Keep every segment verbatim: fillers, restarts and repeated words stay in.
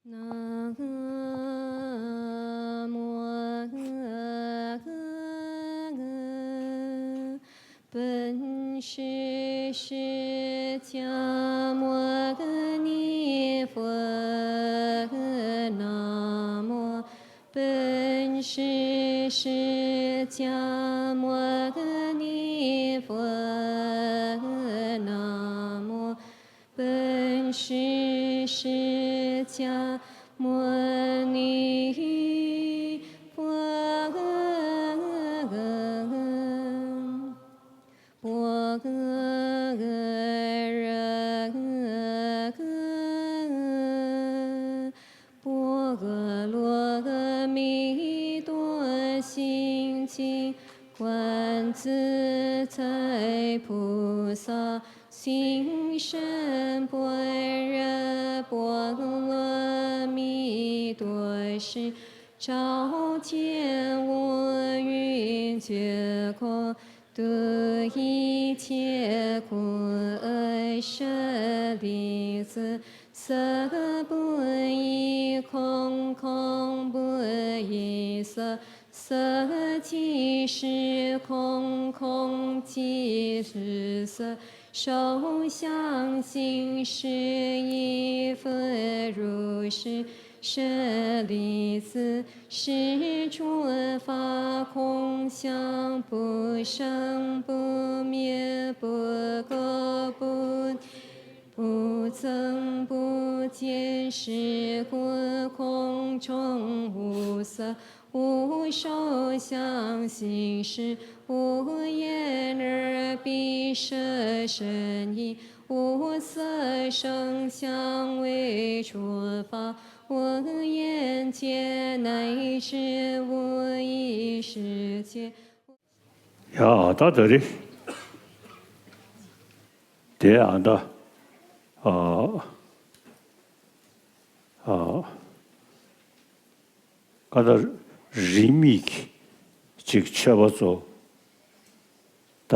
南无本师释迦牟尼佛。南无本师释迦牟尼佛。南无本师释迦牟尼佛。 般若波罗蜜多心经，观自在菩萨行深般若波罗蜜多时，照见五蕴皆空， 度一切苦厄。舍利子，色不异空，空不异色，色即是空，空即是色，受想行识亦复如是。 舍利子，是诸法空相，不生不灭，不垢不净，不增不减。是故空中无色，无受想行识，无眼耳鼻舌身意，无色声香味触法， 无眼界，乃至无意识界。 ཡ། ད་ད་རེད། དེ་ཨ་ད། ཨ། ཨ། ཀ་ད་རིས་མེད་ཀྱི་ཅིག་མཆོད་པ་ཚོ། ད་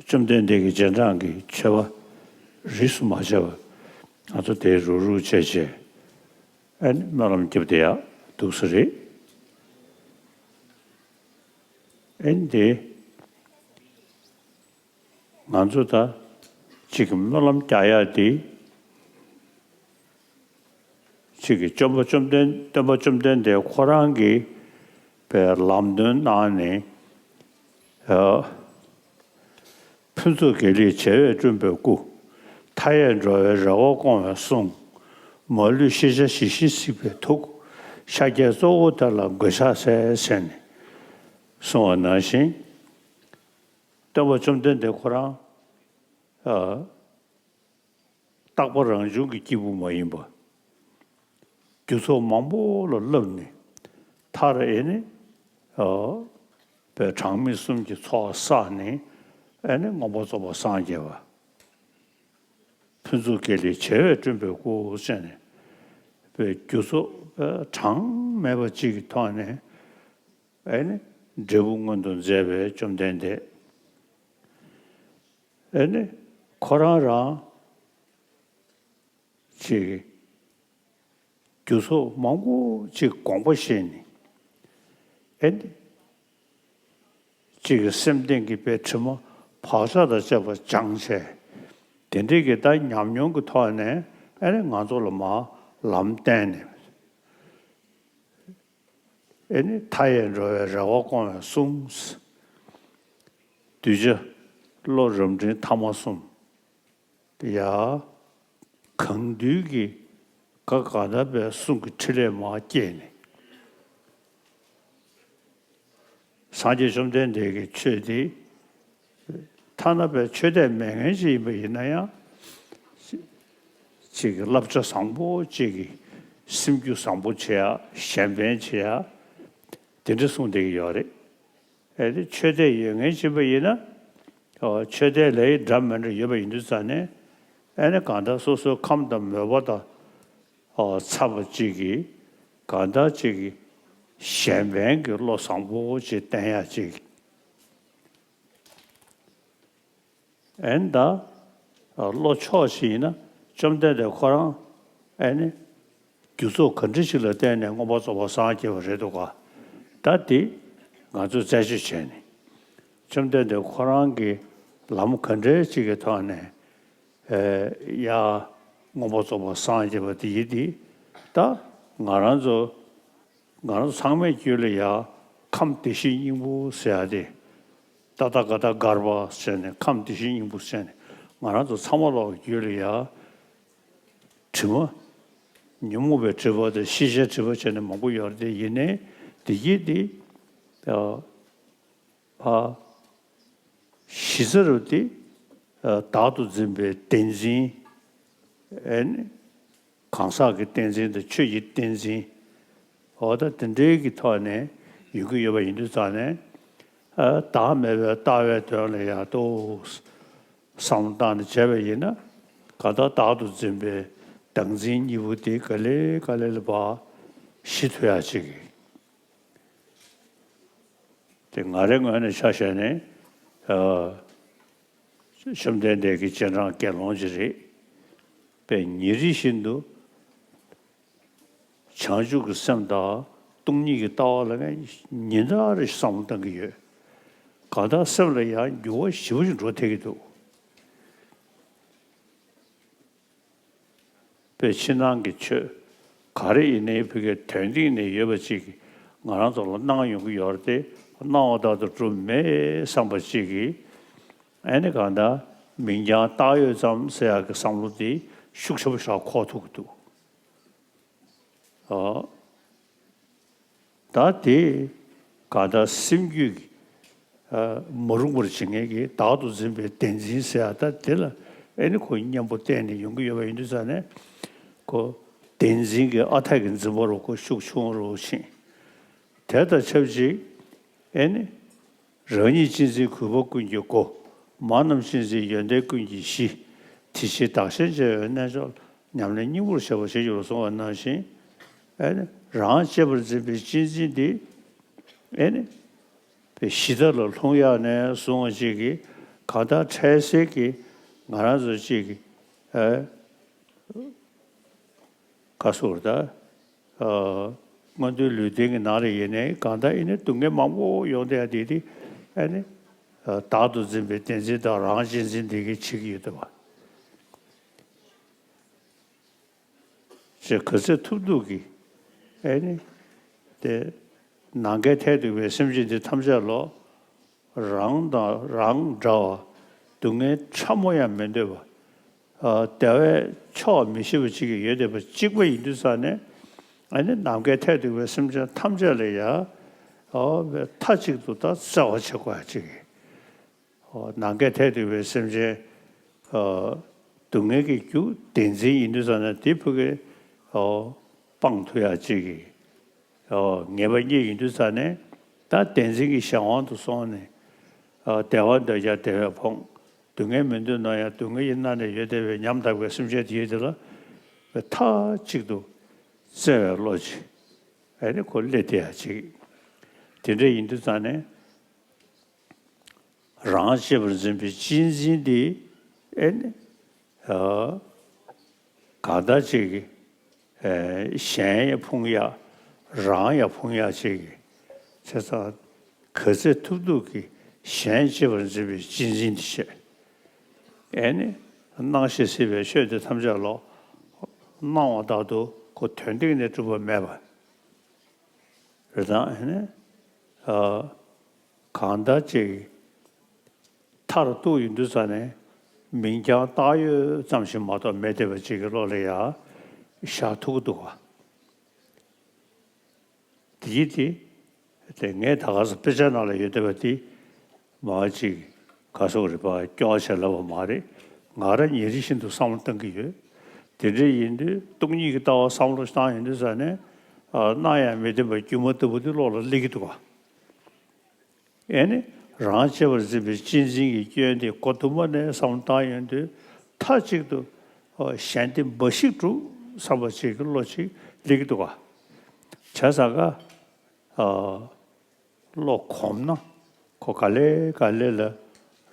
བཅོམ་ལྡན་འདས་ཀྱི་རྗེས་འབྲང་གི་མཆོད་པ་རིས་སུ་མ་ཆད་པ། ང་ཚོ་དེ་རུག་རུག་བྱས་བྱས། ཨ་ནི་སྨོན་ལམ་རྒྱབ་བསྡད་ཡག་འདུག་ས་རེད། ཨ་ནི་དེ། ང་ཚོ་ད་གཅིག་གི་སྨོན་ལམ་རྒྱག་ཡག་དེ། གཅིག་གི་བཅོམ་པ་བཅོམ་ལྡན་སྟོན་པ་བཅོམ་ལྡན་འདས་ཁོ་རང་གི་པའི་ལམ་སྟོན་གནང་ནས། ཨ། ཕུན་ཚོགས་དགེ་ལེགས་བྱེ་བས་བསྐྲུན་པའི་སྐུ། མཐའ་ཡས་འགྲོ་བའི་རེ་བ་སྐོང་བའི་གསུང་། མ་ལུས་ཤེས་བྱ་ཇི་བཞིན་གཟིགས་པའི་ཐུགས། ཤཱཀྱའི་གཙོ་བོ་དེ་ལ་མགོས་ཕྱག་འཚལ་ཟེར་ནས་གསུངས་པ་ནང་བཞིན། སྟོན་པ་བཅོམ་ལྡན་འདས་ཁོ་རང་། ཨ། རྟག་པ་རང་བྱུང་གི་སྐྱེས་བུ་མ་ཡིན་པ། རྒྱུ་ཚོགས་མང་པོ་ལ་བསླབས་ནས། མཐར་ཨེ་ནི། ཨ། པའི་གྲངས་མེད་གསུམ་གྱི་ཚོགས་བསགས་ནས། ཨེ་ནི་མངོན་པར་རྫོགས་པར་སངས་རྒྱས་པ། ཕུན་ཚོགས་དགེ་ལེགས་བྱེ་བས་བསྐྲུན་པའི་སྐུ་ཟེར་ནས། པའི་རྒྱུ་ཚོགས་པའི་གྲངས་མེད་པ་གཅིག་གི་ཐོག་ནས། ཨེ་ནི་འབྲས་བུ་མངོན་དུ་མཛད་པའི་བཅོམ་ལྡན་འདས། ཨེ་ནི་ཁོ་རང་རང་ཅིག་རྒྱུ་ཚོགས་མང་པོ་ཅིག་དགོངས་པ་བཞེས་ནས། ཨེ་ནི་ཅིག་གི་སེམས་གཏིང་གི་པའི་དྲི་མ་བག་ཆགས་དང་བཅས་པ་སྦྱངས་བྱས། དེ་འདྲའི་གི་ད་ཉམས་མྱོང་གི་ཐོག་ནས་ཨེ་ནི་ང་ཚོ་ལ་མར་ལམ་བསྟན་ནས། ཨེ་ནི་མཐའ་ཡས་འགྲོ་བའི་རེ་བ་སྐོང་བའི་གསུང་། གདུལ་བྱ་བློ་རབ་འབྲིང་ཐ་མ་གསུམ། ཡ། གང་འདུལ་གྱི་ག་ག་ད་པའི་གསུང་གི་ཕྲིན་ལས་མར་བསྐྱེད་ནས། སངས་རྒྱས་བཅོམ་ལྡན་འདས་ཀྱི་ཆོས་དེ། ཐ་ན་པའི་ཆོས་དད་མེད་མཁན་ཅིག་ཡིན་པ་ཡིན་ན་ཡང་། ཅིག་གི་བསླབ་བྱ་བཟང་པོ་ཅིག་གི་སེམས་རྒྱུད་བཟང་པོ་བྱེད་ཡ། གཞན་ཕན་བྱེད་ཡ། དེ་འདྲ་གསུངས་བསྡད་ཀྱི་ཡོད་རེད། ཨེ་དེ་ཆོས་དད་ཡོད་མཁན་ཅིག་ཡིན་པ་ཡིན་ན། ཨོ། ཆོས་དད་ལས་འདྲ་མི་འདྲ་ཡོད་པ་ཡིན་དུས་ཙང་ནས། ཨེ་ནི་གང་ལྟར་སོ་སོའི་ཁམས་དང་མོས་པ་དང་། ཨོ། འཚམས་པ་ཅིག་གིས་གང་ལྟར་ཅིག་གིས་གཞན་ཕན་གྱི་བློ་བཟང་པོ་ཅིག་བསྟེན་ཡ་ཅིག་ཨེ་ནི་ད། ཨ། བློ་ཕྱོགས་ཤིག་ཡིན་ན་བཅོམ་ལྡན་འདས་ཁོ་རང་ཨེ་ནི་ རྒྱུ་ཚོགས་ག་འདྲ་ཞིག་ལ་བརྟེན་ནས་མངོན་པར་རྫོགས་པར་སངས་རྒྱས་པ་རེད་འདུག་ག། ད་དེ་ང་ཚོས་རྩད་གཅོད་བྱས་ནས། བཅོམ་ལྡན་འདས་ཁོ་རང་གིས་ལམ་ག་འདྲའི་ཅིག་གི་ཐོག་ནས། ཨེ། ཡ། མངོན་པར་རྫོགས་པར་སངས་རྒྱས་པ་དེ་ཡིན་ཏེ། ད་ང་རང་ཚོ་ང་རང་ཚོ་ཚང་མའི་རྒྱུད་ལ་ཡ། ཁམས་བདེ་གཤེགས་སྙིང་པོ་ཟེར་ཡ་དེ། ཏ་ཏ་ག་ཏ་གརྦྷ་ཟེར་ནས་ཁམས་བདེ་གཤེགས་སྙིང་པོ་ཟེར་ནས། ང་རང་ཚོ་ཚང་མ་ལོག་རྒྱུད་ལ་ཡ། དྲི་མ། ཉོན་མོངས་པའི་དྲི་མ་དང་ཤེས་བྱའི་དྲི་མ་བྱས་ནས་མང་པོ་ཡོད་རེད་དེ། ཡིན་ནའི་དེ་གྱིས་དེ། ཨ། ཕ། གཞི་རྩ་རུ་དེ། ཨ། བདག་ཏུ་འཛིན་པའི་བདེན་འཛིན། ཨེ་ནི། གང་ཟག་གི་བདེན་འཛིན་དང་ཆོས་ཀྱི་བདེན་འཛིན། འོ་ད་དེ་འདྲའི་གི་ཐོག་ནས་ཡོང་གི་ཡོད་པ་ཡིན་དུས་ཙང་ནས། ཨ། བདག་མེད་པའི་ལྟ་བའི་དོན་ལ་ཡང་ཏོག་བསམ་བློ་བཏང་ནས་བྱས་པ་ཡིན་ན། གང་ལྟར་བདག་ཏུ་འཛིན་པའི་བདག་འཛིན་གཉིས་པོ་དེ་ག་ལེ་ག་ལེ་ལ་ཕར་ཞི་ཐུབ་ཡག་ཅིག་གི། དེ་ང་རའི་ངོས་ནས་ཆ་བཞག་ནས། ཨ། བཅོམ་ལྡན་འདས་ཀྱི་རྗེས་འབྲང་དགེ་སློང་ཅིག་རེད། པས་ཉིན་རེ་བཞིན་དུ་བྱང་ཆུབ་ཀྱི་སེམས་དང་སྟོང་ཉིད་ཀྱི་ལྟ་བ་ལ་ངས་ཉིན་ལྟར་རེ་བསམ་བློ་བཏང་གི་ཡོད། གང་ལྟར་སེམས་ལ་ཡང་འགྱུར་བ་ཞེ་པོ་ཞིག་འགྲོ་ཐེབས་ཀྱི་འདུག། པའི་ཕྱི་ནང་གི་ཆོས་ག་རེ་ཡིན་ནའི་ཕ་གིའི་དོན་སྟེང་ནས་ཡོད་པ་ཅིག་གིས་ང་རང་ཚོ་ལ་གནང་ཡོང་གི་ཡོད་རེད་དེ། གནང་བ་ལྟར་དུ་སྒྲུབ་མེད་བསམ་པ་ཅིག་གིས། ཨ་ནི་གང་ལྟར་མིང་རྐྱང་བཏགས་ཡོད་ཙམ་ཟེར་ཡག་གི་བསམ་བློ་དེ་ཤུགས་ཆེན་པོ་ཞིག་འཁོར་ཐུབ་ཀྱི་འདུག། ཨོ། ད་དེ་གང་ལྟར་སེམས་རྒྱུད་ཀྱི། ཨ། མ་རུངས་པར་བྱེད་མཁན་གྱི་བདག་ཏུ་འཛིན་པའི་བདེན་འཛིན་ཟེར་ཡ། ད་དེ་ལ་ཨེ་ནི་ཁོ་གཉེན་པོ་བསྟེན་ནས་ཡོང་གི་ཡོད་པ་ཡིན་དུས་ཙང་ནས། ཁོ་བདེན་འཛིན་གྱི་ཨ་མཐའ་གི་འཛིན་པ་རུ་ཁོ་ཤུགས་ཆུང་རུ་ཕྱིན། དེ་དང་ཆབས་ཅིག་ཨེ་ནི། རང་ཉིད་གཅེས་འཛིན་གུས་པ་ཀུན་གྱི་སྒོ། མ་རྣམས་གཅེས་འཛིན་ཡོན་ཏན་ཀུན་གྱི་གཞི། དེ་ཕྱིར་བདག་གཞན་བརྗེ་བའི་རྣལ་འབྱོར། ཉམས་ལེན་སྙིང་པོར་བྱ་བ་ཞེས་བརྗོད་པར་གསུངས་པ་ནང་བཞིན། ཨེ་ནི། རང་གཅེས་པར་འཛིན་པའི་གཅེས་འཛིན་འདི། ཨེ་ནི། པའི་གཞི་རྩ་ལ་ལྷུང་ཡག་ནས་བཟུང་བ་ཅིག་གིས་གང་ལྟར་འཕྲལ་སེལ་གྱི་ང་རང་ཚོ་ཅིག་གིས། ཨེ། ག་སོགས་ད། ཨ། མངོན་མཐོའི་ལུས་རྟེན་གྱི་ནང་ལ་ཡིན་ནའི་གང་ལྟར་ཨེ་ནི་སྡུག་བསྔལ་མང་པོ་ཡོང་བསྡད་ཡ་དེ་དེ། ཨེ་ནི། ཨ། བདག་ཏུ་འཛིན་པའི་བདེན་འཛིན་དང་རང་གཅེས་འཛིན་དེ་གིས་བྱེད་ཀྱི་ཡོད་འདུག་པ། ཞེས་ག་ཚོད་ཐུབ་ཐུབ་ཀྱིས། ཨེ་ནི། དེ། ནམ་མཁའི་མཐས་གཏུགས་པའི་སེམས་ཅན་འདི་ཐམས་ཅད་ལོ། རང་དང་རང་འདྲ་བ། སྡུག་བསྔལ་ཕྲ་མོ་ཡང་མི་འདོད་པ། ཨ། བདེ་བའི་ཕྱོགས་མི་ཤེས་པ་ཅིག་ཡོད་བསྡད་པ་གཅིག་པ་ཡིན་དུས་ཙང་ནས། ཨ་ནི་ནམ་མཁའི་མཐས་གཏུགས་པའི་སེམས་ཅན་ཐམས་ཅད་ལ་ཡང་། ཨ། མཐའ་གཅིག་ཏུ་ད་བརྩེ་བ་བྱེད་དགོས་ཡ་ཅིག། ཨོ། ནམ་མཁའི་མཐས་གཏུགས་པའི་སེམས་ཅན། ཨོ། སྡུག་བསྔལ་གྱི་རྒྱུ་བདེན་འཛིན་ཡིན་དུས་ཙང་ནས་དེ་ཕ་གི། ཨོ། སྤང་ཐུབ་ཡག་ཅིག་གི། ཨོ། ངེས་པ་རྙེད་ཡིན་དུས་ཙང་ནས། ད་བདེན་འཛིན་གྱི་གཞན་དབང་དུ་སོང་ནས། ཨོ། བདེ་བ་འདོད་ཀྱང་བདེ་བས་ཕོངས། སྡུག་བསྔལ་མི་འདོད་ན་ཡང་སྡུག་བསྔལ་གྱིས་མནར་ནས་ཡོད་བསྡད་པའི་ཉམ་ཐག་པའི་སེམས་ཅན་དེ་ཡོད་དེ་ལ། མཐའ་གཅིག་ཏུ་བརྩེ་བའི་བློ་ཅིག། ཨེ་ནི་ཁོ་སླེབས་བསྡད་ཡག་ཅིག། དེ་འདྲ་ཡིན་དུས་ཙང་ནས། རང་གཅེས་པར་འཛིན་པའི་གཅེས་འཛིན་འདི། ཨེ་ནི། ཨ། གང་ལྟར་ཅིག་གི། ཨེ། གཞན་ཡང་ཕུང་ཡག། རང་ཡང་ཕུང་ཡག་ཅིག་གི། བྱས་ཙང་ག་ཚོད་ཐུབ་ཐུབ་ཀྱིས་གཞན་གཅེས་པར་འཛིན་པའི་གཅེས་འཛིན་འདི་བྱེད། ཨེ་ནི། སྣང་ཞིང་སྲིད་པའི་ཆོས་འདི་ཐམས་ཅད་ལོ། སྣང་བ་ལྟར་དུ་ཁོ་དོན་སྟེང་ནས་གྲུབ་པ་མེད་པ། རེད་དང་། ཨེ་ནི། ཨ། གང་ལྟར་ཅིག་མཐར་གཏུགས་ཡོང་དུས་ཙང་ནས་མིང་རྐྱང་བཏགས་ཡོད་ཙམ་ཞིག་མ་གཏོགས་མེད་བསྡད་པ་ཅིག་གི་བློ་ལ་ཡང་བཞག་ཐུབ་ཀྱི་འདུག་ག། དེ་ཡིན་དེ། དེ་ངས་ད་ག་ས་དཔེ་ཆ་ནང་ལ་ཡོད་བསྡད་པ་དེ། མ་ཅིག་ག་སོགས་རིག་པ་སྐྱོ་བ་བྱས་ལབ་པ་མ་རེད། ང་རང་ཉིན་རེ་བཞིན་དུ་བསམ་བློ་བཏང་གི་ཡོད། དེ་འདྲ་ཡིན་དུས་སྟོང་ཉིད་ཀྱི་ལྟ་བ་བསམ་བློ་བཏང་ཡོང་དུས་ཙང་ནས། ཨ། སྣང་ཡང་མི་བདེན་པ་སྒྱུ་མ་ལྟ་བུ་དེ་བློ་ལ་སླེབས་ཀྱི་འདུག་ག། ཨེ་ནི། རང་གཅེས་པར་འཛིན་པའི་གཅེས་འཛིན་གྱི་སྐྱོན་དེ་མགོ་དུམ་བུ་ནས་བསམ་བློ་བཏང་ཡོང་དུས། མཐའ་གཅིག་ཏུ། ཨོ། གཞན་དེ་འབའ་ཞིག་གྲུབ་བསམ་པ་ཅིག་གི་བློ་ཅིག་སླེབས་ཀྱི་འདུག་ག། བྱས་ཙང་ཀ། ཨ། བློ་གོམས་ན། ཁོ་ག་ལེ་ག་ལེ་ལ།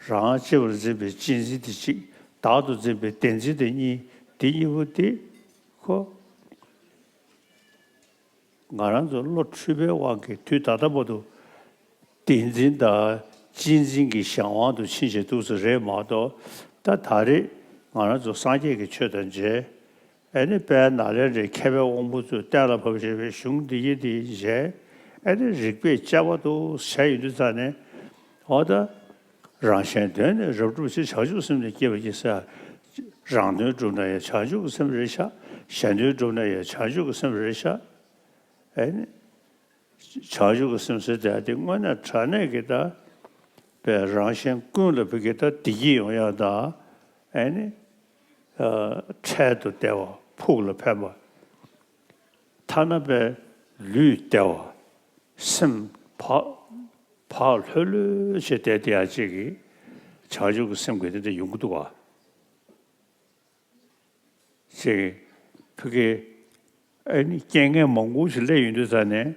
རང་གཅེས་པར་འཛིན་པའི་གཅེས་འཛིན་དེ་གཅིག། བདག་ཏུ་འཛིན་པའི་བདེན་འཛིན་དེ་གཉིས། དེ་གཉིས་པོ་དེ་ཁོ། ང་རང་ཚོ་བློ་འཁྲུལ་པའི་དབང་གིས་དུས་ད་ལྟ་བར་དུ་བདེན་འཛིན་དང་གཅེས་འཛིན་གྱི་གཞན་དབང་དུ་ཕྱིན་བྱས་འདུག་ས་རེད་མ་གཏོགས། ད་ད་རེས་ང་རང་ཚོ་སངས་རྒྱས་ཀྱི་ཆོས་དང་མཇལ། ཨེ་ནི་དཔལ་ནཱ་ལེནྡྲའི་མཁས་པའི་དབང་པོ་ཚོས་གཏན་ལ་ཕབ་བཞག་པའི་གཞུང་འདི་ཡི་འདི་མཇལ། ཨེ་ནི་རིགས་པས་དཔྱད་པ་འདུག་བྱས་ཡོང་དུས་ཙ་ནས། འོ་ད། རང་གཞན་དོན་ནི་རབ་བསྒྲུབ་ཕྱིར། བྱང་ཆུབ་སེམས་ནི་བསྐྱེད་པར་བགྱི་ཟེར། རང་དོན་བསྒྲུབ་ན་ཡང་བྱང་ཆུབ་ཀྱི་སེམས་རེད་ཤག་གཞན་དོན་བསྒྲུབ་ན་ཡང་བྱང་ཆུབ་ཀྱི་སེམས་རེད་ཤག་ཨེ་ནི། བྱང་ཆུབ་ཀྱི་སེམས་ཟེར་དེ་དེ་དངོས་གནས་དྲང་གནས་ཀྱི་ད། པའི་རང་གཞན་ཀུན་ལ་བུ་གི་ད་བདེ་སྐྱིད་ཡོང་ཡག་ད། ཨེ་ནི། འཕྲལ་དུ་བདེ་བ་ཕུགས་ལ་ཕན་པ། ཐ་ན་པའི་ལུས་བདེ་བ། སེམས་བག་བག་ལྷོད་ལྷོད་བྱས་བསྡད་དེ་ཡག་ཅིག་གི་བྱང་ཆུབ་ཀྱི་སེམས་ཀྱི་དེ་འདྲ་ཡོང་གི་འདུག་ག་ཅིག་ཕ་གི་ཨ་ནི་རྐྱེན་ངན་མང་པོ་ཞིག་སླེབས་ཡོང་དུས་ཙ་ནས་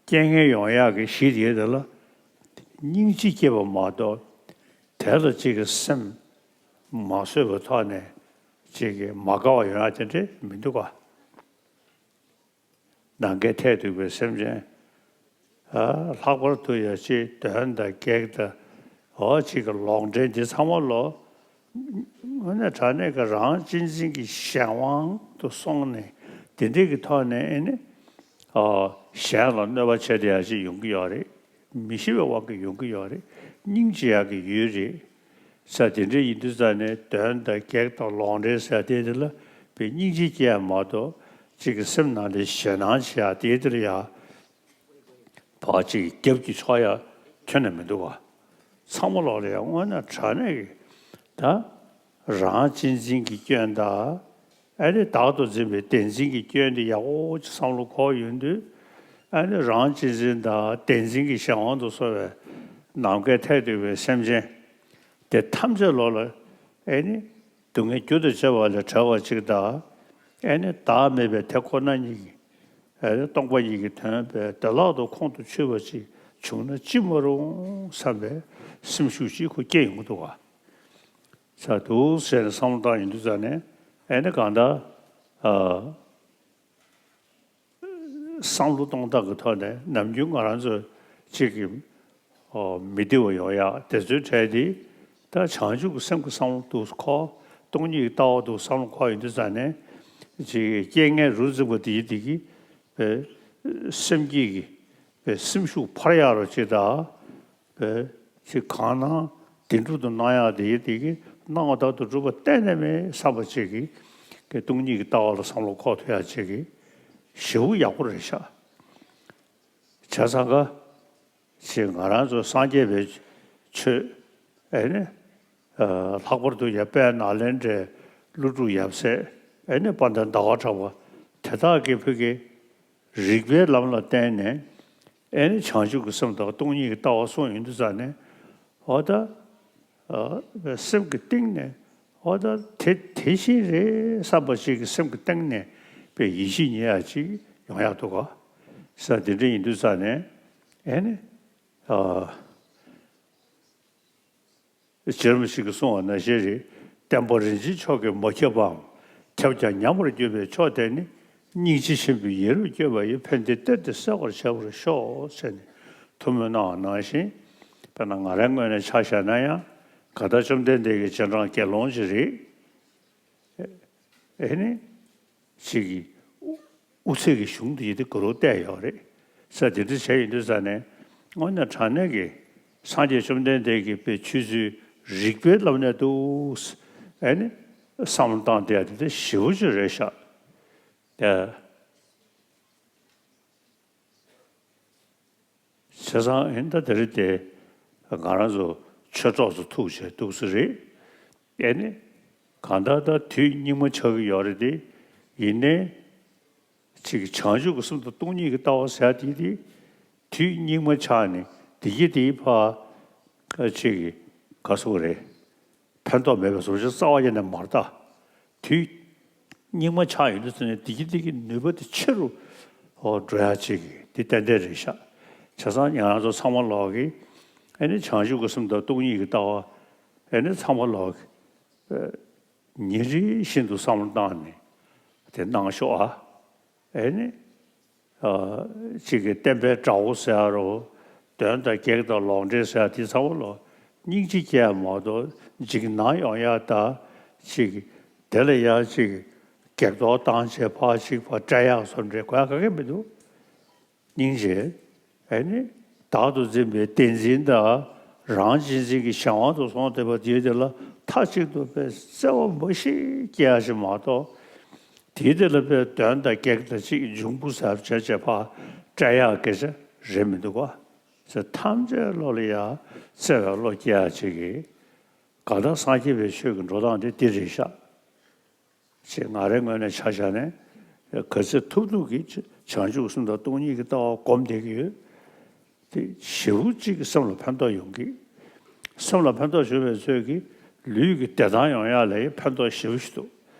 རྐྱེན་ངན་ཡོང་ཡག་གི་གཞི་དེ་དེ་ལ་སྙིང་རྗེ་སྐྱེས་པ་མ་གཏོགས། དེ་ལ་ཅིག་གི་སེམས་མ་བཟོད་པའི་ཐོག་ནས་ཅིག་གི་མ་དགའ་བ་ཡོང་ཡག་དེ་འདྲ་མི་འདུག་ག་ནམ་མཁའི་མཐས་གཏུགས་པའི་སེམས་ཅན། ལྷག་པར་དུ་ཡང་ཅིག་གདོན་དང་བགེགས་དང་། འོ་ཅིག་གི་ལོག་འདྲེན་འདི་ཚང་མ་ལོ། དངོས་གནས་དྲང་གནས་ཀྱི་རང་གཅེས་འཛིན་གྱི་གཞན་དབང་དུ་སོང་ནས་དེ་འདྲས་ཀྱི་ཐོག་ནས་ཨེ་ནི། གཞན་ལ་གནོད་པ་བྱས་ཏེ་ཡང་ཅིག་ཡོང་གི་ཡོད་རེད། མི་ཤེས་པའི་དབང་གིས་ཡོང་གི་ཡོད་རེད། སྙིང་རྗེ་ཡག་གི་ཡུལ་རེད། ས་དེ་འདྲ་ཡིན་དུས་ཙ་ནས་གདོན་དང་བགེགས་དང་ལོག་འདྲེན་ཟེར་དེ་དེ་ལ་པའི་སྙིང་རྗེ་སྐྱེ་ཡ་མ་གཏོགས་གཅིག་གི་སེམས་ནང་ལ་ཞེད་སྣང་བྱེད་ཡ་དེ་དེར་ཡ་བག་གཅིག་རྒྱབ་ཀྱི་ཆོག་ཡ་ཁྱོན་ནས་མི་འདུག་བ། ཚང་མ་ལོག་ལ་ཡ་དངོས་གནས་དྲང་གནས་ཀྱི་ད་རང་གཅེས་འཛིན་གྱི་སྐྱོན་དང་། ཨ་ནི་བདག་ཏུ་འཛིན་པའི་བདེན་འཛིན་གྱི་སྐྱོན་དེ་ཡག་པོ་ཅིག་བསམ་བློ་འཁོར་ཡོང་དུས། ཨ་ནི་རང་གཅེས་འཛིན་དང་བདེན་འཛིན་གྱི་གཞན་དབང་དུ་སོང་བའི་ནམ་མཁའི་མཐས་གཏུགས་པའི་སེམས་ཅན་དེ་ཐམས་ཅད་ལོག་ལ་ཨེ་ནི་སྡུག་བསྔལ་རྒྱུ་དང་བཅས་པ་ལས་བྲལ་བ་ཅིག་དང་། ཨེ་ནི་བདག་མེད་པའི་དེ་ཁོ་ན་ཉིད་ཀྱི་ཨེ་ནི་སྟོང་པ་ཉིད་ཀྱི་དོན་པའི་བདེ་བླག་ཏུ་ཁོང་དུ་ཆུད་པ་ཅིག་བྱུང་ན་ཅི་མ་རུང་བསམ་པའི་སེམས་ཤུགས་ཅིག་ཁོ་སྐྱེ་ཡོང་གི་འདུག་ག་ས་འདུག་ཟེར་ནས་བསམ་བློ་བཏང་ཡོང་དུས་ཙ་ནས་ཨེ་ནི་གང་ལྟར་ཨ། བསམ་བློ་གཏོང་སྟངས་ཀྱི་ཐོག་ནས་ནམ་རྒྱུན་ང་རང་ཚོ་གཅིག་གི་ཨོ་མི་བདེ་བ་ཡོང་ཡག་དེ་ཚོའི་གྲས་དེ་ད་བྱང་ཆུབ་ཀྱི་སེམས་ཀྱི་བསམ་བློ་འདུག་ཁོ་སྟོང་ཉིད་ཀྱི་ལྟ་བ་འདུག་བསམ་བློ་འཁོར་ཡོང་དུས་ཙ་ནས་གཅིག་གི་རྐྱེན་ངན་རུ་འཛིན་པ་དེ་དེ་གི་པའི་སེམས་བསྐྱེད་ཀྱི་པའི་སེམས་ཤུགས་འཕར་ཡག་རོ་ཅིག་དང་། པའི་ཚིག་གང་གནང་བདེན་གྲུབ་ཏུ་གནང་ཡག་དེ་དེ་གི་གནང་བ་ལྟར་དུ་སྒྲུབ་པ་གཏན་ནས་མེད་བསམ་པ་ཅིག་གི་གི་སྟོང་ཉིད་ཀྱི་ལྟ་བ་ལ་བསམ་བློ་འཁོར་ཐུབ་ཡག་ཅིག་གི་ཞེ་པོ་ཡག་པོ་རེད་ཤག་བྱས་ཙང་ཀ་ཅིག་ང་རང་ཚོ་སངས་རྒྱས་པའི་ཆོས་ཨེ་ནི་ལྷག་པར་དུ་ཡ་དཔལ་ནཱ་ལེནྡྲའི་ཀླུ་སྒྲུབ་ཡབ་སྲས་ཨེ་ནི་དཔལ་ལྡན་ཟླ་བ་གྲགས་པ་དེ་དག་གི་ཕུགས་ཀྱི་རིགས་པའི་ལམ་ལ་བརྟེན་ནས་ཨེ་ནི་བྱང་ཆུབ་ཀྱི་སེམས་དང་སྟོང་ཉིད་ཀྱི་ལྟ་བ་གསུངས་ཡོང་དུས་ཙ་ནས་འོ་ད་སེམས་ཀྱི་གཏིང་ནས་འོ་ད་དེ་དེ་བཞིན་རེད་བསམ་པ་ཞིག་གི་སེམས་ཀྱི་གཏིང་ནས་པའི་ཡིད་ཆེས་རྙེད་ཡག་ཅིག་ཡོང་ཡག་འདུག་ག་ས་དེ་འདྲ་ཡིན་དུས་ཙ་ནས་ཨེ་ནི། རྗེ་རིན་པོ་ཆེ་གིས་གསུངས་པ་ནང་བཞིན་རེད། བསྟན་པ་རིན་ཆེན་མཆོག་གིས་མ་ཁྱབ་པའམ། ཁྱབ་ཀྱང་ཉམས་པར་གྱུར་པའི་མཆོག་དེ་ནི། སྙིང་རྗེ་ཆེན་པོས་ཡིད་རབ་བསྐྱོད་པ་ཡི། ཕན་བདེའི་གཏེར་དེ་གསལ་བར་བྱ་བར་ཤོག་ཟེར་ནས་ཐུགས་སྨོན་གནང་བ་ནང་བཞིན། དཔེར་ན་ང་རའི་ངོས་ནས་ཆ་བཞག་ན་ཡང་གང་ལྟར་བཅོམ་ལྡན་འདས་ཀྱི་རྗེས་འབྲང་དགེ་སློང་ཞིག་རེད། ཨེ་ནི། ཅིག་གིས་དབུ་ཚད་ཀྱི་གཞུང་དེ་ཡི་དེ་གུ་རུ་བལྟས་ཡོད་རེད། ས་དེ་འདྲ་བྱས་ཡོང་དུས་ཙ་ནས་དངོས་གནས་དྲང་གནས་ཀྱི་སངས་རྒྱས་བཅོམ་ལྡན་འདས་ཀྱི་པའི་ཆོས་ཚུལ་རིགས་པའི་ལམ་ནས་འདུག་ཨེ་ནི་བསམ་བློ་བཏང་བསྡད་ཡ་དེ་དེ་ཞེ་པོ་ཅིག་རེད་ཤག་ཨེ། བྱས་ཙང་ཨེ་ད་དེ་རིང་དེ་ང་རང་ཚོ་ཆོས་ཚོགས་སུ་ཐུག་བྱས་འདུག་ས་རེད། ཨེ་ནི། གང་ལྟར་ད་དུས་སྙིགས་མ་ཆགས་ཀྱི་ཡོད་རེད་དེ། ཡིན་ནའི། ཅིག་བྱང་ཆུབ་ཀྱི་སེམས་དང་སྟོང་ཉིད་ཀྱི་ལྟ་བ་ཟེར་དེ་དེ། དུས་སྙིགས་མ་ཆགས་ནས་བདེ་སྐྱིད་དེའི་ཕར། ཅིག་ག་སོགས་རེད། ཕན་ཐོགས་མེད་པའི་བཟོ་ཆ་རྩ་བ་ཉིད་ནས་མ་རེད་ད། དུས་སྙིགས་མ་ཆགས་ཡོང་དུས་ཙམ་ནས་བདེ་སྐྱིད་དེ་གི་ནུས་པ་དེ་ཆེ་རུ་འགྲོ་ཡག་ཅིག་གི་དེ་ཏན་ཏན་རེད་ཤག་བྱས་ཙང་ང་རང་ཚོ་ཚང་མ་ལོག་གི་ཨེ་ནི་བྱང་ཆུབ་ཀྱི་སེམས་དང་སྟོང་ཉིད་ཀྱི་ལྟ་བ་ཨེ་ནི་ཚང་མ་ལོག་གི་ཉིན་རེ་བཞིན་དུ་བསམ་བློ་བཏང་ནས་དེ་གནང་ཤོག་ཨ། ཨེ་ནི། ཨ་གཅིག་གི་བསྟན་པའི་དགྲ་བོ་ཟེར་ཡ་རོ། གདོན་དང་བགེགས་དང་ལོག་འདྲེས་ཟེར་ཡ་དེ་ཚང་མ་ལོ་སྙིང་རྗེ་སྐྱེ་ཡ་མ་གཏོགས་འཇིགས་སྣང་ཡོང་ཡ་ད་གཅིག་དེ་ལ་ཡ་གཅིག་བགེགས་གཏོར་བཏང་བྱས་ཕར་གཅིག་ཕར་སྤྲད་ཡག་བཟོ་འདྲའི་གོ་ཡ་ག་གེ་མི་འདུག་སྙིང་རྗེ། ཨེ་ནི། བདག་ཏུ་འཛིན་པའི་བདེན་འཛིན་དང་། རང་གཅེས་འཛིན་གྱི་གཞན་དབང་དུ་སོང་བསྡད་པ་དེའི་དེ་ལ་མཐའ་གཅིག་ཏུ་དཔེ་བརྩེ་བ་མ་ཞིག་སྐྱེ་ཡ་ཞིག་མ་གཏོགས། དེའི་དེ་ལ་དཔེ་གདོན་དང་བགེགས་དང་གཅིག་འབྱུང་པོ་ཟབ་བྱས་བྱས་ཕར་སྤྲད་ཡག་སྐད་ཆ་རེད་མི་འདུག་ག་ཟེར་ཐམས་ཅད་བློ་ལ་ཡ་བརྩེ་བའི་བློ་སྐྱེ་ཡ་ཅིག་གིས། གང་ལྟར་སངས་རྒྱས་པའི་ཆོས་ཀྱི་འགྲོ་སྟངས་དེ་འདི་རེད་ཤག་ཅེས་ང་རའི་ངོས་ནས་ཆ་བཞག་ནས་ག་ཚོད་ཐུབ་ཐུབ་ཀྱིས་བྱང་ཆུབ་སེམས་དང་སྟོང་ཉིད་ཀྱི་ལྟ་བ་སྒོམ་བསྡད་ཀྱི་ཡོད། དེ་ཞེ་པོ་ཅིག་གི་སེམས་ལ་ཕན་ཐོགས་ཡོང་གི། སེམས་ལ་ཕན་ཐོགས་བྱུང་བའི་ཚོད་ཀྱིས་ལུས་ཀྱི་བདེ་ཐང་ཡོང་ཡག་ལ་ཕན་ཐོགས་ཞེ་པོ་ཞིག་འདུག་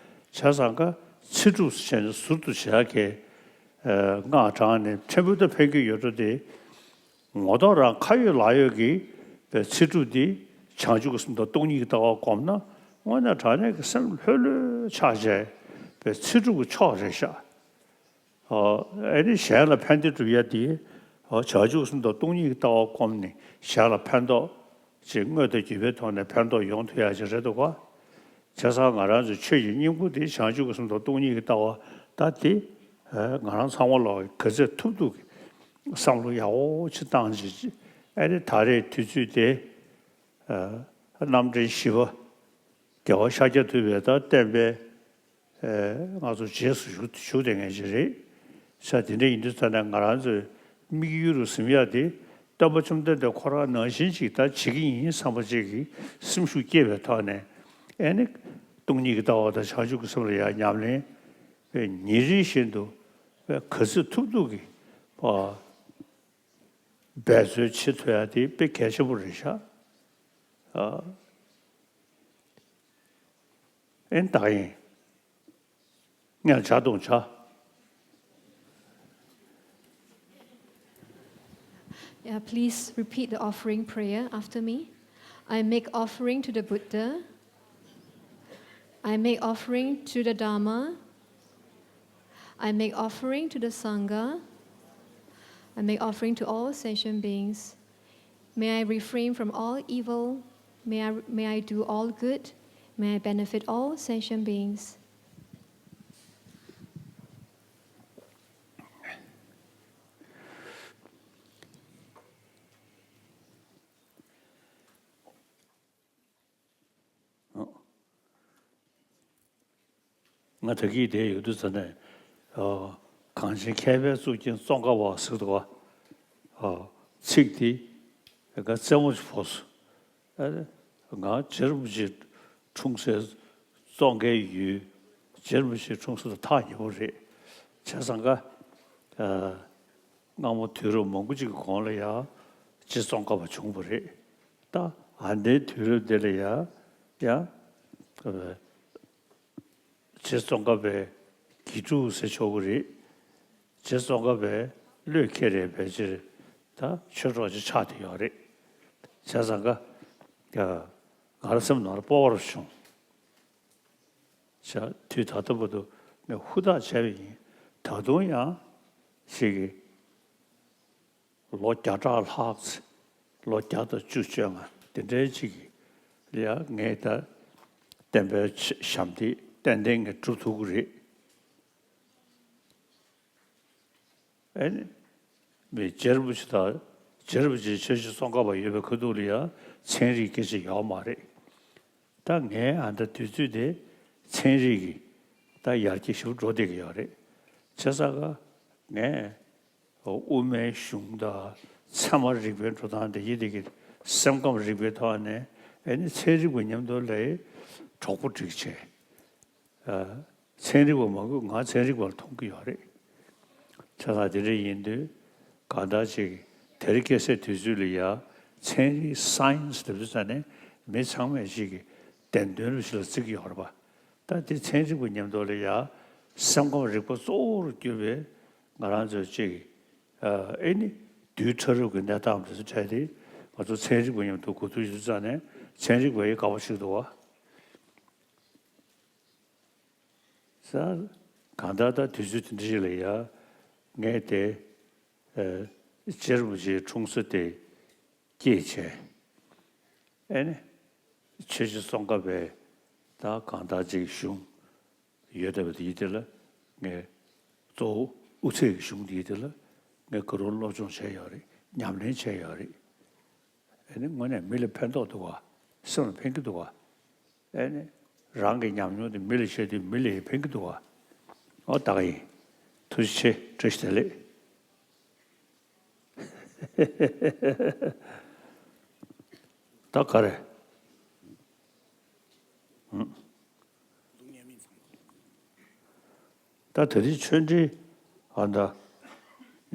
བྱས་ཙང་ཀ་ཚེ་སྒྲུབ་བྱས་ནས་ཟུར་དུ་བྱེད་ཡག་གི་སྔགས་བགྲངས་ནས་ཕྲན་བུ་ད་ཕན་གྱི་ཡོད་འགྲོ་དེ། ངོ་ཐོག་རང་ཁ་ཡོད་ལག་ཡོད་ཀྱི་པའི་ཚེ་སྒྲུབ་འདི་བྱང་ཆུབ་ཀྱི་སེམས་དང་སྟོང་ཉིད་ཀྱི་ལྟ་བ་བསྒོམས་ན་དངོས་གནས་དྲང་གནས་ཀྱི་སེམས་ལྷོད་ལྷོད་ཆགས་བྱས་པའི་ཚེ་སྒྲུབ་ཀྱི་མཆོག་རེད་ཤག་ཨོ། ཨེ་ནི་གཞན་ལ་ཕན་བདེ་སྒྲུབ་ཡ་དེ། ཨོ། བྱང་ཆུབ་སེམས་དང་སྟོང་ཉིད་ཀྱི་ལྟ་བ་བསྒོམས་ནས་གཞན་ལ་ཕན་ཐོགས། ཅིག་དངོས་དང་བརྒྱུད་པའི་ཐོག་ནས་ཕན་ཐོགས་ཡོང་ཐུབ་ཡ་ཅིག་རེད་འདུག་ག་བྱས་ཙང་ང་རང་ཚོའི་ཆོས་ཀྱི་སྙིང་པོ་དེ་བྱང་ཆུབ་ཀྱི་སེམས་དང་སྟོང་ཉིད་ཀྱི་ལྟ་བ་ད་དེ། ཨེ། ང་རང་ཚང་མ་ལོག་གི་ག་ཚོད་ཐུབ་ཐུབ་ཀྱི་བསམ་བློ་ཡག་པོ་ཅིག་བཏང་ཅིག་ཨེ་ནི་ད་རེས་དུས་ཚོད་དེ། ཨེ། རྣམ་འདྲེན་བཞི་པ། རྒྱལ་བ་ཤཱཀྱ་ཐུབ་པའི་ད་བསྟན་པའི། ཨེ། ང་ཚོ་རྗེས་སུ་ཞུགས་ཞུགས་བསྡད་མཁན་ཞིག་རེད། ས་དེ་འདྲ་ཡིན་དུས་ཙ་ན་ང་རང་ཚོའི་དམིགས་ཡུལ་རུ་ཟིན་ཡ་དེ་སྟོན་པ་བཅོམ་ལྡན་འདས་ཁོ་རང་ནང་བཞིན་ཅིག་ད་བྱེད་ཀྱི་ཡིན་བསམ་པ་ཅིག་གི་སེམས་ཤུགས་སྐྱེས་པའི་ཐོག་ནས་ཨེ་ནི་སྟོང་ཉིད་ཀྱི་ལྟ་བ་དང་བྱང་ཆུབ་ཀྱི་སེམས་ལ་ཡང་ཉམས་ལེན་པའི་ཉིན་རེ་བཞིན་དུ་པའི་ག་ཚོད་ཐུབ་ཐུབ་ཀྱི་པ། འབད་རྩོལ་བྱེད་ཐུབ་ཡ་དེ་དཔེ་གལ་ཆེན་པོ་རེད་ཤག་ཨ། ཨེ་ད་ཡིན། ངས་བྱ་དང་བྱ། Yeah, please repeat the offering prayer after me. I make offering to the Buddha. I make offering to the Dharma. I make offering to the Sangha. I make offering to all sentient beings. May I refrain from all evil. May I, may I do all good. May I benefit all sentient beings. ང་ད་གིན་བསྡད་ཡོད་དུས་ཙ་ནས། གངས་ཅན་མཁས་པའི་གཙུག་རྒྱན་ཙོང་ཁ་པ་ཟེར་འདུག་ག་ཚིག་དེ་ང་རྩེད་མོ་ཅིག་ཕོག་སོང་། ང་རྗེ་རིན་པོ་ཆེ་འཁྲུངས་སའི་ཙོང་ཁའི་ཡུལ། རྗེ་རིན་པོ་ཆེ་འཁྲུངས་ས་དང་ཐག་ཉེ་པོ་རེད། བྱས་ཙང་ཀ་སྔ་མོ་དུས་རབས་མང་པོ་ཅིག་གི་གོང་ལ་ཡང་རྗེ་ཙོང་ཁ་པ་བྱུང་བ་རེད། ད་ཨ་ནེའི་དུས་རབས་འདི་ལ་ཡང་ཡང་རྗེ་ཙོང་ཁ་པའི་དགེ་ཕྲུག་ཟེར་ཆོག་གི་རེད། རྗེ་ཙོང་ཁ་པའི་བློས་འཁེལ་རེད་པའི་ཕྱིར་ད་ཆོས་གྲོགས་ཅིག་ཆགས་བསྡད་ཡོད་རེད། བྱས་ཙང་ཀ་ང་རང་སེམས་ནང་ལ་སྤོབས་པ་རུ་བྱུང་། བྱས་དུས་ད་ལྟ་བར་དུ་ངས་ཧུར་ཐག་བྱས་པ་ཡིན། ད་དུང་ཡང་ཞིག་གིས་ལོ་བརྒྱ་ཕྲག་ལྷག་ཙམ། ལོ་བརྒྱ་དང་བཅུ་བཅོ་ལྔ་དེ་འདྲའི་ཅིག་གིས་ལ་ཡང་ངས་ད་བསྟན་པའི་ཞབས་འདེགས་ཏན་ཏན་ངས་སྒྲུབ་ཐུབ་ཀྱི་རེད། ཨེ་ནི། མི་རྗེ་རིན་པོ་ཆེ་དང་རྗེ་རིན་པོ་ཆེའི་ཆོས་རྗེ་ཙོང་ཁ་པ་ཡོད་པའི་ཁ་ཐུག་ལ་ཡང་ཚན་རིག་སྐད་ཆ་ཡོད་མ་རེད། ད་ངའི་ཨ་ད་དུས་ཚོད་དེ་ཚན་རིག་གི་ད་ཡར་རྒྱས་ཞིག་འགྲོ་བསྡད་ཀྱི་ཡོད་རེད། བྱས་ཙང་ཀ་ངས་དབུ་མའི་གཞུང་དང་ཚད་མ་རིག་པའི་འགྲོ་སྟངས་དེ་ཡི་དེ་གི་སེམས་ཁམས་རིག་པའི་ཐོག་ནས་ཨེ་ནི་ཚན་རིག་པ་མཉམ་དུ་ལ་གྲོགས་པོ་སྒྲིག་བྱས། ཚན་རིག་པ་མང་པོས་ང་ཚན་རིག་པ་ལ་མཐོང་གི་ཡོད་རེད། བྱས་ཙང་དེ་འདྲ་ཡིན་དུས་གང་ལྟར་ཅིག་དེ་རིང་ཁ་སང་དུས་ཚོད་ལ་ཡ་ཚན་རིག་སའེན་སི་ལབ་དུས་ཙ་ནས་མི་ཚང་མས་ཅིག་གི་བདེན་དོན་རུ་ཞིག་ལ་བརྩི་གི་ཡོད་རེད་པ། ད་དེ་ཚན་རིག་པ་མཉམ་དུ་ལ་ཡ་སེམས་ཁམས་རིག་པ་གཙོ་བོར་གྱུར་པའི་ང་རང་ཚོ་ཅིག་ཨེ་ནི་དུས་ཕྲ་རབ་ཀྱི་གནས་སྟངས་དེ་ཚོ་འཕྲད་དེ་ང་ཚོ་ཚན་རིག་པ་མཉམ་དུ་གོ་ཐུབ་ཡོད་ཙ་ནས་ཚན་རིག་པ་ཡི་དགའ་པོ་ཞིག་འདུག་བ། ས། གང་ལྟར་ད་དུས་ཚོད་དེ་འདྲ་ཞིག་ལ་ཡ། ངས་དེ་རྗེ་རིན་པོ་ཆེའི་འཁྲུངས་ས་དེ་སྐྱེས་བྱས། ཨེ་ནི་ཆོས་རྗེ་ཙོང་ཁ་པའི་ད་གང་ལྟར་ཅིག་གཞུང་ཡོད་བསྡད་པ་དེ་ཡིན་དེ་ལ་ངས་གཙོ་བོ་དབུ་ཚད་ཀྱི་གཞུང་དེ་ཡིན་དེ་ལ་ངས་ག་རུ་སློབ་སྦྱོང་བྱས་ཡོད་རེད། ཉམས་ལེན་བྱས་ཡོད་རེད། ཨེ་ནི་དངོས་གནས་མི་ལ་ཕན་ཐོགས་འདུག་ག་སེམས་ལ་ཕན་གྱི་འདུག་ག་ཨེ་ནི་རང་གི་ཉམས་མྱོང་དེ་མི་ལ་བཤད་དུས་མི་ལ་ཡང་ཕན་གྱི་འདུག་ག་ཨོ་ད་ག་ཡིན། ཐུགས་རྗེ་ཆེ། བཀྲ་ཤིས་བདེ་ལེགས། ད་ག་རེ། ད་དེ་རིང་ཆོས་འབྲེལ་ཨ་ད་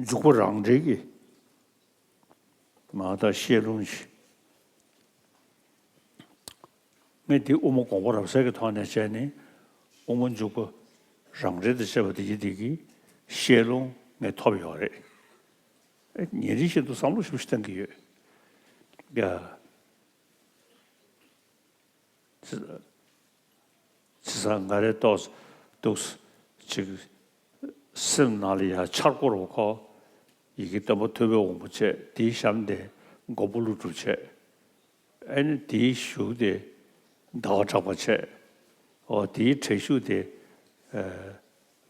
འཇུག་པ་རང་འགྲེལ་གྱི་མ་ད་བཤད་ལུང་ཞིག་ངས་འདི་དབུ་མ་དགོངས་པ་རབ་གསལ་གྱི་ཐོག་ནས་བྱས་ནས་དབུ་མ་འཇུག་པ་རང་འགྲེལ་དུ་བྱས་པ་དེ་ཡི་དེ་གི་བཤད་ལུང་ངས་ཐོབ་ཡོད་རེད། ཨེ་ཉིན་རེ་བཞིན་དུ་བསམ་བློ་ཞིབ་ཞིབ་བཏང་གི་ཡོད། ཡ། བྱས་ཙང་ང་རའི་ཏོག་འདུག་ཅིག་སེམས་ནང་ལ་ཡ་འཆར་སྒོ་རུ་ཁོ་ཡི་གེ་སྟོན་པ་ཐུབ་པའི་དབང་པོ་བྱས་དེའི་གཤམ་དེ་མགོན་པོ་ཀླུ་སྒྲུབ་བྱས། ཨེ་ནི་དེའི་གཞུག་དེ་ཟླ་བ་གྲགས་པ་བྱས། ཨོ་དེའི་དྲན་གཞུག་དེ་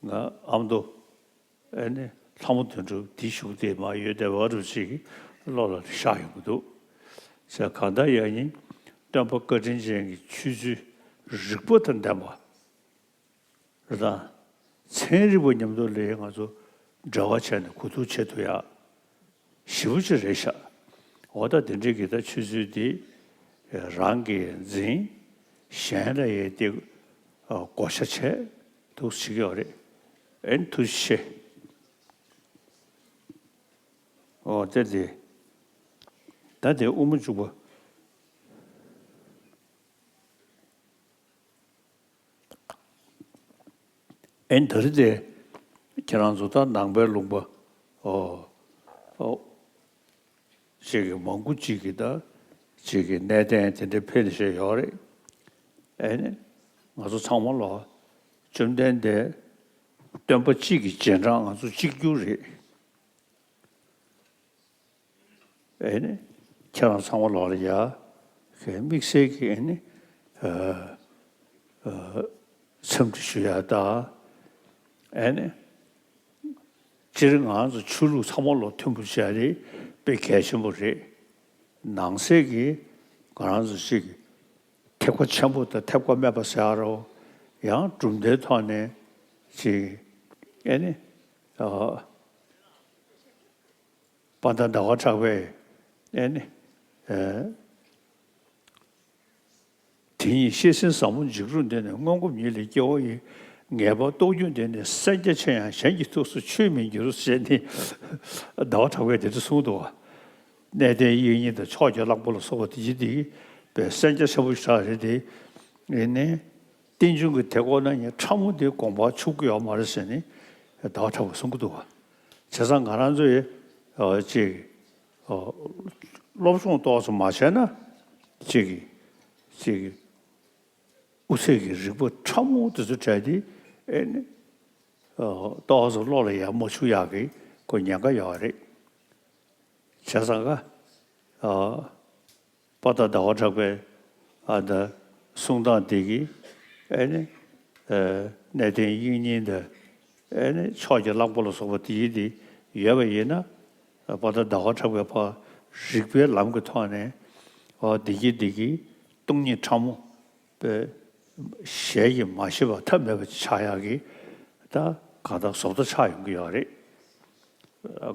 ང་ཨ་མདོ། ཨེ་ནི་ལྷ་མོ་དོན་གྲུབ་འདི་བཞུགས་དེ་མ་ཡོད་བསྡད་པ་རུ་ཅིག་བློ་ལ་ཤར་ཡོང་གི་འདུག་ཟེར། གང་ལྟར་ཡང་ཡིན་སྟོན་པ་བཀའ་དྲིན་ཅན་གྱི་ཆོས་ཚུལ་རིག་པ་དང་ལྡན་པ་རེད་དང་། ཚན་རིག་པ་མཉམ་དུ་ལས་ང་ཚོ་འབྲེལ་བ་བྱས་ནས་གོ་བསྡུར་བྱེད་ཐུབ་ཡག་ཞེ་པོ་ཅིག་རེད་ཤག་འོ་ད་དེ་འདྲའི་གི་ད་ཆོས་ཚུལ་འདི་རང་གིས་འཛིན། གཞན་ལ་ཡང་དེ་བགོ་བཤའ་བྱས་འདུག་བྱེད་ཀྱི་ཡོད་རེད། ཨེ་ཐུགས་རྗེ་ཆེ། ཨོ་དེ་དེ། ད་དེ་དབུ་མ་འཇུག་པ། ཨེ་ད་རེས་དེ་ཁྱེད་རང་ཚོ་ད་ནང་པའི་ལུང་པ་ཨོ་ཨོ་ཅིག་གི་མང་པོ་ཅིག་གི་ད་ཅིག་གི་གནས་བརྟན་དེ་འདྲ་ཕེབས་བཞིན་ཡོད་རེད། ཨེ་ནི་ང་ཚོ་ཚང་མ་ལོ་བཅོམ་ལྡན་འདས་སྟོན་པ་གཅིག་གི་རྗེས་འབྲང་ང་ཚོ་གཅིག་གྱུར་རེད། ཨེ་ནི་ཁྱེད་རང་ཚང་མ་ལོག་ལ་ཡ་གི་དམིགས་བསལ་གྱི་ཨེ་ནི་ཨ་ཨ་འཚམས་འདྲི་ཞུ་ཡ་ད། ཨེ་ནི་སྤྱིར་ང་ཚོ་ཆོས་ལུགས་ཚང་མ་ལོག་མཐུན་པོ་བྱས་རེད། དཔེ་གལ་ཆེན་པོ་རེད། ནང་གསེས་ཀྱི་ང་རང་ཚོ་ཞིག་ཐེག་པ་ཆེན་པོ་དང་ཐེག་པ་དམན་པ་ཟེར་ཡ་རོ། ཡང་གྲུབ་མཐའི་ཐོག་ནས་ཅིག་ཨེ་ནི་ཨ། དཔལ་ལྡན་ཟླ་བ་གྲགས་པས་ཨེ་ནི། ཨེ། དེ་ཉིད་ཤེས་ཟིན་ཟབ་མོ་འཇིགས་རུང་འདས་ནས་སྔོན་གོམས་ཉིད་ལས་སྐྱེ་བོ་ཡི། ངེས་པར་རྟོགས་འགྱུར་འདས་ནས་སེམས་རྒྱ་ཆེ་ཡང་གཞན་གྱི་ཐུགས་སུ་ཆུད་མི་འགྱུར་ཟེར་ནས་ཟླ་བ་གྲགས་པས་དེ་འདྲ་གསུངས་འདུག་བ། གནས་བརྟན་དབྱིག་གཉེན་དང་ཕྱོགས་ཀྱི་གླང་པོ་ལ་སོགས་པ་དེ་ཡི་དེ་པའི་སེམས་རྒྱ་ཆེན་པོ་ཞིག་རེད་དེ། ཨེ་ནི། རྟེན་འབྱུང་གི་དེ་ཀོ་ན་ཉིད་ཕྲ་མོ་དེ་དགོངས་པར་ཆུག་གི་ཡོད་མ་རེད་ཟེར་ནས་ཟླ་བ་གྲགས་པས་གསུང་གི་འདུག་བ། བྱས་ཙང་ང་རང་ཚོ་ཡི་ཨ་ཅིག་ཨ་སློབ་སྦྱོང་ཏོག་ཙམ་མ་བྱས་ན་ཅིག་ཅིག་དབུ་ཚད་ཀྱི་རིག་པ་ཕྲ་མོ་དེ་ཚོ་བྲལ་ཏེ་ཨེ་ནི་ཨ་ཏོག་ཙམ་བློ་ལ་ཡར་མ་ཆུག་ཡག་གི་ཁོ་ཉེན་ཁ་ཡོད་རེད། བྱས་ཙང་ཀ་ཨ། དཔལ་ལྡན་ཟླ་བ་གྲགས་པའི་ཨ་ད་གསུང་སྟངས་དེ་གིས་ཨེ་ནི་ཨ་གནས་བརྟན་དབྱིག་གཉེན་དང་ཨེ་ནི་ཕྱོགས་ཀྱི་གླང་པོ་ལ་སོགས་པ་དེ་ཡིན་དེ་ཡོད་པ་ཡིན་ན། དཔལ་ལྡན་ཟླ་བ་གྲགས་པའི་ཕར་རིག་པའི་ལམ་གྱི་ཐོག་ནས་ཨ་བདེ་སྐྱིད་བདེ་སྐྱིད་སྟོང་ཉིད་ཕྲ་མོ་པའི་ཞལ་གྱིས་མ་བཞེས་པ་ཐབས་མེད་པ་ཅིག་ཆགས་ཡག་གི་ད་གང་ལྟར་བཟོ་ལྟ་ཆགས་ཡོང་གི་ཡོད་རེད།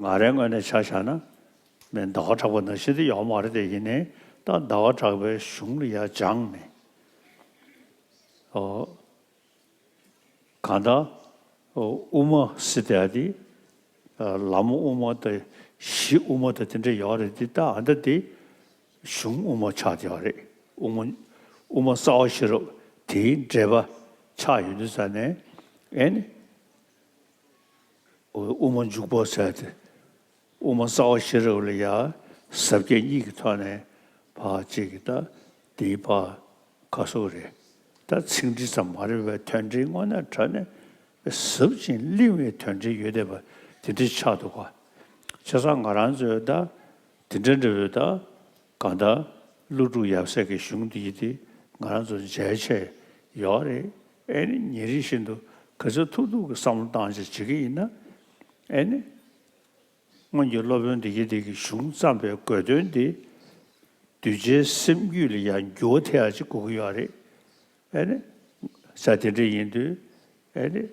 ང་རའི་ངོས་ནས་ཆ་བཞག་ན། མི་ཟླ་བ་གྲགས་པ་ནང་བཞིན་དེ་ཡོད་མ་རེད་དེ་ཡིན་ནའི་ད་ཟླ་བ་གྲགས་པའི་གཞུང་ལ་ཡར་སྦྱངས་ནས། ཨོ། གང་ལྟར་ཨོ་དབུ་མ་ཟེར་དེ་ཨ་དེ། ལམ་དབུ་མ་དང་གཞི་དབུ་མ་དང་དེ་འདྲ་ཡོད་རེད་དེ་ད་ཨ་ད་དེ་གཞུང་དབུ་མ་ཆགས་བསྡད་ཡོད་རེད། དབུ་མ་དབུ་མ་རྩ་བ་ཤེས་རབ་དེའི་འགྲེལ་པ་ཆགས་ཡོད་དུས་ཙ་ནས་ཨེ་ནི། དབུ་མ་འཇུག་པ་ཟེར་ཏེ། དབུ་མ་རྩ་བ་ཤེས་རབ་ལ་ཡང་ཟབ་རྒྱས་གཉིས་ཀྱི་ཐོག་ནས་ཕར་གཅིག་གི་ད་དེའི་ཕར་ཁ་སོ་རེད། ད་ཚིག་འགྲེལ་ཙམ་མ་རེད་པའི་དོན་འགྲེལ་དངོས་གནས་དྲང་གནས་ཟབ་ཅིང་བརླིང་བའི་དོན་འགྲེལ་ཡོད་བསྡད་པ་ དེ་འདྲ་ཆགས་འདུག་ག་བྱས་ཙང་ང་རང་ཚོས་ད་དེ་འདྲ་འདྲ་བོའི་ད་གང་ལྟར་ཀླུ་སྒྲུབ་ཡབ་སྲས་ཀྱི་གཞུང་འདི་ཡི་དེ་ང་རང་ཚོ་མཇལ་ཆེད་ཡོད་རེད། ཨེ་ནི་ཉིན་རེ་བཞིན་དུ་ག་ཚོད་ཐུབ་ཐུབ་ཀྱི་བསམ་བློ་བཏང་བྱས་བྱེད་ཀྱི་ཡིན་ན། ཨེ་ནི། སྔོན་གྱི་སློབ་དཔོན་འདི་གིས་འདི་གི་གཞུང་བརྩམས་པའི་དགོས་དོན་འདི་གདུལ་བྱའི་སེམས་རྒྱུད་ལ་ཡང་འགྱུར་བ་ཐེབས་ཡག་ཅིག་དགོས་ཀྱི་ཡོད་རེད། ཨེ་ནི། ས་དེ་འདྲ་ཡིན་དུས་ཨེ་ནི།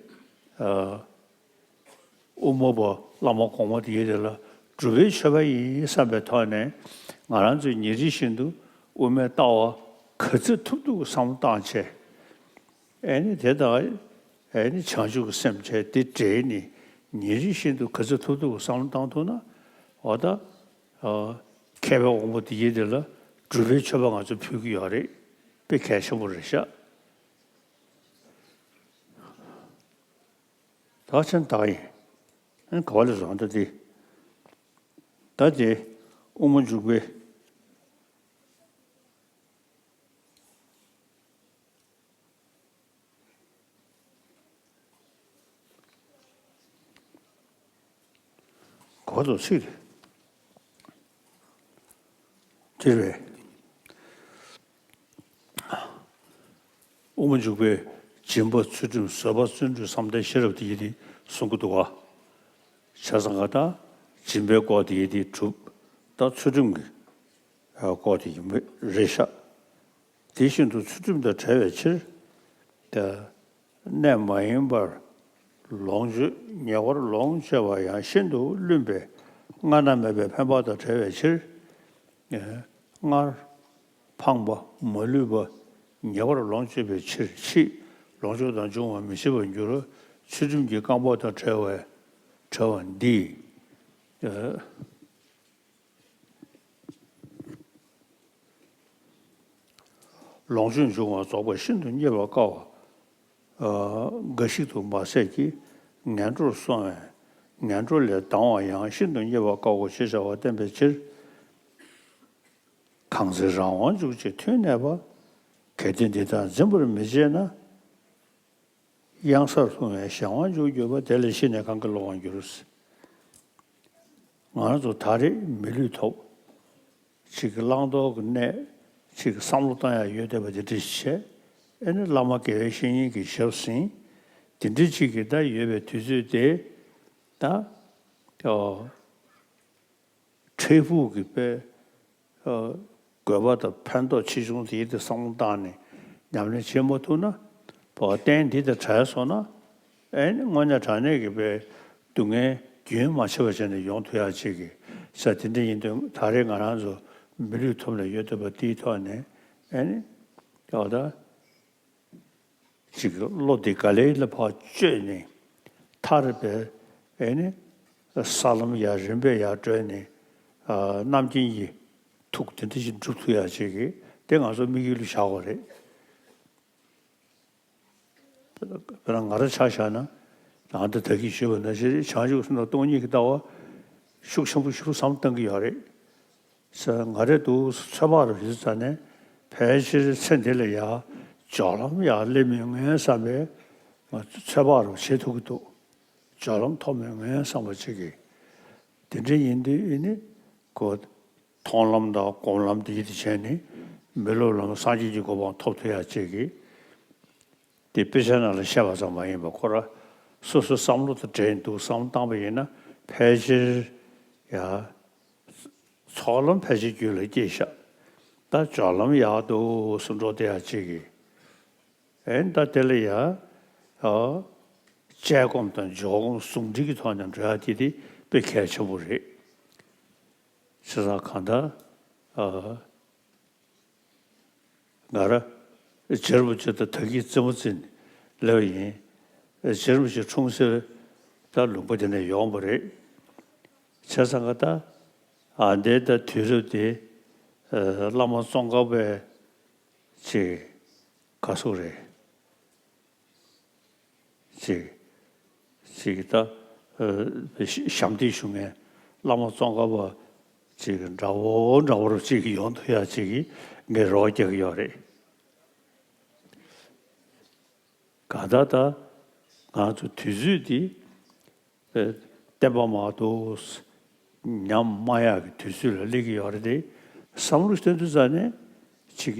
ཨ། དབུ་མ་པ་བླ་མ་གོང་མ་དེ་ཡིན་དེ་ལ་སྒྲུབ་པའི་མཆོད་པ་ཡིན་བསམ་པའི་ཐོག་ནས་ང་རང་ཚོས་ཉིན་རེ་བཞིན་དུ་དབུ་མའི་ལྟ་བ་ག་ཚོད་ཐུབ་ཐུབ་བསམ་བློ་བཏང་བྱས། ཨེ་ནི་དེ་དང་ཨེ་ནི་བྱང་ཆུབ་ཀྱི་སེམས་བྱས་དེ་འདྲེས་ནས་ཉིན་རེ་བཞིན་དུ་ག་ཚོད་ཐུབ་ཐུབ་བསམ་བློ་བཏང་ཐུབ་ན་འོ་ད་ཨ་མཁས་པའི་དབང་པོ་དེ་ཡིན་དེ་ལ་སྒྲུབ་པའི་མཆོད་པ་ང་ཚོ་ཕུལ་གྱི་ཡོད་རེད། དཔེ་གལ་ཆེན་པོ་རེད་ཤག་ད་ཆེན་དག་ཡིན། ཨན་ག་བ་ལས་བཟུང་ད་དེ། ད་དེ་དབུ་མ་འཇུག་པའི། གོ་ཚོ་ཚིག་དེ་རེད། དབུ་མ་འཇུག་པའི་སྦྱིན་པ་ཚུལ་ཁྲིམས་བཟོད་པ་བརྩོན་འགྲུས་བསམ་གཏན་ཤེས་རབ་དེ་ཡི་དེ་གསུང་གི་འདུག་ག་བྱས་ཙང་ག་ད་སྦྱིན་པའི་སྐོར་དེ་ཡི་དེ་གྲུབ། ད་ཚུལ་ཁྲིམས་ཀྱི་སྐོར་དེ་ཡིན་པ་རེད་ཤག་དེ་བཞིན་དུ་ཚུལ་ཁྲིམས་དང་བྲལ་བའི་ཕྱིར། ཏེ། གནས་མ་ཡིན་པར་ལོངས་སྤྱོད་ཉེ་བར་ལོངས་སྤྱོད་པ་ཡང་ཤིན་ཏུ་བླུན་པས་སྔར་ན་མེད་པའི་ཕན་པ་དང་བྲལ་བའི་ཕྱིར། སྔར་འཕངས་པ་མ་ལུས་པ་ཉེ་བར་ལོངས་སྤྱོད་པའི་ཕྱིར་ཕྱིས་ལོངས་སྤྱོད་དང་འབྱུང་བ་མི་བྱེད་པར་འགྱུར། ཚུལ་ཁྲིམས་ཀྱི་རྐང་པ་དང་བྲལ་བའི་བྲལ་བ་འདིས། ལོངས་སྤྱོད་འབྱུང་བ་རྫོགས་པ་ཤིན་ཏུ་རྙེད་པར་དཀའ་བ་འགའ་ཞིག་ཏུ་མ་ཟད་ཀྱི་ངན་འགྲོར་སོང་བས་ངན་འགྲོ་ལས་ལྡང་བ་ཡང་ཤིན་ཏུ་རྙེད་པར་དཀའ་བ་ཞེས་བྱ་བ་བསྟན་པའི་ཕྱིར། གང་ཚེ་རང་དབང་འཇུག་ཅེས་མཐུན་གནས་པ། གལ་ཏེ་འདི་ལྟར་འཛིན་པར་མི་བྱེད་ན། གཡང་སར་ལྷུང་བའི་གཞན་དབང་འཇུག་གྱུར་པ་དེ་ལས་ཤི་ནས་གང་གིས་སློང་བར་འགྱུར། ང་རང་ཚོ་ད་རེས་མི་ལུས་ཐོབ། ཅིག་གི་བླང་དོར་གྱི་གནས་ཅིག་གི་བསམ་བློ་བཏང་ཡག་ཡོད་བསྡད་པ་དེ་འདྲ་ཞིག་བྱས། ཨེ་ནི་བླ་མ་དགེ་བའི་བཤེས་གཉེན་གྱི་ཞབས་ཟིན། དེ་འདྲ་ཅིག་གི་ད་ཡོད་པའི་དུས་ཚོད་དེ་ད། འཕྲལ་ཕུགས་ཀྱི་དཔེ། དགོས་པ་དང་ཕན་ཐོགས་ཆེ་ཆུང་དེའི་དེ་བསམ་བློ་བཏང་ནས་ཉམས་ལེན་བྱེད་མ་ཐུབ་ན། བ་རྟེན་འདི་དང་བྲལ་སོང་ན། ཨེ་ནི་དངོས་གནས་དྲང་གནས་ཀྱི་དཔེ་སྡུག་བསྔལ་རྒྱུན་མ་ཆད་པ་བྱས་ནས་ཡོང་ཐུབ་ཡག་ཅིག་གི་ས་དེ་འདྲ་ཡིན་དུས་ད་རེས་ང་རང་ཚོ་མི་ལུས་ཐོབ་ནས་ཡོད་བསྡད་པ་དེའི་ཐོག་ནས་ཨེ་ནི། ད་ལྟ། ཅིག་བློ་དེ་ག་ལེ་ལ་ཕར་བཅོས་ནས་ཐར་པའི་ཨེ་ནི་ས་ལམ་ཡར་རིམ་པས་ཡར་བགྲོད་ནས་རྣམ་མཁྱེན་གྱི་ཐུགས་དེ་འདྲ་ཞིག་འགྲུབ་ཐུབ་ཡག་ཅིག་གི་དེ་ང་ཚོ་དམིགས་ཡུལ་ལ་བཞག་དགོས་རེད། དཔེར་ན་ང་རང་ཆ་བཞག་ན་ད་ལྟ་ད་གིན་ཞུས་པ་ནང་བཞིན་བྱང་ཆུབ་སེམས་དང་སྟོང་ཉིད་ཀྱི་ལྟ་བ་ཤུགས་ཆེན་པོ་ཞིག་བསམ་བཏང་གི་ཡོད་རེད། ཟེར་ང་རེ་འདུག་ཚོད་དཔག་རུ་ཞུ་ཙ་ནས་ཕལ་ཆེར་ཚེ་འདི་ལ་ཡ་སྦྱོར་ལམ་ཡར་སླེབས་མི་ངན་བསམ་པའི་ང་ཚོད་དཔག་རུ་བྱེད་ཐུབ་ཀྱི་འདུག་སྦྱོར་ལམ་ཐོབ་མི་ངན་བསམ་པ་ཅིག་གིས་དེ་འདྲ་ཡིན་དུས་ཨེ་ནི་ཁོ་མཐོང་ལམ་དང་སྒོམ་ལམ་དེ་ཡིད་དུ་བྱས་ནས་མི་སློབ་ལམ་སངས་རྒྱས་ཀྱི་གོ་འཕང་ཐོབ་ཐུབ་ཡག་ཅིག་གིས། དེ་དཔེ་ཆ་ནང་ལ་བཤད་པ་ཙམ་མ་ཡིན་པར་ཁོ་རང་སོ་སོའི་བསམ་བློ་དང་འབྲེལ་འདུག་བསམ་བཏང་པ་ཡིན་ན་ཕལ་ཆེར་ཡ། ཚོགས་ལམ་ཕལ་ཆེར་རྒྱུད་ལ་སྐྱེས་ཤག་ད་སྦྱོར་ལམ་ཡག་འདུག་སུ་འགྲོ་བསྡད་ཡག་ཅིག་གིས། ཨེ་ད་དེ་ལ་ཡ། ཨ། དཔྱད་སྒོམ་དང་འཇོག་སྒོམ་ཟུང་འབྲེལ་གྱི་ཐོག་ནས་འགྲོ་ཡག་དེ་དེ་དཔེ་གལ་ཆེན་པོ་རེད། བྱས་ཙང་གང་ལྟར། ཨ། ང་རང་རྗེ་རིན་པོ་ཆེ་དང་ད་གིན་རྩེད་མོ་རྩེ་ནས་སླེབས་པ་ཡིན། རྗེ་རིན་པོ་ཆེ་འཁྲུངས་སའི་ད་ལུང་པ་དེ་ནས་ཡོང་བ་རེད། བྱས་ཙང་ག་ད་ཨ་འདའི་ད་དུས་རབས་དེ་བླ་མ་ཙོང་ཁ་པའི་ཅིག་ག་སུ་རེད། ཅིག་ཅིག་ད། ཨ། ཞབས་འདེགས་ཞུ་མཁན་བླ་མ་ཙོང་ཁ་པ་ཅིག་འདྲ་བོ་འདྲ་བོ་རུ་ཅིག་ཡོང་ཐུབ་ཡག་ཅིག་ངས་རེ་བ་རྒྱག་གི་ཡོད་རེད། གང་ལྟར་ད་ང་ཚོ་དུས་ཚོད་འདི་ཨ། བསྟན་པ་མར་དུ་ཉམས་དམའ་ཡག་གི་དུས་ཚོད་ལ་སླེབས་ཀྱི་ཡོད་རེད་དེ། བསམ་བློ་བཏོན་དུས་ཙ་ནས་ཅིག་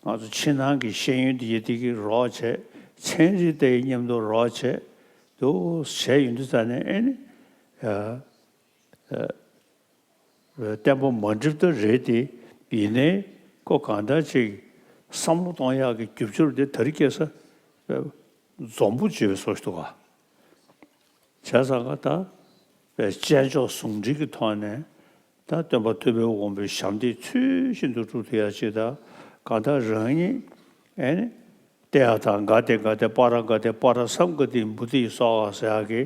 ང་ཚོ་ཕྱི་ནང་གི་ཤེས་ཡོན་དེ་ཡེ་དེ་གི་རོགས་བྱས། ཚན་རིག་དེ་མཉམ་དུ་རོགས་བྱས། དུ་བྱས་ཡོང་དུས་ཙ་ནས་ཨེ་ནི་ཨ་ཨ་བསྟན་པ་མ་འགྲིབ་ད་རེད་དེ། ཡིན་ནའི་ཁོ་གང་ལྟར་ཅིག་བསམ་བློ་གཏོང་ཡག་གི་རྒྱུ་ཆུར་དེ་དེ་རིང་ཁ་སང་འཛོམས་པོ་བྱེད་པའི་བཟོ་ཞིག་འདུག་ག་བྱས་ཙང་ཀ་ད་དཔེ་དཔྱད་འཇོག་ཟུང་འབྲེལ་གྱི་ཐོག་ནས་ད་སྟོན་པ་ཐུབ་པའི་དབང་པོའི་ཞབས་འདེགས་ཚུལ་བཞིན་དུ་སྒྲུབ་ཐུབ་ཡག་ཅིག་དང་། གང་ལྟར་རང་ཉིད་ཨེ་ནི་བལྟ་ཡག་དང་། དགའ་སྟེ་དགའ་སྟེ་པ་ར་དགའ་སྟེ་པ་ར་བསམ་དགའ་སྟེ་བུ་དེ་ཡི་སོགས་ཟེར་ཡག་གི་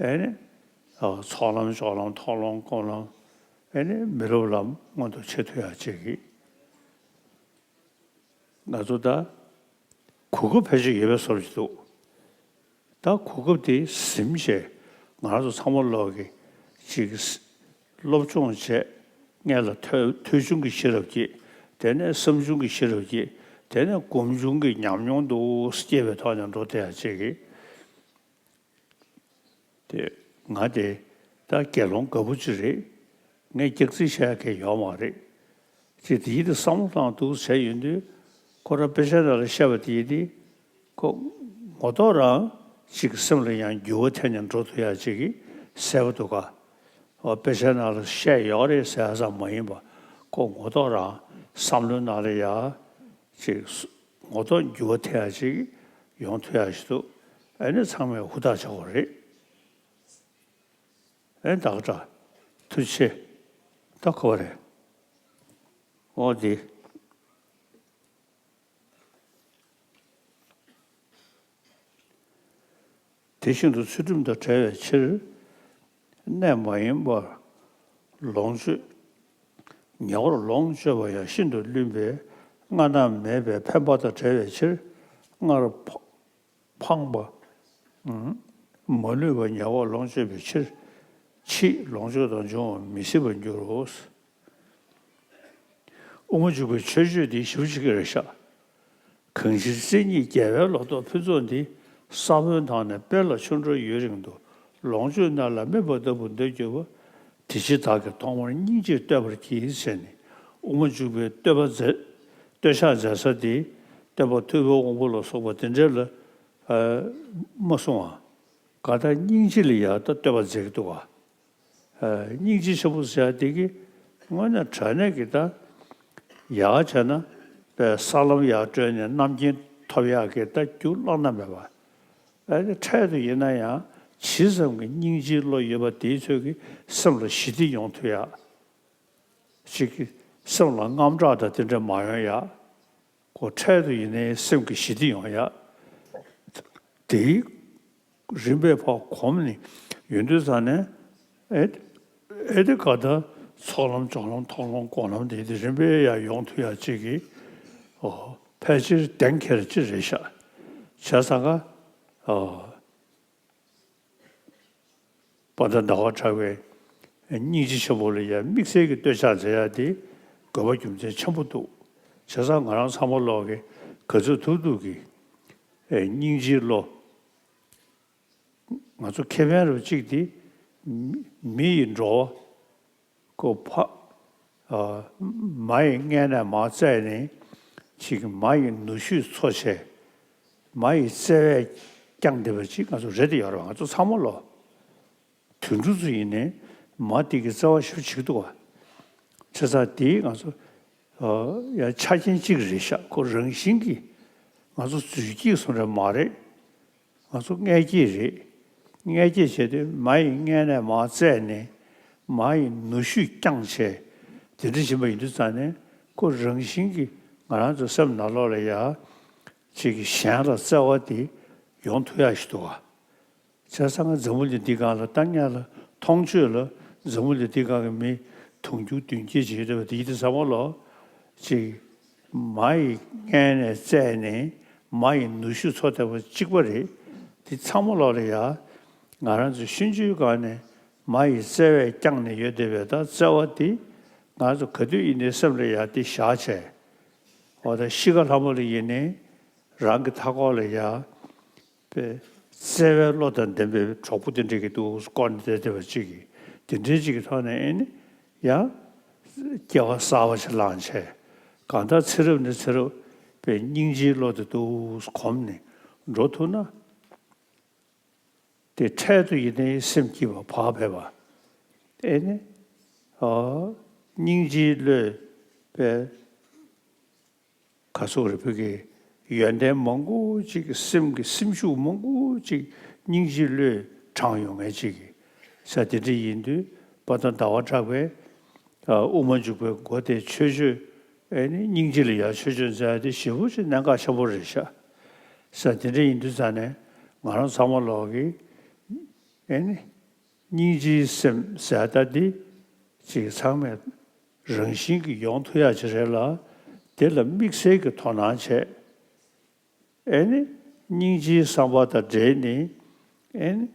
ཨེ་ནི་ཨ་ཚོགས་ལམ་སྦྱོར་ལམ་མཐོང་ལམ་སྒོམ་ལམ་ཨེ་ནི་མི་སློབ་ལམ་མངོན་དུ་བྱེད་ཐུབ་ཡག་ཅིག་གི་ང་ཚོ་ད་གོ་སྐབས་ཕལ་ཆེར་ཡོད་པའི་བཟོ་འདྲ་ཅིག་འདུག་ད་གོ་སྐབས་དེ་ཟིན་བྱས་ང་རང་ཚོ་ཚང་མ་ལོག་གི་ཅིག་སློབ་སྦྱོང་བྱས། སྔོན་ལ་ཐོས་ཐོས་བྱུང་གི་ཤེས་རབ་ཀྱིས། དེ་ནས་བསམ་བྱུང་གི་ཤེས་རབ་ཀྱིས། དེ་ནས་སྒོམ་བྱུང་གི་ཉམས་མྱོང་དུ་སྐྱེས་པའི་ཐོག་ནས་འགྲོ་བསྡད་ཡག་ཅིག་གི་དེ་ང་དེ་ད་དགེ་སློང་དགའ་པོ་ཅིག་རེད། ངས་སྐྱག་རྫུན་བཤད་ཡག་གི་ཡོད་མ་རེད། ཅེས་དེ་ཡིད་དུ་བསམ་བློ་བཏང་འདུག་བྱས་ཡོང་དུས། ཁོ་རང་དཔེ་ཆ་ནང་ལ་བཤད་པ་དེ་ཡིན་དུས། ཁོ་ངོ་ཐོག་རང་ཅིག་སེམས་ལ་ཡང་འགྱུར་བ་ཐེབས་ནས་འགྲོ་ཐུབ་ཡག་ཅིག་གི་གསལ་པོ་འདུག་ག་འོ་དཔེ་ཆ་ནང་ལ་བཤད་ཡོད་རེད་ཟེར་ཡག་ཙམ་མ་ཡིན་པ། ཁོ་ངོ་ཐོག་རང་བསམ་བློའི་ནང་ལ་ཡ་ཅིག་ངོ་ཐོག་འགྱུར་བ་ཐེབས་ཡག་ཅིག་ཡོང་ཐུབ་ཡག་ཞིག་འདུག་ཨ་ནི་ཚང་མས་ཧུར་ཐག་བྱེད་དགོས་རེད། ཨེ་ད་ག་འདྲ། ཐུགས་རྗེ་ཆེ། ད་ག་བ་རེད། འོ་དེ། དེ་བཞིན་དུ་ཚུལ་ཁྲིམས་དང་བྲལ་བའི་ཕྱིར། གནས་མ་ཡིན་པར་ལོངས་སྤྱོད། ཉེ་བར་ལོངས་སྤྱོད་པ་ཡང་ཤིན་ཏུ་བླུན་པས་སྔར་ན་མེད་པའི་ཕན་པ་དང་བྲལ་བའི་ཕྱིར། སྔར་འཕངས་པ། མ་ལུས་པ་ཉེ་བར་ལོངས་སྤྱོད་པའི་ཕྱིར། ཕྱིས་ལོངས་སྤྱོད་དང་འབྱུང་བ་མི་སྲིད་པར་འགྱུར་རོ། དབུ་མ་འཇུག་པའི་མཆོད་བརྗོད་འདི་ཞེ་པོ་ཅིག་རེད་ཤག་གང་ཕྱིར་སྲས་གཉིས་རྒྱལ་བའི་ལོ་ཏོག་ཕུན་ཚོགས་འདི། ས་བོན་དང་ནི་དཔལ་ལ་ཆོ་འཕྲུལ་ཡུན་རིང་དུ། ལོངས་སྤྱོད་རྣམས་ལ་དམིགས་པ་ལྟ་བུར་འདོད་གྱུར་པ། དེ་ཕྱིར་བདག་གིས་ཐོག་མར་སྙིང་རྗེས་བསྟོད་པར་བགྱི་ཞེས་ནས། དབུ་མ་འཇུག་པའི་བསྟོད་པ་མཛད། བསྟོད་བཞག་མཛད་ས་དེ། སྟོན་པ་ཐུབ་པའི་དབང་པོ་ལ་སོགས་པ་དེ་འདྲ་ལ་མ་གསུངས་པ། གང་ལྟར་སྙིང་རྗེ་ལ་ཡང་ད་བསྟོད་པ་མཛད་ཀྱི་འདུག་ག་སྙིང་རྗེ་ཆེན་པོ་ཟེར་ཡག་དེ་གི་དངོས་གནས་དྲང་གནས་ཀྱི་ད་ཡག་བྱས་ན་པའི་ས་ལམ་ཡར་བགྲོད་ནས་རྣམ་མཁྱེན་ཐོབ་ཡག་གི་ད་རྒྱུ་བླ་ན་མེད་པ། ཨ་ནི་འཕྲལ་དུ་ཡིན་ན་ཡང་ཇི་ཙམ་གྱི་སྙིང་རྗེའི་བློ་ཡོད་པ་དེའི་ཚོད་ཀྱིས་སེམས་ལ་ཞི་བདེ་ཡོང་ཐུབ་ཡག་ཅིག་གི་སེམས་ལ་དངངས་སྐྲག་དང་དེ་འདྲ་མ་ཡོང་ཡག་ཁོ་འཕྲལ་དུ་ཡིན་ནའི་སེམས་ཀྱི་ཞི་བདེ་ཡོང་ཡག་དེའི་རིམ་པས་ཕར་གོམས་ནས་ཡོང་དུས་ཙ་ནས་ཨེ་ཨེ་དེ་ག་ད་ཚོགས་ལམ་སྦྱོར་ལམ་མཐོང་ལམ་སྒོམ་ལམ་དེ་དེ་རིམ་པས་ཡར་ཡོང་ཐུབ་ཡག་ཅིག་གི་ཨོ་ཕལ་ཆེར་གཏན་འཁེལ་ཅིག་རེད་ཤག་བྱས་ཙང་ཀ་ཨོ། དཔལ་ལྡན་ཟླ་བ་གྲགས་པའི་སྙིང་རྗེ་ཆེན་པོ་ལ་ཡང་དམིགས་བསལ་གྱི་བསྟོད་ཕྱག་མཛད་ཡག་དེ་དགོས་པ་རྒྱུ་མཚན་ཆེན་པོ་འདུག་བྱས་ཙང་ང་རང་ཚང་མ་ལོག་གི་ག་ཚོད་ཐུབ་ཐུབ་ཀྱིས་སྙིང་རྗེའི་བློ། ང་ཚོ་ཁེ་ཕན་རུ་གཅིག་དེ་མི་ཡི་འགྲོ་བ། ཁོ་ཕ། མ་ཡི་མངལ་ནས་མར་བཙས་ནས་ཅིག་མ་ཡི་ནུ་ཞོས་འཚོ་བྱས། མ་ཡི་བརྩེ་བས་བསྐྱངས་བསྡད་པ་ཅིག་ང་ཚོ་རེད་དེ་ཡོད་རེད་བ། ང་ཚོ་ཚང་མ་ལོ་དུད་འགྲོ་ཚོ་ཡིན་ནའི་མ་དེ་གི་བརྩེ་བ་ཞེ་པོ་བྱེད་ཀྱི་འདུག་བ། བྱས་ཙང་དེ་ང་ཚོ་ཡང་ཆ་རྐྱེན་གཅིག་རེད་ཤག་ཁོ་རང་བཞིན་གྱིས་ང་ཚོ་རྫུས་སྐྱེས་སོང་རེད་མ་རེད། ང་ཚོ་མངལ་སྐྱེས་རེད། མངལ་སྐྱེས་བྱས་ཏེ་མ་ཡི་མངལ་ནས་མར་བཙས་ནས་མ་ཡི་ནུ་ཞོས་བསྐྱངས་བྱས། དེ་འདྲ་བྱིན་པ་ཡིན་དུས་ཙང་ནས་ཁོ་རང་བཞིན་གྱིས་ང་རང་ཚོ་སེམས་ནང་ལོགས་ལ་ཡ་ཅིག་གཞན་ལ་བརྩེ་བ་དེ་ཡོང་ཐུབ་ཡག་ཞིག་འདུག་བ། བྱས་ཙང་ང་འཛམ་བུ་གླིང་འདི་སྒང་ལ་ད་སྔོན་ལ་མཐོང་ཆོས་ལ་འཛམ་བུ་གླིང་འདི་སྒང་གི་མི་དུང་ཕྱུར་བདུན་བརྒྱད་ཅིག་ཡོད་བསྡད་པ་དེ་ཡིན་དུས་ཙམ་པ་ལ་ཅིག་མ་ཡི་མངལ་ནས་བཙས་ནས་མ་ཡི་ནུ་ཞོ་འཚོ་བསྡད་པ་གཅིག་པ་རེད། དེ་ཚང་མ་ལོག་ལ་ཡ་ང་རང་ཚོ་ཤུན་ཆུའི་སྒང་ནས་མ་ཡི་བརྩེ་བས་བསྐྱངས་ནས་ཡོད་བསྡད་པའི་ད་བརྩེ་བ་དེ་ང་ཚོ་ག་དུས་ཡིན་ནའི་སེམས་ལ་ཡ་དེ་བཞག་བྱས། འོ་ད་ཤི་ཁ་ལྷ་མོ་ལ་ཡིན་ནའི་རང་གི་མཐའ་འཁོར་ལ་ཡ་པའི་ བརྩེ་བའི་བློ་དང་ལྡན་པའི་གྲོགས་པོ་དེ་འདྲ་གི་འདུག་བསྐོར་ནས་བསྡད་བསྡད་པ་ཅིག་གིས། དེ་འདྲའི་ཅིག་གི་ཐོག་ནས་ཨེ་ནི་ཡང་སྐྱེ་བ་གསར་པ་ཞིག་བླངས་བྱས། གང་ལྟར་ཚེ་རབས་ནས་ཚེ་རབས་པའི་སྙིང་རྗེའི་བློ་དེ་འདུག་གོམས་ནས་འགྲོ་ཐུབ་ན། དེ་འཕྲལ་དུ་ཡིན་ནའི་སེམས་སྐྱིད་པ་བག་ཕེབས་པ། ཨེ་ནི། ཨོ། སྙིང་རྗེའི་བློས་པའི་ག་ཚོད་རེ་བོད་ཀྱི་ཡོན་ཏན་མང་པོ་ཅིག་སེམས་ཀྱི་སེམས་ཤུགས་མང་པོ་ཅིག་སྙིང་རྗེའི་བློས་དྲངས་ཡོང་མཁན་ཅིག་གི་ས་དེ་འདྲ་ཡིན་དུས། དཔལ་ལྡན་ཟླ་བ་གྲགས་པས་དབུ་མ་འཇུག་པའི་མགོ་དེ་ཆོས་སྤྱོད། ཨེ་ནི་སྙིང་རྗེ་ལ་ཡང་ཆོས་སྤྱོད་མཛད་དེ་ཞེ་པོ་ཅིག་གནད་འགག་ཆེན་པོ་རེད་ཤག་ས་དེ་འདྲ་ཡིན་དུས་ཙང་ནས་ང་རང་ཚང་མ་ལོག་གིས་ཨེ་ནི། སྙིང་རྗེའི་སེམས་ཟེར་ད་འདི་ཅིག་ཚང་མས་རང་བཞིན་གྱིས་ཡོང་ཐུབ་ཡག་ཅིག་རེད་ལ། དེ་ལ་དམིགས་བསལ་གྱི་དོ་སྣང་བྱས། ཨེ་ནི། སྙིང་རྗེའི་བསམ་པ་དང་འབྲེལ་ནས། ཨེ་ནི།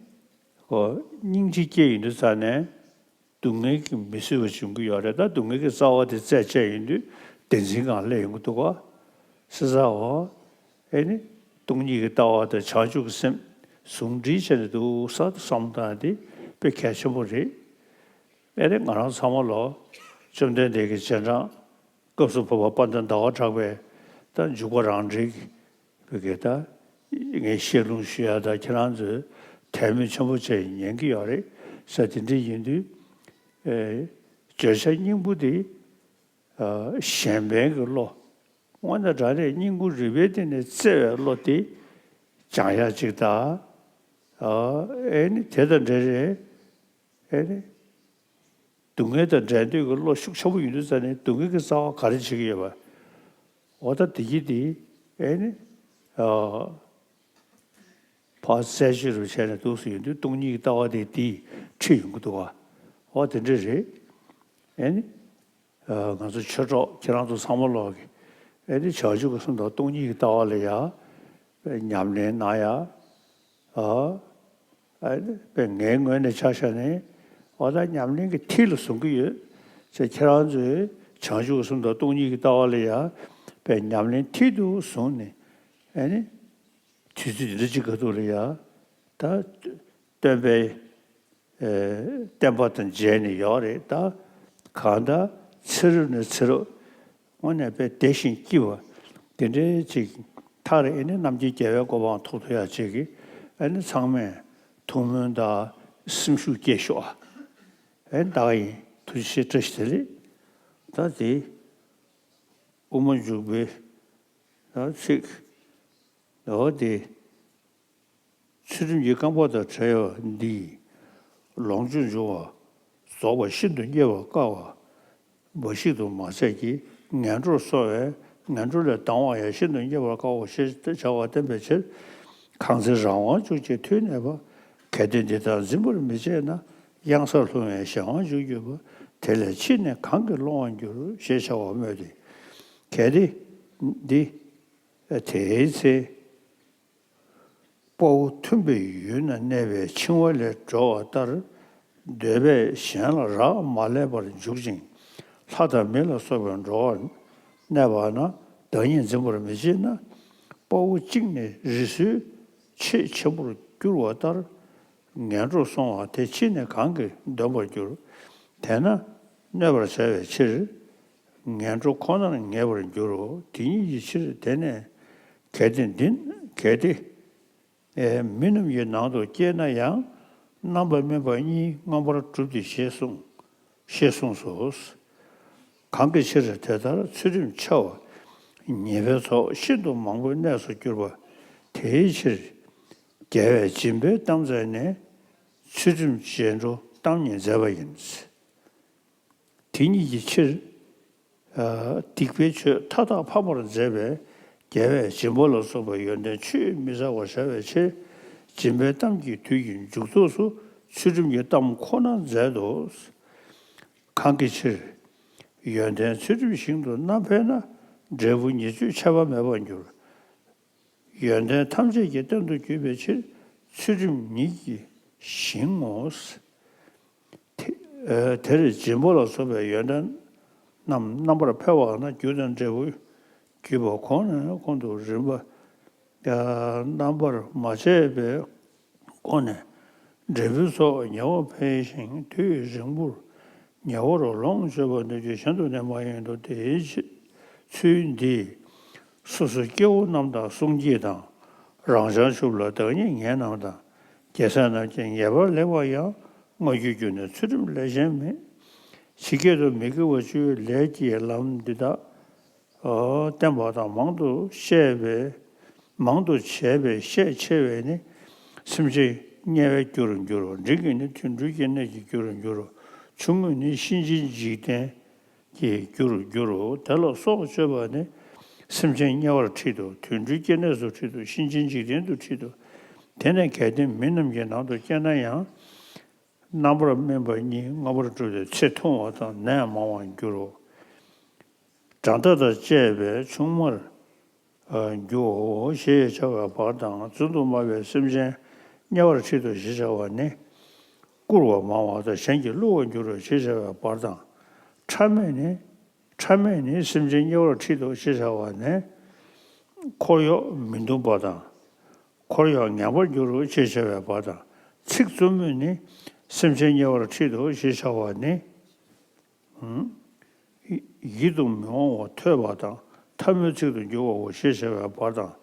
ཨོ། སྙིང་རྗེ་སྐྱེས་ཡོང་དུས་ཙང་ནས་སྡུག་བསྔལ་གྱིས་མི་བཟོད་པ་བྱུང་གི་ཡོད་རེད། ད་སྡུག་བསྔལ་གྱི་རྩ་བ་དེ་རྩད་བཅད་ཡོང་དུས་བདེན་འཛིན་སྒང་སླེབས་ཡོང་གི་འདུག་ག་ས་ས་འོ། ཨེ་ནི། སྟོང་ཉིད་ཀྱི་ལྟ་བ་དང་བྱང་ཆུབ་ཀྱི་སེམས་ཟུང་འབྲེལ་བྱས་ནས་འདུག་ས་བསམ་སྟངས་དེ་དཔེ་གལ་ཆེན་པོ་རེད། ཨེ་ནི་ང་རང་ཚང་མ་ལོ། བཅོམ་ལྡན་འདས་ཀྱི་རྗེས་འབྲང་སྐབས་སུ་བབ་པ་དཔལ་ལྡན་ཟླ་བ་གྲགས་པས་ད་འཇུག་པ་རང་འགྲེལ་གྱི་བོད་སྐད་ད་ངས་བཤད་ལུང་ཞུ་ཡ་ད་ཁྱེད་རང་ཚོས་དད་མོས་ཆེན་པོ་བྱས་ཉན་གྱི་ཡོད་རེད་ས། དེ་འདྲ་ཡིན་དུས། ཨེ། བརྗོད་བྱ་སྙིང་པོ་དེ། ཨ། གཞན་ཕན་གྱི་བློ། དངོས་གནས་དྲང་གནས་སྙིང་པོ་རུས་པའི་གཏིང་ནས་བརྩེ་བའི་བློ་དེ་སྦྱང་ཡག་ཅིག་དང་། ཨ། ཨེ་ནི་དེ་དང་འབྲེལ་རེད། ཨེ་ནི། སྡུག་བསྔལ་དང་འབྲལ་འདོད་ཀྱི་བློ་ཤུགས་ཆེན་པོ་ཡོད་དུས་ཙང་ནས་སྡུག་བསྔལ་གྱི་རྩ་བ་ག་རེ་བྱེད་ཀྱི་ཡོད་པ། འོ་ད་དེ་གྱིས་དེ། ཨེ་ནི། ཨ། ཕར་རྩད་གཅོད་རུ་བྱས་ནས་འདུག་སེ་ཡོང་དུས་སྟོང་ཉིད་ཀྱི་ལྟ་བ་དེ་དེས་ཁྲིད་ཡོང་གི་འདུག་བ། འོ་དེ་འདྲ་རེད། ཨེ་ནི། ཨ། ང་ཚོ་ཆོས་གྲོགས་ཁྱེད་རང་ཚོ་ཚང་མ་ལོག་གིས། ཨེ་ནི་བྱང་ཆུབ་ཀྱི་སེམས་དང་སྟོང་ཉིད་ཀྱི་ལྟ་བ་ལ་ཡ། ཉམས་ལེན་གནང་ཡ། ཨ། ཨེ་ནི་དཔེ་ངའི་ངོས་ནས་ཆ་བཞག་ནས། འོ་ད་ཉམས་ལེན་གྱི་མཐིལ་ལ་བཟུང་གི་ཡོད། ཅེས་ཁྱེད་རང་ཚོས་བྱང་ཆུབ་ཀྱི་སེམས་དང་སྟོང་ཉིད་ཀྱི་ལྟ་བ་ལ་ཡ། དཔེ་ཉམས་ལེན་མཐིལ་དུ་བཟུང་ནས། ཨེ་ནི། དུས་ཚོད་འདི་འདྲ་ཅིག་ག་ཐུག་ལ་ཡ། ད་སྟོན་པའི། ཨེ། བསྟན་པ་དང་མཇལ་ནས་ཡོད་རེད་ད། གང་ལྟར་ཚེ་རབས་ནས་ཚེ་རབས་དངོས་གནས་དཔེ་བདེ་ཞིང་སྐྱིད་པ་དེ་འདྲའི་ཅིག་མཐར་ཨེ་ནི་རྣམ་མཁྱེན་རྒྱལ་བའི་གོ་འཕང་ཐོབ་ཐུབ་ཡག་ཅིག་གི་ཨེ་ནི་ཚང་མས་ཐུགས་སྨོན་དང་སེམས་ཤུགས་སྐྱེད་ཤོག་ཨ། ཨེ་ནི་ད་ག་ཡིན། ཐུགས་རྗེ་ཆེ། བཀྲ་ཤིས་བདེ་ལེགས། ད་དེ་དབུ་མ་འཇུག་པའི་ད་ཚིག་འོ་དེ། ཚུལ་ཁྲིམས་ཀྱི་རྐང་པ་དང་བྲལ་བ་འདིས། ལོངས་སྤྱོད་འབྱུང་བ་རྫོགས་པ་ཤིན་ཏུ་རྙེད་པར་དཀའ་བ་འབའ་ཞིག་ཏུ་མ་ཟད་ཀྱི་ངན་འགྲོར་སོང་བས། ངན་འགྲོ་ལས་ལྡང་བ་ཡང་ཤིན་ཏུ་རྙེད་པར་དཀའོ་ཞེས་བྱ་བ་བསྟན་པའི་ཕྱིར། གང་ཚེ་རང་དབང་ཕྱུག་ཅེས་ཐོས་ནས་པ། གལ་ཏེ་འདི་ལྟར་འཛིན་པར་མི་བྱེད་ན། གཡང་སར་ལྷུང་བའི་གཞན་དབང་ཕྱུག་གྱུར་པ། དེ་ལས་ཕྱིས་ནས་གང་གིས་སློང་བར་འགྱུར། ཞེས་བྱ་བ་སྨོས་ཏེ། གལ་ཏེ་འདི་དེའི་ཚེ། དཔའ་བོ་མཐུན་པའི་ཡུལ་ན་གནས་པའི་འཆིང་བ་ལས་སྒྲོལ་བ་ལྟར། འདོད་པས་གཞན་ལ་རག་མ་ལས་པར་འཇུག་ཅིང་། ལྷ་དང་མི་ལ་སོགས་པའི་འགྲོ་བར་གནས་པ་ན། བདག་ཉིད་འཛིན་པར་མི་བྱེད་ན། དཔའ་བོ་གཅིག་ནི་རི་སུལ་ཆེས་ཆེན་པོར་འགྱུར་བ་ལྟར། ངན་འགྲོར་སོང་བ་དེ་ཕྱིས་ནས་གང་གིས་འདོན་པར་འགྱུར། དེས་ན་གནོད་པར་བྱ་བའི་ཕྱིར། ངན་འགྲོ་ཁོ་ནར་ངེས་པར་འགྱུར་རོ། དེ་ཉིད་ཀྱི་ཕྱིར་དེ་ནས་གལ་ཏེ་འདི། གལ་ཏེ། ཨེ། མི་རྣམས་ཀྱི་ནང་དུ་སྐྱེས་ན་ཡང་། རྣམ་པར་སྨིན་པ་གཉིས་མངོན་པར་གྲུབ་སྟེ་ཞེས་གསུངས། ཞེས་གསུངས་སོ། གང་གི་ཕྱིར་དེ་ལྟར་ཚུལ་ཁྲིམས་འཆལ་བ་ཉེས་པའི་ཚོགས་ཤིན་ཏུ་མང་པོའི་གནས་སུ་གྱུར་པ། དེའི་ཕྱིར་རྒྱལ་བས་སྦྱིན་པའི་གཏམ་མཛད་ནས། ཚུལ་ཁྲིམས་རྗེས་འགྲོ་གཏམ་ཉིད་མཛད་པ་ཡིན། དེ་ཉིད་ཀྱི་ཕྱིར། ཨ། སྡིག་པའི་ཆོས་མཐའ་དག་ཕམ་པར་མཛད་པའི་རྒྱལ་བས་སྦྱིན་པ་ལ་སོགས་པའི་ཡོན་ཏན་ཆུད་མི་ཟ་བར་བྱ་བའི་ཕྱིར། སྦྱིན་པའི་གཏམ་གྱི་དུས་ཀྱི་མཇུག་ཐོགས་སུ་ཚུལ་ཁྲིམས་ཀྱི་གཏམ་ཁོ་ན་མཛད་དོ། གང་གི་ཕྱིར། ཡོན་ཏན་ཚུལ་ཁྲིམས་ཞིང་དུ་རྣམ་འཕེལ་ན། འབྲས་བུ་ཉེར་སྤྱོད་ཆད་པ་མེད་པར་འགྱུར། ཡོན་ཏན་ཐམས་ཅད་ཀྱི་རྟེན་དུ་གྱུར་པའི་ཕྱིར། ཚུལ་ཁྲིམས་ཉིད་ཀྱི་ཞིང་ངོ་། དེ། ཨ། དེར་སྦྱིན་པ་ལ་སོགས་པའི་ཡོན་ཏན་རྣམས་རྣམ་པར་འཕེལ་བ་ན། རྒྱུ་དང་འབྲས་བུ་བརྒྱུད་པ་གོང་ནས་གོང་དུ་རིམ་པ། ཨ། རྣམ་པར་མ་ཆད་པའི་ སྒོ་ནས་འབྲས་བུའི་ཚོགས་ཉེ་བར་འཕེལ་ཞིང་དུས་རིང་པོར་ཉེ་བར་ལོངས་སྤྱོད་པར་ནུས་རྒྱུ་གཞན་དུ་ནི་མ་ཡིན་ནོ། དེའི་ཕྱིར་ཚུལ་འདིས་སོ་སོའི་སྐྱེ་བོ་རྣམས་དང་གསུང་སྐྱེས་དང་། རང་བྱང་ཆུབ་ལ་བདག་ཉིད་ངེས་རྣམས་དང་། རྒྱལ་སྲས་རྣམས་ཀྱིས་ངེས་པར་ལེགས་པར་ཡང་བསྔགས་རྒྱུར་གྱུར་ནས་ཚུལ་ཁྲིམས་ལས་གཞན་མེད། ཇི་སྐད་དུ་མི་དགེ་བ་བཅུའི་ལས་ཀྱི་ལམ་འདི་དག་བསྟན་པ་དང་མང་དུ་བཤད་པས། མང་དུ་བྱས་པས་ཤས་ཆེ་བས་ནི་སེམས་ཅན་དམྱལ་བའི་རྒྱུ་རུ་འགྱུར་རོ། འབྲིང་གིས་ནི་དུད་འགྲོའི་སྐྱེ་གནས་ཀྱི་རྒྱུ་རུ་འགྱུར་རོ། ཆུང་ངུས་ནི་གཤིན་རྗེའི་འཇིག་རྟེན་གྱི་རྒྱུ་རུ་འགྱུར་རོ། དེ་ལ་སྲོག་གཅོད་པ་ནི་སེམས་ཅན་དམྱལ་བར་ཁྲིད་དོ། དུད་འགྲོའི་སྐྱེ་གནས་སུ་ཁྲིད་དོ། གཤིན་རྗེའི་འཇིག་རྟེན་དུ་ཁྲིད་དོ། དེ་ནས་གལ་ཏེ་མི་རྣམས་ཀྱི་ནང་དུ་སྐྱེས་ན་ཡང་། རྣམ་པར་སྨིན་པ་གཉིས་མངོན་པར་གྲུབ་སྟེ་ཚེ་ཐུང་བ་དང་ནད་མང་བར་འགྱུར་རོ། དགྲ་སྟ་དང་བཅས་པས་ཆུང་མར་འགྱུར་རོ་ཞེས་བྱ་བའི་བར་དང་། བཙུན་དུ་སྨྲ་བས་སེམས་ཅན་དམྱལ་བར་ཁྲིད་དོ་ཞེས་བྱ་བ་ནི། བཀུར་བ་མང་བ་དང་གཞན་གྱིས་བསླུ་བར་འགྱུར་རོ་ཞེས་བྱ་བའི་བར་དང་། ཕྲ་མས་ནི། ཕྲ་མས་ནི་སེམས་ཅན་དམྱལ་བར་ཁྲིད་དོ་ཞེས་བྱ་བ་ནི། འཁོར་གཡོག་མི་འདུམ་པ་དང་། འཁོར་གཡོག་ངན་པར་འགྱུར་རོ་ཞེས་བྱ་བའི་བར་དང་། ཚིག་རྩུབ་མོས་ནི་སེམས་ཅན་དམྱལ་བར་ཁྲིད་དོ་ཞེས་བྱ་བ་ནི། ཡིད་དུ་མི་འོང་བ་ཐོས་པ་དང་ཐལ་མོའི་ཚིག་ཏུ་འགྱུར་བའོ་ཞེས་བྱ་བའི་བར་དང་།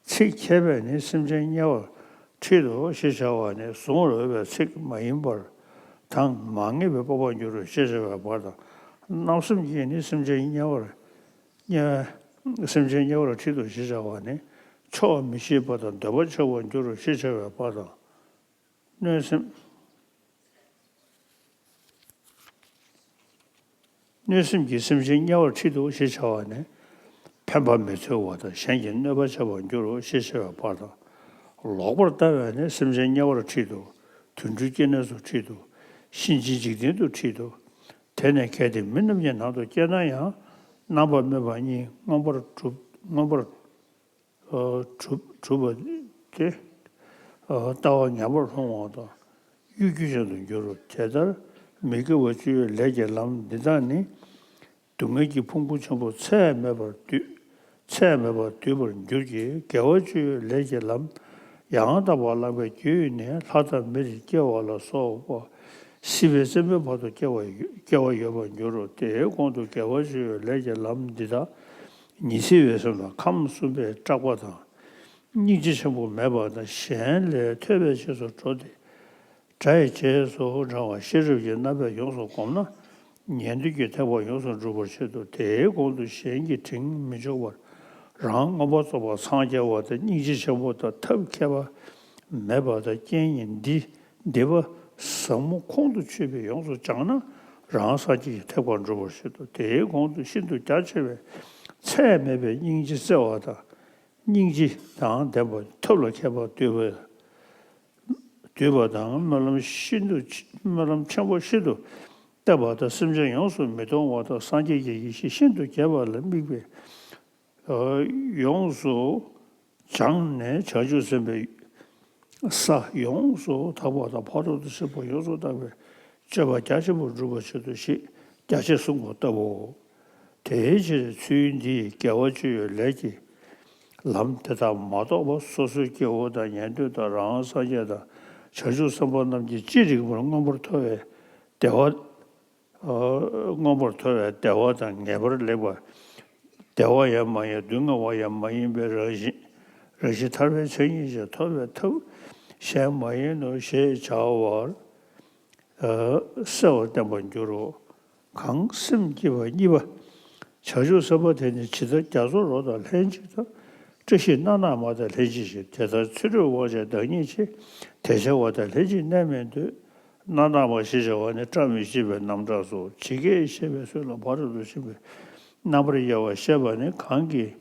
ཚིག་འཁྱལ་པས་ནི་སེམས་ཅན་དམྱལ་བར་ཁྲིད་དོ་ཞེས་བྱ་བ་ནི་གཟུང་བར་འོས་པའི་ཚིག་མ་ཡིན་པར་དང་མ་ངེས་པའི་སྤོབས་པར་འགྱུར་རོ་ཞེས་བྱ་བའི་བར་དང་། བརྣབ་སེམས་ཀྱིས་ནི་སེམས་ཅན་དམྱལ་བར་དམྱལ་སེམས་ཅན་དམྱལ་བར་ཁྲིད་དོ་ཞེས་བྱ་བ་ནི་ཆོག་མི་ཤེས་པ་དང་འདོད་པ་ཆགས་པར་འགྱུར་རོ་ཞེས་བྱ་བའི་བར་དང་། གནོད་སེམས། གནོད་སེམས་ཀྱིས་སེམས་ཅན་དམྱལ་བར་ཁྲིད་དོ་ཞེས་བྱ་བ་ནི། ཕན་པ་མི་འཚོལ་བ་དང་གཞན་གྱིས་གནོད་པ་བྱ་བར་འགྱུར་རོ་ཞེས་བྱ་བའི་བར་དང་། ལོག་པར་ལྟ་བས་ནི་སེམས་ཅན་དམྱལ་བར་ཁྲིད་དོ། དུད་འགྲོའི་སྐྱེ་གནས་སུ་ཁྲིད་དོ། གཤིན་རྗེའི་འཇིག་རྟེན་དུ་ཁྲིད་དོ། དེ་ནས་གལ་ཏེ་མི་རྣམས་ཀྱི་ནང་དུ་སྐྱེས་ན་ཡང་རྣམ་པར་སྨིན་པ་གཉིས་མངོན་པར་གྲུབ་མངོན་པར་གྲུབ་གྲུབ་པ་སྟེ། ལྟ་བ་ངན་པར་སློང་བ་དང་གཡོ་སྒྱུ་ཅན་དུ་འགྱུར་རོ། དེ་ལྟར་མི་དགེ་བ་བཅུའི་ལས་ཀྱི་ལམ་འདི་དག་ནི། སྡུག་བསྔལ་གྱི་ཕུང་པོ་ཆེན་པོ་ཚད་མེད་པར་སྡུད་ཚད་མེད་པར་སྡུད་པར་འགྱུར་གྱི། དགེ་བ་བཅུའི་ལས་ཀྱི་ལམ་ཡང་དག་པར་བསླབ་པའི་རྒྱུ་ནི་ལྷ་དང་མིར་སྐྱེ་བ་ལ་སོགས་པ་སྲིད་པའི་རྩེ་མོའི་བར་དུ་སྐྱེ་བ་སྐྱེ་བ་ཡོད་པར་འགྱུར་རོ། དེའི་གོང་དུ་དགེ་བ་བཅུའི་ལས་ཀྱི་ལམ་འདི་དག་ཉི་ཚེ་བའི་སེམས་ལ་ཁམས་གསུམ་པའི་སྐྲག་པ་དང་། སྙིང་རྗེ་ཆེན་པོ་མེད་པ་དང་གཞན་ལས་ཐོས་པའི་རྗེས་སུ་འགྲོ་སྟེ། དགྲ་ཡི་རྗེས་སུ་འབྲང་བ་ཤེས་རབ་ཀྱི་རྣམ་པས་ཡོངས་སུ་བསྒོམས་ན། ཉན་ཐོས་ཀྱི་ཐེག་པ་ཡོངས་སུ་འགྲུབ་པར་བྱེད་དོ། དེའི་གོང་དུ་གཞན་གྱི་དྲིང་མི་འཇོག་པར་རང་མངོན་པར་རྫོགས་པར་སངས་རྒྱ་བ་དང་སྙིང་རྗེ་ཆེན་པོ་དང་ཐབས་མཁས་པ་མེད་པ་དང་རྐྱེན་ངན་འདི་འདི་པ་ཟབ་མོ་ཁོང་དུ་ཆུད་པས་ཡོངས་སུ་སྦྱངས་ན་རང་སངས་རྒྱས་ཀྱི་ཐེག་པར་འགྲུབ་པར་བྱེད་དོ། དེའི་གོང་དུ་ཤིན་ཏུ་རྒྱ་ཆེ་བའི་ཚད་མེད་པའི་སྙིང་རྗེ་བརྩེ་བ་དང་། སྙིང་རྗེ་དང་ལྡན་པ་ཐབས་ལ་མཁས་པ་འདུལ་བ་འདུལ་བ་དང་སྨོན་ལམ་ཤིན་ཏུ་ཆེ་སྨོན་ལམ་ཆེན་པོ་ཤིན་ཏུ་བཏབ་པ་དང་སེམས་ཅན་ཡོངས་སུ་མི་གཏོང་བ་དང་སངས་རྒྱས་ཀྱི་ཡེ་ཤེས་ཤིན་ཏུ་རྒྱས་པ་ལ་དམིགས་པའི་ཡོངས་སུ་སྦྱངས་ནས་བྱང་ཆུབ་སེམས་དཔའི་ས་ཡོངས་སུ་དག་པ་དང་ཕ་རོལ་ཏུ་ཕྱིན་པ་ཡོངས་སུ་དག་པའི་སྤྱོད་པ་རྒྱ་ཆེན་པོར་འགྲུབ་པར་བྱེད་དོ་ཞེས་རྒྱ་ཆེར་གསུངས་པ་ལྟ་བུའོ། དེའི་ཕྱིར་ཚུལ་འདིས་དགེ་བ་བཅུའི་ལས་ཀྱི་ལམ་དེ་དག་མ་གཏོགས་པ་སོ་སོའི་སྐྱེ་བོ་དང་ཉན་ཐོས་དང་རང་སངས་རྒྱས་དང་བྱང་ཆུབ་སེམས་དཔའ་རྣམས་ཀྱིས་ཅི་རིགས་པར་མངོན་པར་མཐོ་བའི་བདེ་བ་མངོན་པར་མཐོ་བའི་བདེ་བ་དང་ངེས་པར་ལེགས་པ། བདེ་བ་ཡང་མ་ཡིན་སྡུག་བསྔལ་བ་ཡང་མ་ཡིན་པའི་རང་བཞིན་རང་བཞིན་ཐར་པའི་ཆོས་ཉིད་ཀྱིས་ཐོབ་པའི་ཐབས་གཞན་མ་ཡིན་ནོ་ཞེས་བྱ་བར། གསལ་བར་བསྟན་པར་འགྱུར་རོ། གང་སེམས་བསྐྱེད་པ་གཉིས་པ། བྱང་ཆུབ་སེམས་དཔའ་དེ་ནི་ཇི་ལྟར་རྒྱ་མཚོར་རོ་དང་ལྷན་ཅིག་ཏུ། བཀྲ་ཤིས་སྣ་ནག་མ་དང་ལྷན་ཅིག་སྐྱེ། དེ་ལྟར་ཚུལ་ཁྲིམས་དབང་བྱས་བདག་ཉིད་ཆེ། དེ་འཆལ་བ་དང་ལྷན་ཅིག་གནས་མི་འདོད། སྣ་ནག་མ་ཞེས་བྱ་བ་ནི་བཀྲ་མི་ཤིས་པའི་རྣམ་གྲངས་སོ། ཇི་སྐད་བཤད་པའི་ཚུལ་ལ་ཕ་རོལ་ཏུ་ཕྱིན་པའི་རྣམ་པར་དབྱེ་བ་བཤད་པ་ནི་གང་གིས་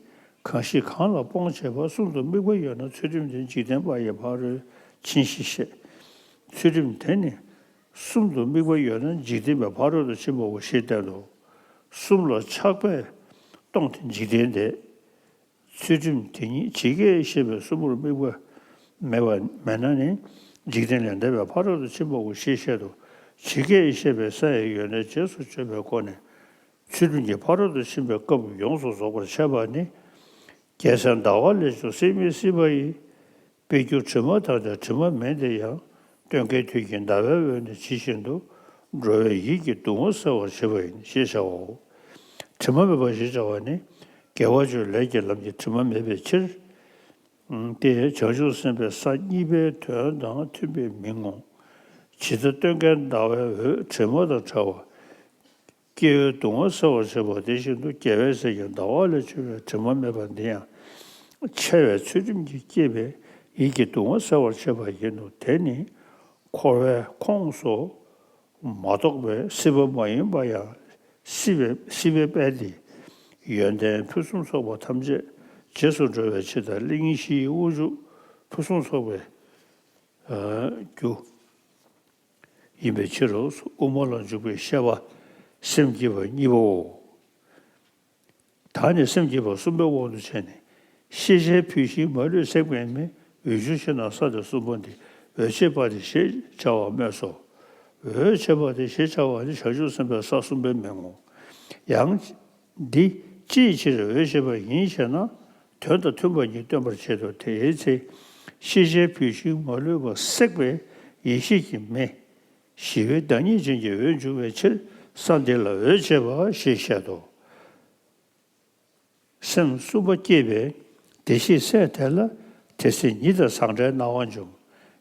གང་ཞིག་གང་ལ་སྤོང་བྱེད་པ་གསུམ་དུ་དམིགས་པ་ཡོད་ན་ཚུལ་ཁྲིམས་དེ་འཇིག་རྟེན་པ་ཡི་ཕ་རོལ་ཕྱིན་ཞེས་བཤད། ཚུལ་ཁྲིམས་དེ་ནི། གསུམ་དུ་དམིགས་པ་ཡོད་ན་འཇིག་རྟེན་པའི་ཕ་རོལ་ཏུ་ཕྱིན་པའོ་ཞེས་བསྟན་ཏོ། གསུམ་ལ་ཆགས་པས་སྟོང་སྟེ་འཇིག་རྟེན་འདས། ཚུལ་ཁྲིམས་དེ་ཉིད་ཇི་སྐད་བཤད་པའི་གསུམ་པོར་དམིགས་པ་མེད་པ་མེད་ན་ནི་འཇིག་རྟེན་ལས་འདས་པའི་ཕ་རོལ་ཏུ་ཕྱིན་པའོ་ཞེས་བཤད་དོ། ཇི་སྐད་བཤད་པའི་ས་ཡི་ཡོན་ཏན་རྗེས་སུ་བརྗོད་པའི་སྒོ་ནས་ཚུལ་ཁྲིམས་ཀྱི་ཕ་རོལ་ཏུ་ཕྱིན་པའི་སྐབས་ཡོངས་སུ་རྫོགས་པར་བྱེད་པ་ནི། རྒྱལ་མཚན་ཟླ་བ་ལས་བྱུང་སྲེད་མི་སྲིད་པ་ཡི། དཔེ་རྒྱུ་དྲི་མ་དག་ཀྱང་དྲི་མ་མེད་དེ་ཡང་། སྟོན་ཀའི་དུས་ཀྱི་ཟླ་བའི་འོད་ནི་ཇི་བཞིན་དུ། འགྲོ་བའི་ཡིད་ཀྱི་གདུང་བ་སེལ་བར་བྱེད་པ་ཡིན་ཞེས་བྱའོ། དྲི་མ་མེད་པ་ཞེས་བྱ་བ་ནི། དགེ་བ་སྤྱོད་ལས་ཀྱི་ལམ་གྱི་དྲི་མ་མེད་པའི་ཕྱིར། ཏེ། བྱང་ཆུབ་སེམས་དཔའི་ས་གཉིས་པའི་དོན་དང་མཐུན་པའི་མིང་ངོ་། ཇི་ལྟར་སྟོན་ཀའི་ཟླ་བའི་འོད་དྲི་མ་དང་བྲལ་བ། སྐྱེ་བོའི་གདུང་བ་སེལ་བར་བྱེད་པ་དེ་བཞིན་དུ། རྒྱལ་བའི་སྲས་ཀྱི་ཟླ་བ་ལས་བྱུང་བའི་དྲི་མ་མེད་པ་འདི་ཡང་། འཆལ་བའི་ཚུལ་ཁྲིམས་ཀྱིས་བསྐྱེད་པའི་ཡིད་ཀྱི་གདུང་བ་སེལ་བར་བྱེད་པ་ཡིན་ནོ། དེ་ནི་འཁོར་བའི་ཁོངས་སུ་མ་གཏོགས་པའི་སྲིད་པ་མ་ཡིན་པ་ཡང་སྲིད་པའི་སྲིད་པའི་དཔལ་ཏེ། ཡོན་ཏན་ཕུན་སུམ་ཚོགས་པ་ཐམས་ཅད་རྗེས་སུ་འགྲོ་བའི་ཕྱིར་དང་། གླིང་བཞིའི་དབང་ཕྱུག་ཕུན་སུམ་ཚོགས་པའི་རྒྱུ་ཡིན་པའི་ཕྱིར་རོ། དབུ་མ་ལ་འཇུག་པའི་བཤད་པ་སེམས་བསྐྱེད་པ་གཉིས་པའོ། ད་ནི་སེམས་བསྐྱེད་པ་གསུམ་པའི་དབང་དུ་བྱས་ནས། ཤེས་བྱའི་བུད་ཤིང་མ་ལུས་བསྲེགས་པའི་མེ། འོད་ཆུ་ཤིང་དང་ས་སྟེ་གསུམ་པོ་འདི། འོད་བྱེད་པ་སྟེ་ཞེས་བྱ་བ་སྨོས་སོ། འོད་བྱེད་པ་སྟེ་ཞེས་བྱ་བ་ནི་བྱང་ཆུབ་སེམས་དཔའི་ས་གསུམ་པའི་མིང་ངོ་། ཡང་། འདི་ཅིའི་ཕྱིར་འོད་བྱེད་པ་ཡིན་ཞེ་ན། དོན་དང་མཐུན་པ་ཉིད་སྟོན་པར་བྱེད་དོ། དེའི་ཚེ། ཤེས་བྱའི་བུད་ཤིང་མ་ལུས་པ་བསྲེགས་པའི་ཡེ་ཤེས་ཀྱི་མེ། ཞི་བའི་བདག་ཉིད་ཅན་གྱི་འོད་འབྱུང་བའི་ཕྱིར་ས་འདི་ལ་འོད་བྱེད་པ་ཞེས་བཤད་དོ། སེམས་གསུམ་པ་བསྐྱེད་པའི་བདེ་གཤེགས་སྲས་དེ་ལ། དེ་ཚེ་ཉིད་དང་ཟང་ཕྲའི་སྣང་བ་འབྱུང་།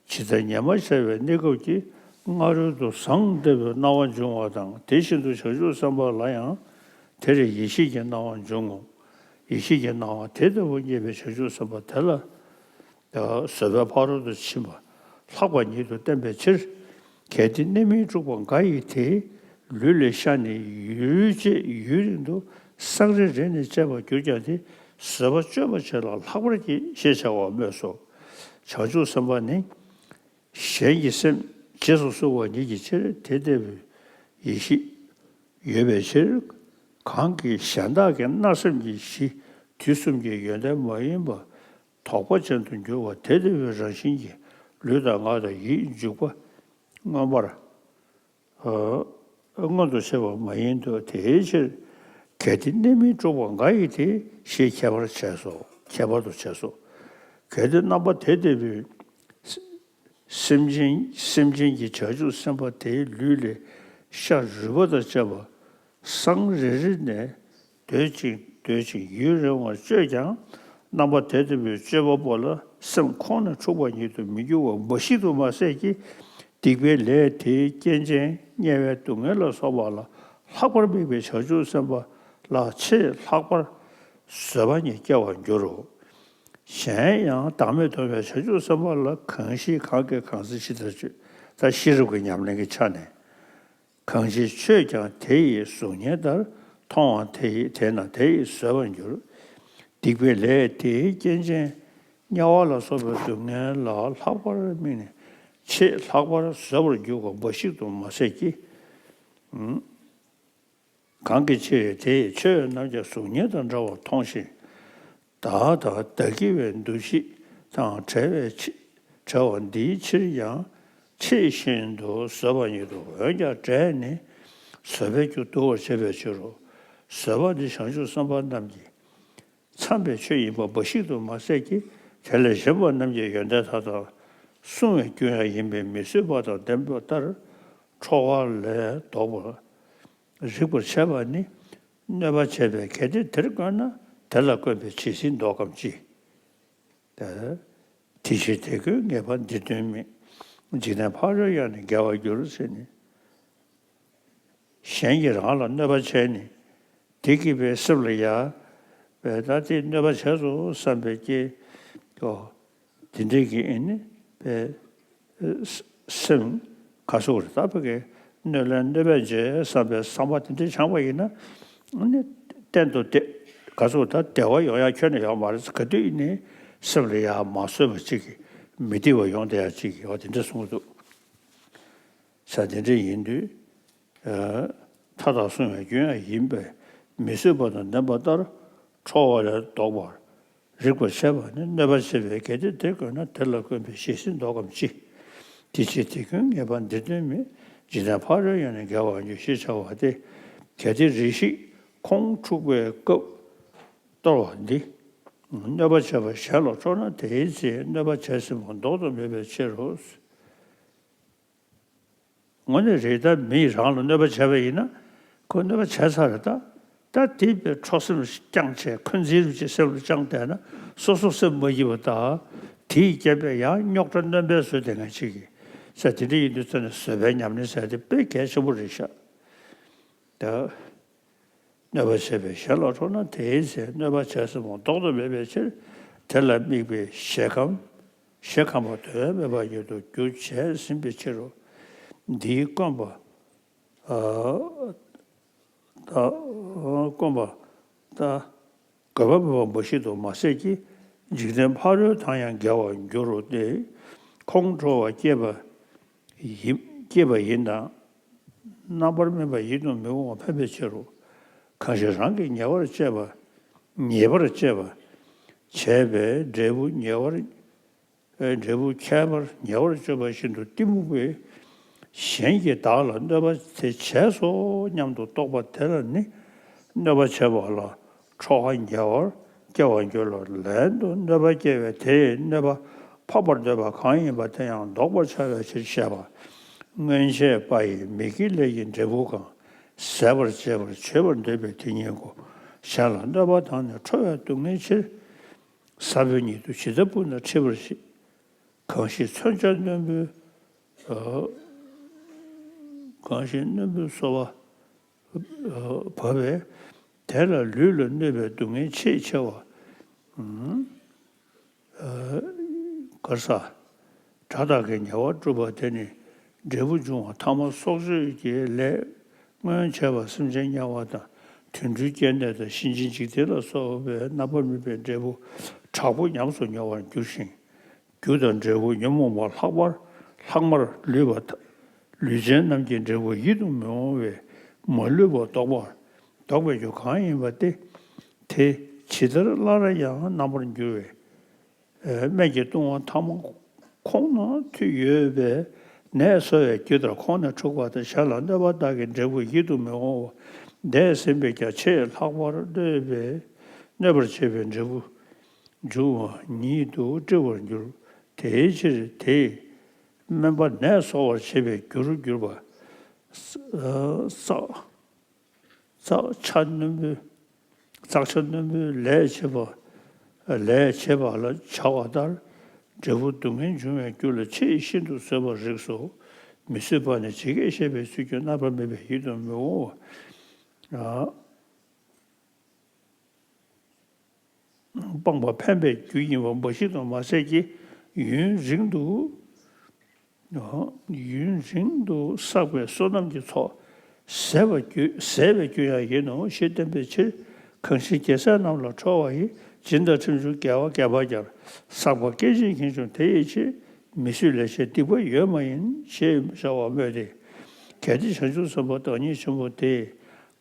ཇི་ལྟར་ཉི་མ་ཤར་བའི་གནས་སྐབས་ཀྱི། སྔ་རོལ་དུ་ཟངས་ལྟ་བུའི་སྣང་བ་འབྱུང་བ་དང་། དེ་བཞིན་དུ་བྱང་ཆུབ་སེམས་དཔའ་ལ་ཡང་། དེར་ཡེ་ཤེས་ཀྱི་སྣང་བ་འབྱུང་ངོ་། ཡེ་ཤེས་ཀྱི་སྣང་བ་དེ་ལྟ་བུ་བརྙེས་པའི་བྱང་ཆུབ་སེམས་དཔའ་དེ་ལ། བཟོད་པའི་ཕ་རོལ་ཏུ་ཕྱིན་པ་ལྷག་པ་ཉིད་དུ་བསྟན་པའི་ཕྱིར། གལ་ཏེ་གནས་མིན་འཁྲུགས་པ་འགའ་ཡིས་དེ། ལུས་ལས་ཤར་ནས་ཡུན་ཅེས་ཡུན་རིང་དུ་སང་རེ་རེ་ནས་སྤྱད་པར་གྱུར་ཀྱང་དེ་བཟོད་པ་སྤྱོད་པ་བྱས་ལ་ལྷག་པར་བགྱི་ཞེས་བྱ་བ་སྨོས་སོ། བྱང་ཆུབ་སེམས་དཔའ་ནི། གཞན་གྱི་སེམས་རྗེས་སུ་བསྲུང་བ་ཉིད་ཀྱི་ཕྱིར་དེ་ལྟ་བུའི་ཡེ་ཤེས་ཡོད་པའི་ཕྱིར། གང་གིས་གཞན་དག་གི་མནར་སེམས་ཀྱི་གཞི་དུས་གསུམ་གྱི་ཡོན་ཏན་མ་ཡིན་པ་དོགས་པ་ཅན་དུ་འགྱུར་བ་དེ་ལྟ་བུའི་རང་བཞིན་གྱིས་ལུས་དང་ངག་དང་ཡིད་འཇུག་པ་མངོན་པར་མངོན་དུ་བྱེད་པ་མ་ཡིན་ཏོ། དེའི་ཕྱིར་གལ་ཏེ་གནས་མིན་འཁྲུགས་པ་འགའ་ཡིས་དེ་ཞེས་ཁྱད་པར་བྱས་སོ། ཁྱད་པར་དུ་བྱས་སོ། གལ་ཏེ་རྣམ་པ་དེ་ལྟ་བུའི་སེམས་ཅན་སེམས་ཅན་གྱི་བྱང་ཆུབ་སེམས་དཔའ་དེའི་ལུས་ལས་ཤ་རུས་པ་དང་བཅས་པ་སང་རེ་རེ་ནས་སྡོད་ཅིང་སྡོད་ཅིང་ཡུན་རིང་བར་སྤྱོད་ཀྱང་། རྣམ་པ་དེ་ལྟ་བུའི་སྤྱོད་པ་པོ་ལ་སེམས་ཁོང་ནས་འཁྲུགས་པ་ཉིད་དུ་མི་འགྱུར་བ་འབའ་ཞིག་ཏུ་མ་ཟད་ཀྱི། སྡིག་པའི་ལས་དེའི་རྐྱེན་ཅན་དམྱལ་བའི་སྡུག་བསྔལ་ལ་སོགས་པ་ལ་ལྷག་པར་དམིགས་པའི་བྱང་ཆུབ་སེམས་དཔའ་ལ་ཆེས་ལྷག་པར་བཟོད་པ་ཉིད་སྐྱེ་བར་འགྱུར་རོ། གཞན་ཡང་བདག་མེད་རྟོགས་པའི་བྱང་ཆུབ་སེམས་དཔའ་ལ་གང་ཞིག་གང་གིས་གང་ཟག་ཇི་ལྟར་སྤྱོད། ད་ཤེས་རབ་ཀྱི་ཉམས་ལེན་གྱི་ཆ་ནས། གང་ཞིག་ཆོས་ཀྱང་དེ་ཡི་གཟུགས་བརྙན་ལྟར། མཐོང་བ་དེ་ཡི་དེས་ན་དེ་ཡིས་བཟོད་པར་འགྱུར། སྡིག་པའི་ལས་དེའི་རྐྱེན་ཅན་དམྱལ་བ་ལ་སོགས་པའི་སྡུག་བསྔལ་ལ་ལྷག་པར་དམིགས་ནས་ཆེས་ལྷག་པར་བཟོད་པར་འགྱུར་བ་འབའ་ཞིག་ཏུ་མ་ཟད་ཀྱི། གང་གི་ཕྱིར་དེ་ཡི་ཆོས་རྣམས་ཀྱང་གཟུགས་བརྙན་དང་འདྲ་བར་མཐོང་ཞིང་། བདག་དང་བདག་གི་བའི་འདུ་ཤེས་དང་བྲལ་བའི་ཕྱི་བྲལ་བ་འདིའི་ཕྱིར་ཡང་ཆེས་ཤིན་ཏུ་བཟོད་པ་ཉིད་དོ། འོན་ཀྱང་བྲལ་ནས་བཟོད་པའི་རྒྱུ་བསྡུ་བར་བྱེད་པའི་ཕྱིར་རོ། བཟོད་པ་འདི་བྱང་ཆུབ་སེམས་དཔའ་རྣམས་ཀྱི་འཚམས་པའི་ཆོས་ཡིན་པ་འབའ་ཞིག་ཏུ་མ་ཟད་ཀྱི། དེ་ལས་གཞན་པ་རྣམས་ཀྱི་ཡོན་ཏན་མཐའ་དག་བསྲུང་བའི་རྒྱུ་ཡང་ཡིན་པས། མི་བཟོད་པ་དང་ལྡན་པ་ལྟར་ཁྲོ་བ་ལས་ལྡོག་པར་རིག་པར་བྱེད་པ་ནི། གནོད་པ་བྱས་པས་གལ་ཏེ་དེར་བཀོད་ན། དེ་ལ་བཀོད་པའི་ཇི་སྲིད་བཟློག་གམ་ཅི། དེ་ཕྱིར་དེ་ཀུན་ངེས་པ་འདིར་སྟོན་མེད། འཇིག་རྟེན་ཕ་རོལ་ཡང་ནི་དགེ་བར་འགྱུར་ཟེར་ནས། གཞན་གྱིས་རང་ལ་གནོད་པ་བྱས་ནས། དེ་གིས་པའི་སེམས་ལ་ཡ། པའི་ད་དེ་གནོད་པ་བྱས་སོ་བསམ་པའི་སྐྱེ། ཨོ། དེ་འདྲའི་གི་ཨེ་ནི་པའི་སེམས་ག་སོགས་རེད། ད་ཕ་གི་གནོད་ལན་གནོད་པས་འཇལ་བསམ་པའི་བསམ་པ་དེ་འདྲ་བྱུང་བ་ཡིན་ན། ཨ་ནི་གཏན་དུ་བདེ་ག་སོགས་ད་བདེ་བ་ཡོང་ཡ་ཁྱོན་ནས་ཡོང་མ་རེད། ག་དུས་ཡིན་ནའི་སེམས་ལ་ཡ་མ་བཟོད་པ་ཅིག་གི་མི་བདེ་བ་ཡོང་བསྡད་ཡ་ཅིག་གི་ཡོད་དེ་འདྲ་གསུངས་འདུག་ས་དེ་འདྲ་ཡིན་དུས། མཐའ་དག་བསྲུང་བའི་རྒྱུ་ཡང་ཡིན་པས། མི་བཟོད་པ་དང་ལྡན་པ་ལྟར། ཁྲོ་བ་ལས་ལྡོག་པར་རིག་པར་བྱེད་པ་ནི། གནོད་པ་བྱེད་པས་གལ་ཏེ་དེར་བཀོད་ན། དེ་ལ་བཀོད་པའི་ཇི་སྲིད་བཟློག་གམ་ཅི། དེ་ཕྱིར་དེ་ཀུན་ངེས་པ་འདིར་སྟོན་མེད། འཇིག་རྟེན་ཕ་རོལ་ཡང་ནི་དགེ་བར་འགྱུར་ཞེས་བྱ་བ་སྟེ། གལ་ཏེ་རེ་ཞིག་ཁོང་འཁྲུགས་པའི་སྐབས་སྟོར་བ་འདི། གནོད་པ་བྱས་པ་གཞན་ལ་འཕྲོག་ན་དེའི་ཚེ་གནོད་པ་བྱས་ཟིན་པ་ལྡོག་ཏུ་མེད་པའི་ཕྱིར་རོ། དངོས་གནས་རེད། ད་མིས་རང་ལ་གནོད་པ་བྱས་པ་ཡིན་ན། ཁོ་གནོད་པ་བྱས་ཚར་རེད་ད། ད་དེ་བས་འཕྲོག་སེམས་བསྐྱངས་བྱས་འཁོན་འཛིན་རུ་ཅིག་སེམས་ལ་བཅངས་བསྡད་ན་སོ་སོ་སེམས་མ་སྐྱིད་པ་དང་། དེའི་རྐྱེན་པས་ཡང་རྙོག་དྲ་སྣོན་པའི་བཟོ་དེ་ངས་ཅིག་གིས་ཟེར། དེ་འདྲ་ཡིན་དུས་ཙང་ནས་བཟོད་པའི་ཉམས་ལེན་ཟེར་དེ་དཔེ་གལ་ཆེན་པོ་རེད་ཤག་ད། གནོད་པ་བྱས་པས་གཞན་ལ་འཕྲོག་ན་དེའི་ཚེ་གནོད་པ་བྱས་ཟིན་པ་ལྡོག་ཏུ་མེད་པའི་ཕྱིར། དེ་ལ་དམིགས་པའི་ཞེ་ཁམས་ཞེ་ཁམས་པ་དོན་མེད་པ་ཉིད་དུ་འགྱུར་བྱས་ཟིན་པའི་ཕྱིར་རོ། འདིའི་དཀོན་པ། ཨ་ད་དཀོན་པ་ད་དགོས་པ་མེད་པ་མ་བཞིན་དུ་མ་ཟད་ཀྱི། འཇིག་རྟེན་ཕ་རོལ་དང་ཡང་འགལ་བར་འགྱུར་རོ་སྟེ། ཁོང་ཁྲོ་བ་སྐྱེས་པ་ཡིན། སྐྱེས་པ་ཡིན་དང་། རྣམ་པར་སྨིན་པ་ཡིད་དུ་མི་འོང་བ་འཕེན་པའི་ཕྱིར་རོ། གང་ཞིག་རང་གིས་ཉེ་བར་སྤྱད་པ། ཉེ་བར་སྤྱད་པ། བྱས་པའི་འབྲས་བུ་ཉེ་བར། འབྲས་བུ་ཁྱད་པར་ཉེ་བར་སྤྱོད་པ་བཞིན་དུ་གཏི་མུག་པས་གཞན་གྱིས་བདག་ལ་གནོད་པ་དེ་བྱས་སོ་སྙམ་དུ་རྟོག་པ་དེ་ལ་ནི། གནོད་པ་བྱས་པ་ལ་ཁྲོ་བ་ཉེ་བར་སྐྱེ་བར་འགྱུར་ལ། ལན་དུ་གནོད་པ་སྐྱེ་བས་དེས་གནོད་པ་ཕོག་པར་འདོད་པ་གང་ཡིན་པ་དེ་ཡང་ལྡོག་པར་བྱ་བའི་ཕྱིར་བཤད་པ། སྔོན་ཆད་པ་ཡི་མི་དགེའི་ལས་ཀྱི་འབྲས་བུ་གང་། ཟད་པར་བྱེད་པར་བྱེད་པར་འདོད་པའི་དེ་ཉིད་ཀོ། གཞན་ལ་གནོད་པ་དང་ནི་ཁྲོ་བའི་སྡུག་བསྔལ་ཕྱིར། ས་བོན་ཉིད་དུ་ཇི་ལྟ་བུ་ན་འཁྲི་བར་བྱེད། གང་ཞིག་མཚོན་ཆ་རྣོན་པོས། གང་ཞིག་རྣོན་པོས་གསོ་བ་བབས་པས། དེ་ལ་ལུས་ལ་གནོད་པའི་སྡུག་བསྔལ་ཆེས་ཆེ་བ། གར་ས། དགྲ་དག་གི་ཉེ་བར་སྒྲུབ་པ་དེ་ནི་འབྲས་བུ་འབྱུང་བ་ཐ་མ་སྲོག་གཅོད་ཀྱི་ལས། སྔོན་བྱས་པ་སེམས་ཅན་དམྱལ་བ་དང་དུད་འགྲོའི་སྐྱེ་གནས་དང་གཤིན་རྗེའི་འཇིག་རྟེན་ལ་སོགས་པའི་རྣམ་པར་སྨིན་པའི་འབྲས་བུ་དྲག་པོ་ཉམས་སུ་མྱོང་བར་འགྱུར་ཞིང་། རྒྱུ་དང་འབྲས་བུ་ཉོན་མོངས་པ་ལྷག་པར་ལྷག་མར་ལུས་པ། ལུས་ཅན་རྣམས་ཀྱི་འབྲས་བུ་ཡིད་དུ་མི་འོང་བས་མ་ལུས་པ་ལྡོག་པ། ལྡོག་པའི་རྒྱུ་གང་ཡིན་པ་སྟེ། དེ་ཇི་ལྟར་སླར་ཡང་རྣམ་པར་འགྱུར་བའི། སྨད་ཀྱི་ལྟུང་བ་ཐ་མ་ཁོང་ན་མཐུད་ཡོད་པས། ནད་གསོ་བའི་རྒྱུ་ལྟར་ཁོང་ནས་འཁྲུགས་པ་དང་། གཞན་ལ་གནོད་པ་དག་གི་འབྲས་བུ་ཡིད་དུ་མི་འོང་བ་འདས་ཟིན་པས་ཀྱང་ཆེས་ལྷག་པར་གནོད་པའི་གནོད་པར་བྱེད་པའི་འབྲས་བུ་འབྱུང་བ་ཉིད་དུ་བཀྲི་བར་འགྱུར། དེའི་ཕྱིར་དེས་སྨན་པ་ནད་གསོ་བར་བྱེད་པའི་རྒྱུར་གྱུར་པ། ས། བཙག་ཆ་རྣོན་པོས། བཙག་ཆ་རྣོན་པོས་ལས་བྱེད་པ། ལས་བྱེད་པ་ལ་བྱ་བ་ལྟར། འབྲས་བུ་སྡུག་བསྔལ་འབྱུང་བའི་རྒྱུ་ལ་ཆེས་ཤིན་ཏུ་བཟོད་པར་རིགས་སོ། མི་བཟོད་པ་ནི་ཇི་སྐད་བཤད་པའི་ཚུལ་གྱིས་རྣམ་པར་སྨིན་པའི་ཡིད་དུ་མི་འོང་བ། སྤངས་པ་འཕེན་པའི་རྒྱུ་ཡིན་པ་མ་ཤེས་དང་མ་ཟད་ཀྱི་ཡུན་རིང་དུ། ཡུན་རིང་དུ་བསགས་པའི་བསོད་ནམས་ཀྱི་ཚོགས་ཟད་པར་གྱུར། ཟད་པའི་རྒྱུ་ཡང་ཡིན་ནོ་ཞེས་བསྟན་པའི་ཕྱིར། གང་ཞིག་རྒྱལ་སྲས་རྣམས་ལ་ཁྲོ་བ་ཡི། སྦྱིན་དང་ཁྲིམས་སྦྱོར་དགེ་བ་དགེ་བ་ཀྱང་། བསགས་པ་སྐད་ཅིག་གིས་འབྱུང་དེ་ཡི་ཕྱིར། མི་བཟོད་ལས་བྱས་སྡིག་པ་ཡོད་མ་ཡིན། ཞེས་བྱ་བ་སྨོས་ཏེ། གལ་ཏེ་བྱང་ཆུབ་སེམས་དཔའ་བདག་ཉིད་ཆེན་པོ་དེས་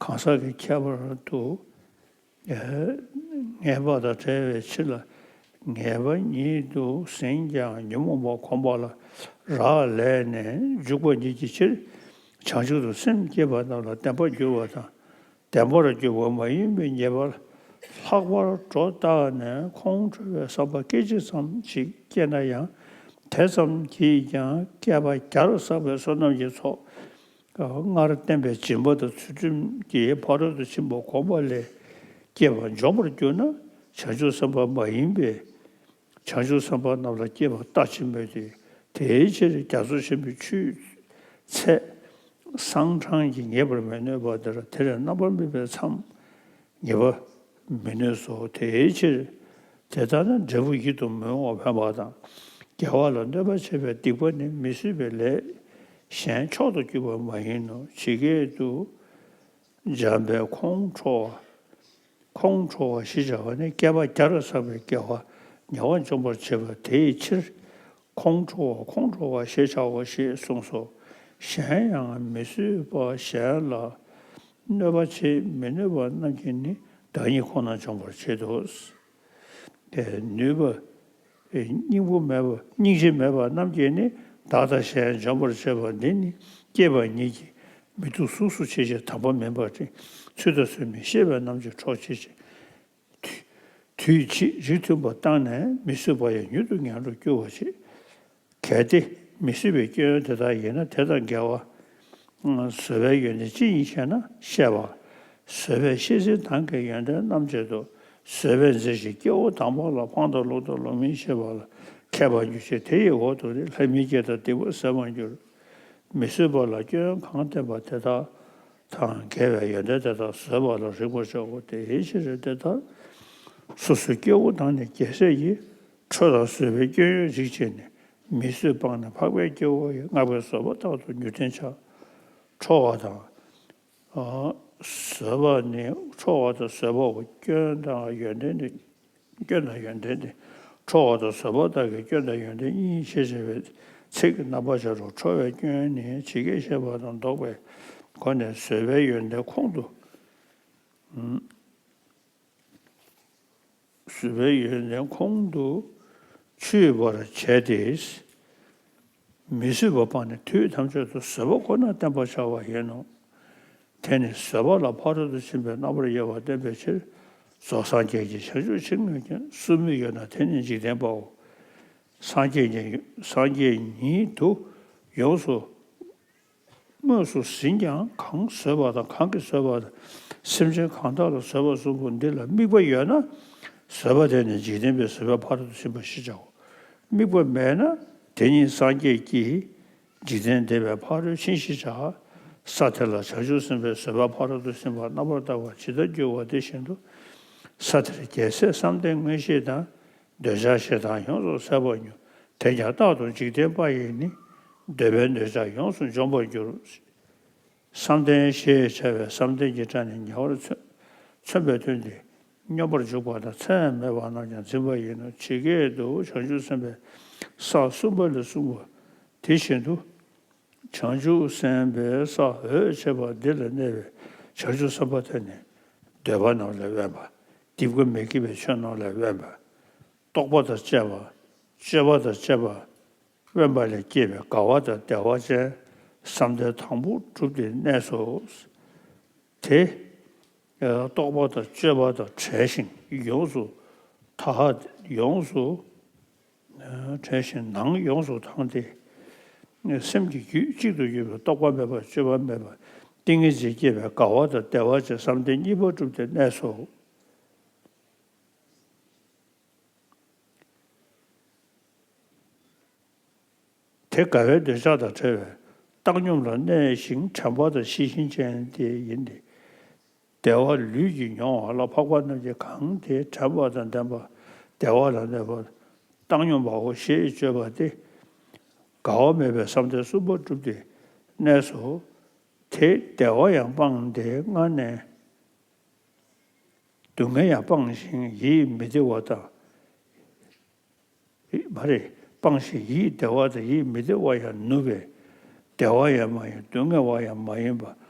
གང་ཟག་གི་ཁྱད་པར་དུ། ངེས་པ་དང་བྲལ་བའི་ཕྱིར་ལ། ངེས་པ་ཉིད་དུ་ཟིན་ཀྱང་ཉོན་མོངས་པ་གོམས་པ་ལ་རག་ལས་ནས་འཇུག་པ་ཉིད་ཀྱི་ཕྱིར། བྱང་ཆུབ་ཏུ་སེམས་བསྐྱེད་པ་རྣམས་ལ་བདེན་པར་འགྱུར་བ་དང་། བདེན་པར་འགྱུར་བ་མ་ཡིན་པའི་ཉེས་པ་ལྷག་པར་སྒྲོ་བཏགས་ནས་ཁོང་ཁྲོ་བའི་བསམ་པ་སྐད་ཅིག་ཙམ་ཞིག་སྐྱེས་ན་ཡང་དེ་ཙམ་གྱིས་ཀྱང་བསྐལ་པ་བརྒྱར་བསགས་པའི་བསོད་ནམས་ཀྱི་ཚོགས། སྔར་བསྟན་པའི་སྦྱིན་པ་དང་ཚུལ་ཁྲིམས་ཀྱི་ཕ་རོལ་ཏུ་ཕྱིན་པ་གོམས་པ་ལས་སྐྱེས་པ་འཇོམས་པར་གྱུར་ན། བྱང་ཆུབ་སེམས་དཔའ་མ་ཡིན་པའི་བྱང་ཆུབ་སེམས་དཔའ་རྣམས་ལ་སྐྱེས་པ་ལྟ་ཅི་སྨོས་ཏེ། དེའི་ཕྱིར་རྒྱ་མཚོ་ཆེན་པོའི་ཆུའི་ཚད་སྲང་ཕྲང་གིས་ངེས་པར་མི་ནུས་པ་དེར་དེར་རྣམ་པར་སྨིན་པའི་མཚམས། ངེས་པ་མི་ནུས་སོ། དེའི་ཕྱིར། དེ་ལྟར་ན་འབྲས་བུ་ཡིད་དུ་མི་འོང་བ་འཕེན་པ་དང་། དགེ་བ་ལ་གནོད་པ་བྱེད་པའི་སྡིག་པ་ནི་མི་བཟོད་པའི་ལས་གཞན་མཆོག་ཏུ་གྱུར་པ་མ་ཡིན་ནོ། ཇི་སྐད་དུ། འཇམ་པའི་ཁོང་ཁྲོ་བ། ཁོང་ཁྲོ་བ་ཞེས་བྱ་བ་ནི་བསྐལ་པ་བརྒྱར་བསགས་པའི་དགེ་བ་ཉེ་བར་འཇོམས་པར་བྱེད་པ་དེའི་ཕྱིར། ཁོང་ཁྲོ་བ་ཁོང་ཁྲོ་བ་ཞེས་བྱའོ་ཞེས་གསུངས་སོ། གཞན་ཡང་མི་བཟོད་པ་གཞན་ལ་གནོད་པ་བྱེད་མི་ནུས་པ་རྣམས་ཀྱིས་ནི་བདག་ཉིད་ཁོ་ན་འཇོམས་པར་བྱེད་དོ། ནུས་པ། སྙིང་པོ་མེད་པ། སྙིང་རྗེ་མེད་པ་རྣམས་ཀྱིས་ནི་བདག་དང་གཞན་འཇོམས་པར་བྱེད་པ་འདི་ནི་སྐྱེས་པ་ཉིད་ཀྱིས་མི་ཐུབ་གཟུགས་སུ་བྱེད་ཅིང་དམ་པ་མིན་པ་སྟེ། ཚུལ་དང་ཚུལ་མིན་ཤེས་པ་རྣམས་ཀྱིས་ཁྲོ་བྱེད་ཅིང་། དུས་ དུས་ཕྱིས་རིགས་མཐུན་པ་བཏང་ནས་མི་བཟོད་པ་ཡང་མྱུར་དུ་ངན་འགྲོར་སྐྱུར་བ་བྱེད། གལ་ཏེ་མི་བཟོད་པའི་སྐྱོན་ཡོན་དེ་དག་ཡིན་ན། དེ་དང་འགལ་བ་བཟོད་པའི་ཡོན་ཏན་ཅི་ཡིན་ཞེ་ན། བཤད་པ། བཟོད་པས་བཤད་ཟིན་དང་གི་ཡོན་ཏན་རྣམ་བྱེད་དུ། བཟོད་པས་འཛིན་ཞིང་སྐྱེ་བོ་དམ་པ་ལ། ཕངས་དང་བླུན་དང་བླུན་མིན་ཤེས་པ་ལ། མཁས་པར་འགྱུར་ཞིང་དེ་ཡི་འོག་ཏུ་ནི། ལྷ་མིན་སྐྱེ་དང་སྡིག་པ་ཟད་པར་འགྱུར། མི་བཟོད་པ་ལ་སྐྱོན་གང་བསྟན་པ་དེ་དག་དང་འགལ་བའི་ཡོན་ཏན་དེ་དག་བཟོད་པ་ལ་རིག་པར་བྱའོ། དེའི་ཕྱིར་དེ་ལྟར་སོ་སོའི་སྐྱེ་བོ་དང་ནི་རྒྱལ་སྲས་ཀྱིས། ཁྲོ་དང་བཟོད་པའི་སྐྱོན་ཡོན་རིག་བྱས་ནས། མི་བཟོད་སྤངས་ནས་འཕགས་པའི་སྐྱེ་བོ་ཡི། བསྔགས་པས་བཟོད་པ་རྟག་ཏུ་མྱུར་བསྟན་བྱ། ཁྲོ་བ་དང་། ཨ། བཟོད་པ་ནི། ཁྲོ་བ་དང་བཟོད་པའོ། སྐྱོན་དང་ཡོན་ཏན་ནི། སྐྱོན་དང་ཡོན་ཏན་ནི། ཁྲོ་བ་དང་བཟོད་པ་དག་གི་སྐྱོན་དང་ཡོན་ཏན་གཉིས་ཤེས་བྱ་བའི་ཚིག་རྣམ་པར་སྦྱར་རོ། ཁྲོ་བའི་སྐྱོན་ནི་ཇི་སྐད་བཤད་པ་དང་ལྡོག་པའི་སྒོ་ནས་བཟོད་པའི་ཡོན་ཏན་ཁོང་དུ། ཨུམ། བཟོད་པའི་ཡོན་ཏན་ཁོང་དུ་ཆུད་པར་བྱས་ཏེ། མི་བཟོད་པ་སྤངས་ནས་དུས་ཐམས་ཅད་དུ་བཟོད་པ་ཁོ་ན་བསྟེན་པར་བྱ་བ་ཡིན་ནོ། དེ་ནི་བཟོད་པ་ལ་ཕ་རོལ་ཏུ་ཕྱིན་པའི་རྣམ་པར་དབྱེ་བ་བསྟན་པའི་ཕྱིར། རྫོགས་སངས་རྒྱས་ཀྱིས་བྱང་ཆུབ་ཕྱིར་བསྔོས་ཀྱང་། སྲུང་མི་ཡོད་ན་དེ་ནི་འཇིག་རྟེན་པའོ། སངས་རྒྱས་ཉིད། སངས་རྒྱས་ཉིད་དུ་ཡོངས་སུ་དངོས་སུ་ཟིན་ཀྱང་། གང་བཟོད་པ་དང་། གང་གིས་བཟོད་པ་དང་། སེམས་ཅན་གང་དག་ལ་བཟོད་པ་གསུམ་པོ་འདི་ལ་དམིགས་པ་ཡོད་ན། བཟོད་པ་དེ་ནི་འཇིག་རྟེན་པའི་བཟོད་པའི་ཕ་རོལ་ཏུ་ཕྱིན་པ་ཞེས་བྱའོ། དམིགས་པ་མེད་ན་དེ་ཉིད་སངས་རྒྱས་ཀྱིས་འཇིག་རྟེན་འདས་པའི་ཕ་རོལ་ཕྱིན་ཞེས་བྱ། ས་དེ་ལ་བྱང་ཆུབ་སེམས་དཔས་བཟོད་པ་ཕ་རོལ་ཏུ་ཕྱིན་པ་རྣམ་པར་དག་པ་ཇི་ལྟར་འགྱུར་བ་དེ་བཞིན་དུ། ས་དེར་རྒྱལ་སྲས་བསམ་གཏན་མངོན་ཤེས་དང་། འདོད་ཆགས་ཞེ་སྡང་ཡོངས་སུ་ཟད་པར་འགྱུར། དེས་ཀྱང་རྟག་ཏུ་འཇིག་རྟེན་པ་ཡི་ནི། འདོད་པའི་འདོད་ཆགས་ཡོངས་སུ་འཇོམས་པར་འགྱུར། བསམ་གཏན་ཞེས་བྱ་བའི་བསམ་གཏན་གྱི་སྒྲ་ནི་ཉེ་བར་མཚོན་མཚོན་པའི་དོན་ཏེ། སྙོམས་པར་འཇུག་པ་དང་མཚམས་མེད་པ་རྣམས་ཀྱང་འཛིན་པ་ཡིན་ནོ། ཇི་སྐད་དུ་བྱང་ཆུབ་སེམས་དཔས་ས་གསུམ་པ་ལས་གསུངས་པ་དེ་བཞིན་དུ། བྱང་ཆུབ་སེམས་དཔས་ས་འོད་ཆེས་པ་འདི་ལ་གནས་པའི་བྱང་ཆུབ་སེམས་དཔའ་དེ་ནི། འདོད་པ་རྣམས་ལས་དབེན་པ། སྡིག་པ་མི་དགེ་བའི་ཆོས་རྣམས་ལས་དབེན་པ། རྟོག་པ་དང་བཅས་པ། སྤྱོད་པ་དང་བཅས་པ་དབེན་པ་ལས་སྐྱེས་པའི་དགའ་བ་དང་བདེ་བ་ཅན་བསམ་གཏན་དང་པོ་གྲུབ་སྟེ་གནས་སོ། དེ་རྟོག་པ་དང་སྤྱོད་པ་དང་བྲལ་ཞིང་ཡོངས་སུ་དག་ཡོངས་སུ་བྲལ་ཞིང་ནང་ཡོངས་སུ་དྭངས་ཏེ། སེམས་ཀྱི་རྒྱུད་གཅིག་ཏུ་ཡོད་པའི་རྟོག་པ་མེད་པ། སྤྱོད་པ་མེད་པ། ཏིང་ངེ་འཛིན་སྐྱེས་པའི་དགའ་བ་དང་བདེ་བ་ཅན་བསམ་གཏན་གཉིས་པ་གྲུབ་སྟེ་གནས་སོ། དེ་དགའ་བའི་འདོད་ཆགས་དང་བྲལ་བའི་བཏང་སྙོམས་ལ་གནས་ཤིང་དྲན་པ་དང་ཤེས་བཞིན་ཅན་དེ་ཡིན་ཏེ། བདེ་བ་ལུས་ཀྱིས་མྱོང་བ་ལ་འཕགས་པ་རྣམས་ཀྱིས་གང་དེ་དྲན་པ་དང་ལྡན་པ། བདེ་བ་ལ་གནས་པ་བཏང་སྙོམས་པའོ་ཞེས་བརྗོད་པ་སྟེ། དགའ་བ་མེད་པའི་བསམ་གཏན་གསུམ་པ་གྲུབ་སྟེ་གནས་སོ། དེས་བདེ་བ་ཡང་སྤངས་ཏེ་སྔར་ནས། སྡུག་བསྔལ་ཡང་སྤངས་ཤིང་ཡིད་མི་བདེ་བ་དང་། མ་རེད། སྤངས་ཤིང་ཡིད་བདེ་བ་དང་ཡིད་མི་བདེ་བ་ཡང་ནུབ་པས། བདེ་བ་ཡང་མ་ཡིན་སྡུག་བསྔལ་བ་ཡང་མ་ཡིན་པ།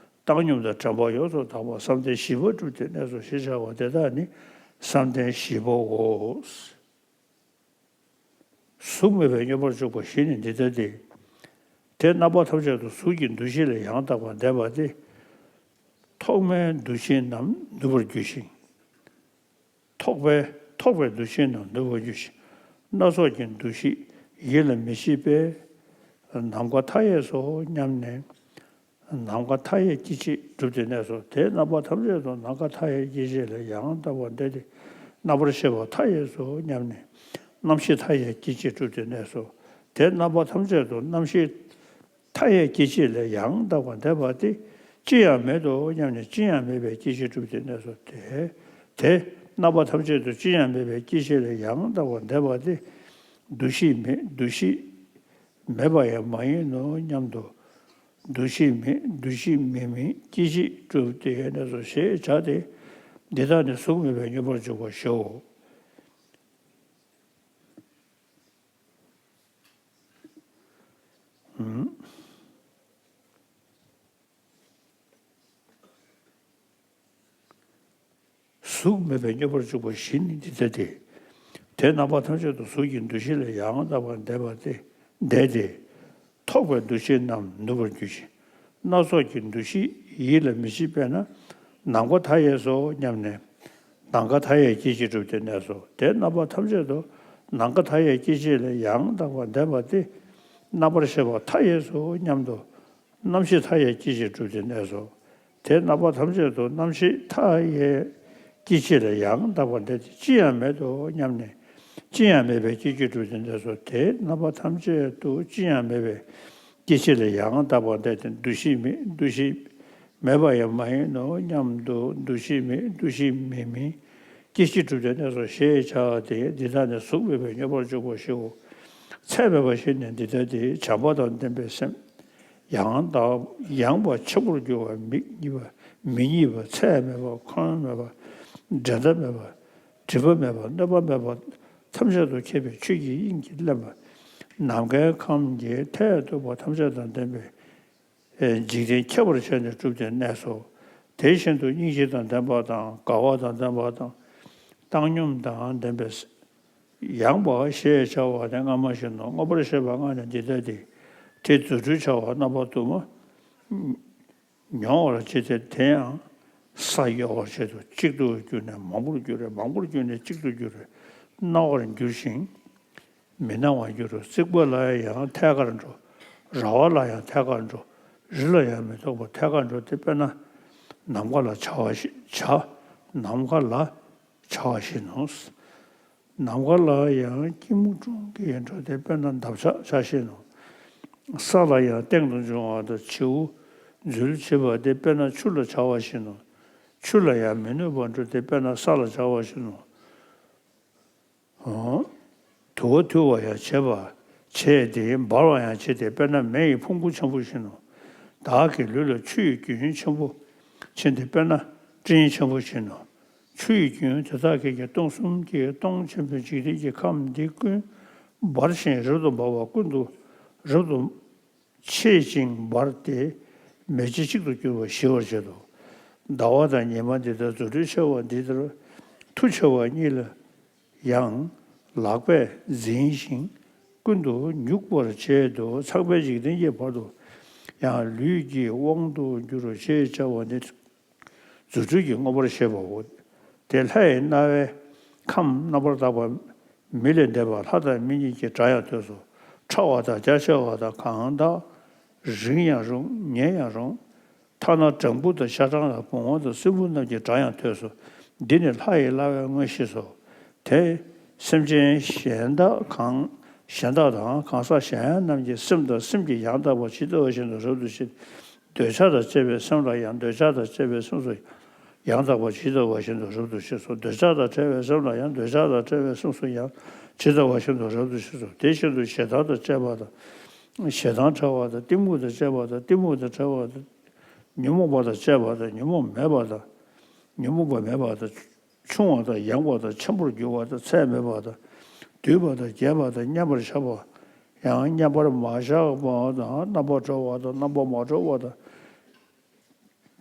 བཏང་སྙོམས་དང་དྲན་པ་ཡོངས་སུ་དག་པ་བསམ་གཏན་བཞི་པ་གྲུབ་སྟེ་གནས་སོ་ཞེས་བྱ་བ་དེ་དག་ནི་བསམ་གཏན་བཞི་པའོ། གཟུགས་མེད་པའི་སྙོམས་པར་འཇུག་པ་བཞི་ནི་འདི་ལྟ་སྟེ། དེ་རྣམ་པ་ཐམས་ཅད་དུ་གཟུགས་ཀྱི་འདུ་ཤེས་ལས་ཡང་དག་པར་འདས་པ་སྟེ། ཐོག་མའི་འདུ་ཤེས་རྣམས་ནུབ་པར་འགྱུར་ཞིང་། ཐོག་པའི་ཐོག་པའི་འདུ་ཤེས་རྣམས་ནུབ་པར་འགྱུར་ཞིང་། སྣ་ཚོགས་ཀྱི་འདུ་ཤེས་ཡིད་ལ་མི་བྱེད་པས་ནམ་མཁའ་མཐའ་ཡས་སོ་སྙམ་ནས། ནམ་མཁའ་མཐའ་ཡས་སྐྱེ་མཆེད་གྲུབ་སྟེ་གནས་སོ། དེ་རྣམ་པ་ཐམས་ཅད་དུ་ནམ་མཁའ་མཐའ་ཡས་སྐྱེ་མཆེད་ལས་ཡང་དག་པར་འདས་ཏེ། རྣམ་པར་ཤེས་པ་མཐའ་ཡས་སོ་སྙམ་ནས། རྣམ་ཤེས་མཐའ་ཡས་སྐྱེ་མཆེད་གྲུབ་སྟེ་གནས་སོ། དེ་རྣམ་པ་ཐམས་ཅད་དུ་རྣམ་ཤེས་མཐའ་ཡས་སྐྱེ་མཆེད་ལས་ཡང་དག་པར་འདས་པ་སྟེ། ཅི་ཡང་མེད་དོ་སྙམ་ནས་ཅི་ཡང་མེད་པའི་སྐྱེ་མཆེད་གྲུབ་སྟེ་གནས་སོ། དེ་དེ་རྣམ་པ་ཐམས་ཅད་དུ་ཅི་ཡང་མེད་པའི་སྐྱེ་མཆེད་ལས་ཡང་དག་པར་འདས་པ་སྟེ། འདུ་ཤེས་མེད། འདུ་ཤེས་མེད་པ་ཡང་མ་ཡིན་ནོ་སྙམ་དུ། འདུ་ཤེས་མེད། འདུ་ཤེས་མེད་མིན་སྐྱེ་མཆེད་གྲུབ་སྟེ་གནས་སོ་ཞེས་བྱ་སྟེ། འདི་དག་ནི་གཟུགས་མེད་པའི་སྙོམས་པར་འཇུག་པ་བཞིའོ། གཟུགས་མེད་པའི་སྙོམས་པར་འཇུག་པ་བཞི་ནི་འདི་ལྟ་སྟེ། དེ་རྣམ་པ་ཐམས་ཅད་དུ་གཟུགས་ཀྱི་འདུ་ཤེས་ལས་ཡང་དག་པར་འདས་པ་སྟེ། འདས་ཏེ། ཐོག་པའི་འདུ་ཤེས་རྣམས་ནུབ་པར་འགྱུར་ཞིང་། སྣ་ཚོགས་ཀྱི་འདུ་ཤེས་ཡིད་ལ་མི་བྱེད་པས་ན། ནམ་མཁའ་མཐའ་ཡས་སོ་སྙམ་ནས། ནམ་མཁའ་མཐའ་ཡས་སྐྱེ་མཆེད་གྲུབ་པའི་གནས་སོ། དེ་རྣམ་པ་ཐམས་ཅད་དུ་ནམ་མཁའ་མཐའ་ཡས་སྐྱེ་མཆེད་ལས་ཡང་དག་པར་འདས་པ་སྟེ། རྣམ་པར་ཤེས་པ་མཐའ་ཡས་སུ་མཉམ་དུ་རྣམ་ཤེས་མཐའ་ཡས་སྐྱེ་མཆེད་གྲུབ་པའི་གནས་སོ། དེ་རྣམ་པ་ཐམས་ཅད་དུ་རྣམ་ཤེས་མཐའ་ཡས་སྐྱེ་མཆེད་ལས་ཡང་དག་པར་འདས་ཏེ་ཅི་ཡང་མེད་དོ་སྙམ་ནས་ཅི་ཡང་མེད་པའི་སྐྱེ་མཆེད་གྲུབ་པའི་གནས་སོ། དེ་རྣམ་པ་ཐམས་ཅད་དུ་ཅི་ཡང་མེད་པའི་སྐྱེ་མཆེད་ལས་ཡང་དག་པར་འདས་ཏེ་འདུ་ཤེས་མེད། འདུ་ཤེས་མེད་པ་ཡང་མ་ཡིན་ནོ་སྙམ་དུ་འདུ་ཤེས་མེད། འདུ་ཤེས་མེད་མིན་སྐྱེ་མཆེད་གྲུབ་པའི་གནས་སོ་ཞེས་བྱ་བ་དེ། འདི་དག་ནི་གཟུགས་མེད་པའི་སྙོམས་པར་འཇུག་པ་ཞེའོ། ཚད་མེད་པ་ཞིག་ནི་འདི་ལྟ་སྟེ། བྱམས་པ་དང་ལྡན་པའི་སེམས། ཡང་དག་ཡངས་པ་ཆེན་པོར་གྱུར་པ། མི་གཉིས་པ། མི་གཉིས་པ། ཚད་མེད་པ། ཁོམ་མེད་པ། འགྲན་ཟླ་མེད་པ། སྒྲིབ་པ་མེད་པ། གནོད་པ་མེད་པ། ཐམས་ཅད་དུ་མཁས་པའི་ཆོས་ཀྱི་དབྱིངས་ཀྱིས་བརླན་པ། ནམ་མཁའི་ཁམས་ཀྱི་མཐས་གཏུགས་པ་ཐམས་ཅད་དང་ལྡན་པའི་འཇིག་རྟེན་ཁྱབ་པར་བྱས་ནས་གྲུབ་པའི་གནས་སོ། དེ་བཞིན་དུ་སྙིང་རྗེ་དང་ལྡན་པ་དང་། དགའ་བ་དང་ལྡན་པ་དང་། བཏང་སྙོམས་དང་ལྡན་པའི་ཡངས་པ་ཞེས་བྱ་བ་ནི་སྔ་མ་བཞིན་ནོ། མངོན་པར་ཤེས་པ་ལྔ་ནི་འདི་ལྟ་སྟེ། དེ་རྫུ་འཕྲུལ་བྱ་བ་རྣམ་པ་དུ་མ། མྱོང་བར་བྱེད་དེ། དེ་ཡང་ས་གཡོ་བར་བྱེད་དོ། གཅིག་ཏུ་གྱུར་ནས་མང་པོར་འགྱུར་རོ། མང་པོར་གྱུར་ནས་གཅིག་ཏུ་འགྱུར་རོ། སྣང་བར་འགྱུར་ཞིང་མི་སྣང་བར་འགྱུར་རོ། རྩིག་པ་ལ་ཡང་ཐད་ཀར་འགྲོ། ར་བ་ལ་ཡང་ཐད་ཀར་འགྲོ། རི་ལ་ཡང་མི་ལྡོག་པར་ཐད་ཀར་འགྲོ་སྟེ། དཔེར་ན་ནམ་མཁའ་ལ་བྱ་བ་ཞིག་བྱ། ནམ་མཁའ་ལ་བྱ་བ་བཞིན་ནོ། ནམ་མཁའ་ལ་ཡང་སྐྱིལ་མོ་ཀྲུང་གིས་འགྲོ་སྟེ། དཔེར་ན་འདབ་ཆགས་བྱ་བཞིན་ནོ། ས་ལ་ཡང་སྟེང་དུ་འབྱུང་བ་དང་། བྱེའུ་འཛུལ་བྱེད་པ་སྟེ། དཔེར་ན་ཆུ་ལ་བྱ་བ་བཞིན་ནོ། ཆུ་ལ་ཡང་མི་གནོད་པར་འགྲོ་སྟེ། དཔེར་ན་ས་ལ་བྱ་བ་བཞིན་ནོ། དུ་བ་འཐུལ་བར་ཡང་བྱེད་པ་བྱེད་དེ། འབར་བར་ཡང་བྱེད་དེ། དཔེར་ན་མེ་ཡི་ཕུང་པོ་ཆེན་པོ་བཞིན་ནོ། བདག་གི་ལུས་ལ་ཆུ་ཡི་རྒྱུན་ཆེན་པོ་ཆེན་ཏེ། དཔེར་ན་སྤྲིན་ཆེན་པོ་བཞིན་ནོ། ཆུ་ཡི་རྒྱུན་དེ་དག་གིས་ཀྱང་སྟོང་གསུམ་གྱི་སྟོང་ཆེན་པོའི་འཇིག་རྟེན་གྱི་ཁམས་འདི་ཀུན་འབར་ཞིང་རབ་ཏུ་འབར་བ། ཀུན་ཏུ་རབ་ཏུ་མཆེད་ཅིང་འབར་ཏེ། མེ་ལྕེ་གཅིག་ཏུ་གྱུར་པ་ཞི་བར་བྱེད་དོ། ཟླ་བ་དང་ཉི་མ་འདི་དག་རྫུ་འཕྲུལ་ཆེ་བ་འདི་ལྟར་མཐུ་ཆེ་བ་གཉིས་ལ་ཡང་ལག་པས་འཛིན་ཞིང་ཀུན་ཏུ་མྱུག་པར་བྱེད་དོ། ཚངས་པའི་འཇིག་རྟེན་གྱི་བར་དུ་ཡང་ལུས་ཀྱི་དབང་དུ་འགྱུར་རོ་ཞེས་བྱ་བ་ནི། རྫུ་འཕྲུལ་གྱིས་མངོན་པར་ཤེས་པའོ། དེ་ལྷའི་རྣ་བའི་ཁམས་རྣམ་པར་དག་པ། མི་ལས་འདས་པ་ལྷ་དང་མི་གཉིས་ཀྱི་སྒྲ་ཡང་ཐོས་སོ། ཕྲ་བ་དང་རྒྱ་ཆེ་བ་དང་། གང་དག་རིང་ཡང་རུང་ཉེ་ཡང་རུང་། ཐ་ན་སྦྲང་བུ་དང་ཤ་སྦྲང་དང་བུང་བ་དང་སྲིན་བུ་རྣམས་ཀྱི་སྒྲ་ཡང་ཐོས་སོ། འདི་ནི་ལྷ་ཡི་རྣ་བའི་མངོན་ཤེས་སོ། དེ་སེམས་ཅན་གཞན་དག་གང་གཞན་དག་དང་། གང་ཟག་གཞན་རྣམས་ཀྱི་སེམས་དང་སེམས་ཀྱིས་ཡང་དག་པར་ཇི་ལྟ་བ་བཞིན་དུ་རབ་ཏུ་ཤེས། འདོད་ཆགས་དང་བཅས་པའི་སེམས་ལ་ཡང་འདོད་ཆགས་དང་བཅས་པའི་སེམས་སུ་ཡང་དག་པར་ཇི་ལྟ་བ་བཞིན་དུ་རབ་ཏུ་ཤེས་སོ། འདོད་ཆགས་དང་བྲལ་བའི་སེམས་ལ་ཡང་འདོད་ཆགས་དང་བྲལ་བའི་སེམས་སུ་ཡང་ཇི་ལྟ་བ་བཞིན་དུ་རབ་ཏུ་ཤེས་སོ། དེ་བཞིན་དུ་ཞེ་སྡང་དང་བཅས་པ་དང་། ཞེ་སྡང་བྲལ་བ་དང་། གཏི་མུག་དང་བཅས་པ་དང་། གཏི་མུག་དང་བྲལ་བ་དང་། ཉོན་མོངས་པ་དང་བཅས་པ་དང་། ཉོན་མོངས་མེད་པ་དང་། ཉོན་མོངས་པ་མེད་པ་དང་། ཆུང་བ་དང་ཡངས་པ་དང་། ཆེན་པོར་གྱུར་པ་དང་། ཚད་མེད་པ་དང་། བསྡུས་པ་དང་། རྒྱས་པ་དང་། མཉམ་པར་བཞག་པ་ཡང་མཉམ་པར་མ་བཞག་པ་དང་། རྣམ་པར་གྲོལ་བ་དང་། རྣམ་པར་མ་གྲོལ་བ་དང་།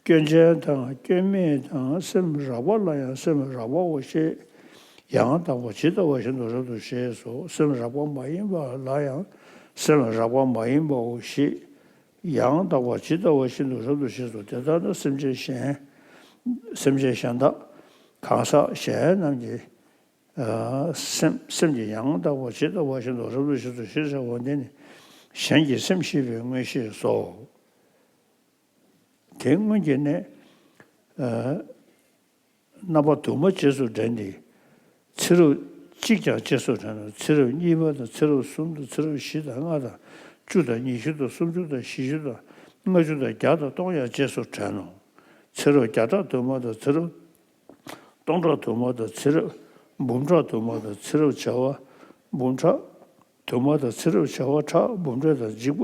སྐྱོན་ཅན་དང་སྐྱོན་མེད་དང་། སེམས་རགས་པ་ལ་ཡང་སེམས་རགས་པའོ་ཞེས་ཡང་དག་པར་ཇི་ལྟ་བ་བཞིན་དུ་རབ་ཏུ་ཤེས་སོ། སེམས་རགས་པ་མ་ཡིན་པ་ལ་ཡང་སེམས་རགས་པ་མ་ཡིན་པའོ་ཞེས་ཡང་དག་པར་ཇི་ལྟ་བ་བཞིན་དུ་རབ་ཏུ་ཤེས་སོ། དེ་ལྟར་ན་སེམས་ཅན་གཞན་སེམས་ཅན་གཞན་དག་གང་ཟག་གཞན་རྣམས་ཀྱི་སེམས་སེམས་ཀྱིས་ཡང་དག་པར་ཇི་ལྟ་བ་བཞིན་དུ་རབ་ཏུ་ཤེས་སོ་ཞེས་བྱ་བ་འདི་ནི་གཞན་གྱི་སེམས་ཤེས་པའི་མངོན་ཤེས་སོ། དེ་སྔོན་གྱི་ནི། རྣམ་པ་དུ་མ་རྗེས་སུ་དྲན་ཏེ། ཚེ་རབས་གཅིག་ཀྱང་རྗེས་སུ་དྲན་ནོ། ཚེ་རབས་གཉིས་པ་དང་། ཚེ་རབས་གསུམ་དང་། ཚེ་རབས་བཞི་དང་། ལྔ་དང་། བཅུ་དང་། ཉི་ཤུ་དང་། སུམ་ཅུ་དང་། བཞི་བཅུ་དང་། ལྔ་བཅུ་དང་། བརྒྱ་དང་སྟོང་ཡང་རྗེས་སུ་དྲན་ནོ། ཚེ་རབས་བརྒྱ་ཕྲག་དུ་མ་དང་། ཚེ་རབས་སྟོང་ཕྲག་དུ་མ་དང་། ཚེ་རབས་འབུམ་ཕྲག་དུ་མ་དང་། ཚེ་རབས་བྱེ་བ་འབུམ་ཕྲག་དུ་མ་དང་། ཚེ་རབས་བྱེ་བ་ཕྲག་འབུམ་ཕྲག་དང་། འཇིག་པ་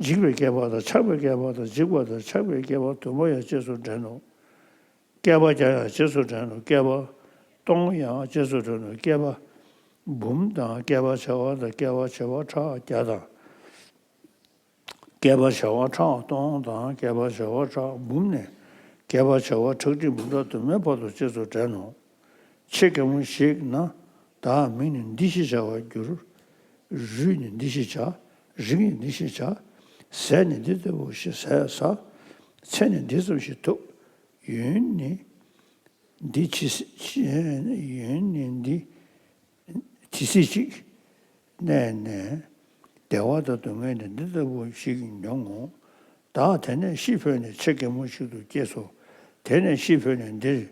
འཇིག་པའི་བསྐལ་པ་དང་། ཆགས་པའི་བསྐལ་པ་དང་། འཇིག་པ་དང་ཆགས་པའི་བསྐལ་པ་དུ་མ་ཡང་རྗེས་སུ་དྲན་ནོ། བསྐལ་པ་བརྒྱ་ཡང་རྗེས་སུ་དྲན་ནོ། བསྐལ་པ་སྟོང་ཡང་རྗེས་སུ་དྲན་ནོ། བསྐལ་པ་འབུམ་དང་། བསྐལ་པ་བྱེ་བ་དང་། བསྐལ་པ་བྱེ་བ་ཕྲག་བརྒྱ་དང་། བསྐལ་པ་བྱེ་བ་ཕྲག་སྟོང་དང་། བསྐལ་པ་བྱེ་བ་ཕྲག་འབུམ་ནས། བསྐལ་པ་བྱེ་བ་ཁྲག་ཁྲིག་འབུམ་ཕྲག་དུ་མའི་བར་དུ་རྗེས་སུ་དྲན་ནོ། ཆེ་གེ་མོ་ཞིག་ན། བདག་མིང་ནི་འདི་ཞེས་བྱ་བར་འགྱུར། རུས་ནི་འདི་ཞེས་བྱ། རིགས་ནི་འདི་ཞེས་བྱ། ཟས་ནི་འདི་ལྟ་བུ་ཞེས་ཟས་ཟ། ཚད་ནི་འདི་ཙམ་ཞིག་ཐུབ། ཡུན་ནི་ འདི་ཇི་སྲིད་ཅི་ཡོན་ནི་འདི་ཇི་སྲིད་ཅིག་གནས་ནས་བདེ་བ་དང་སྡུག་བསྔལ་ནི་འདི་ལྟ་བུ་ཞིག་མྱོང་ངོ་། བདག་དེ་ནས་ཤི་འཕོས་ནས་ཆེ་གེ་མོ་ཞིག་ཏུ་སྐྱེས་སོ། དེ་ནས་ཤི་འཕོས་ནས་འདིར་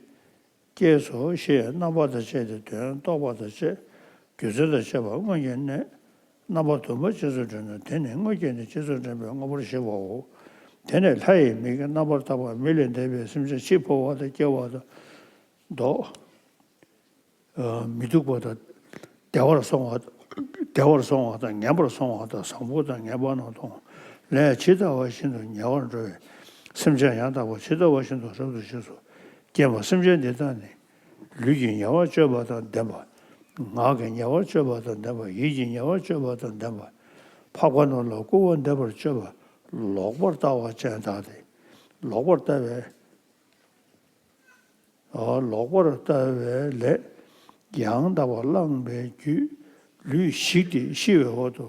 སྐྱེས་སོ་ཞེས་རྣམ་པ་དང་བཅས་ཏེ་དོན་རྟོགས་པ་དང་བཅས་རྒྱུ་མཚན་དང་བཅས་པ་སྔོན་གྱི་གནས་རྣམ་པ་བདུན་པ་རྗེས་སུ་དྲན་ནོ། དེ་ནི་སྔོན་གྱི་གནས་རྗེས་སུ་དྲན་པའི་དངོས་པོར་བཞེད་པའོ། དེ་ནས་ལྷ་ཡི་མིག་གི་རྣམ་པར་དག་པ་མི་ལས་འདས་པའི་སེམས་ཅན་འཆི་འཕོ་བ་དང་སྐྱེ་བ་དང་ལྡོག་མི་སྡུག་པ་དང་བདེ་བར་སོང་བ་བདེ་བར་སོང་བ་དང་ངན་པར་སོང་བ་དང་བཟང་པོ་དང་ངན་པ་རྣམས་མཐོང་། ལས་ཇི་ལྟ་བ་བཞིན་དུ་ཉེ་བར་འགྲོ་བའི་སེམས་ཅན་ཡང་དག་པ་ཇི་ལྟ་བ་བཞིན་དུ་རབ་ཏུ་ཞེས་སོ། ཀྱེ་མ་སེམས་ཅན་འདི་དག་ནི། ལུས་ཀྱི་ཉེ་བར་སྤྱོད་པ་དང་ལྡན་པ། ངག་གི་ཉེ་བར་སྤྱོད་པ་དང་ལྡན་པ། ཡིད་ཀྱི་ཉེ་བར་སྤྱོད་པ་དང་ལྡན་པ། འཕགས་པ་རྣམས་ལ་སྐུར་བ་འདེབས་པར་སྤྱོད་པ་ལོག་པར་ལྟ་བ་ཅན་དག་སྟེ། ལོག་པར་ལྟ་བའི་ལོག་པར་ལྟ་བའི་ལས་ཡང་དག་པར་བླངས་པའི་རྒྱུས་ལུས་ཞིག་སྟེ་ཤི་བའི་འོག་ཏུ་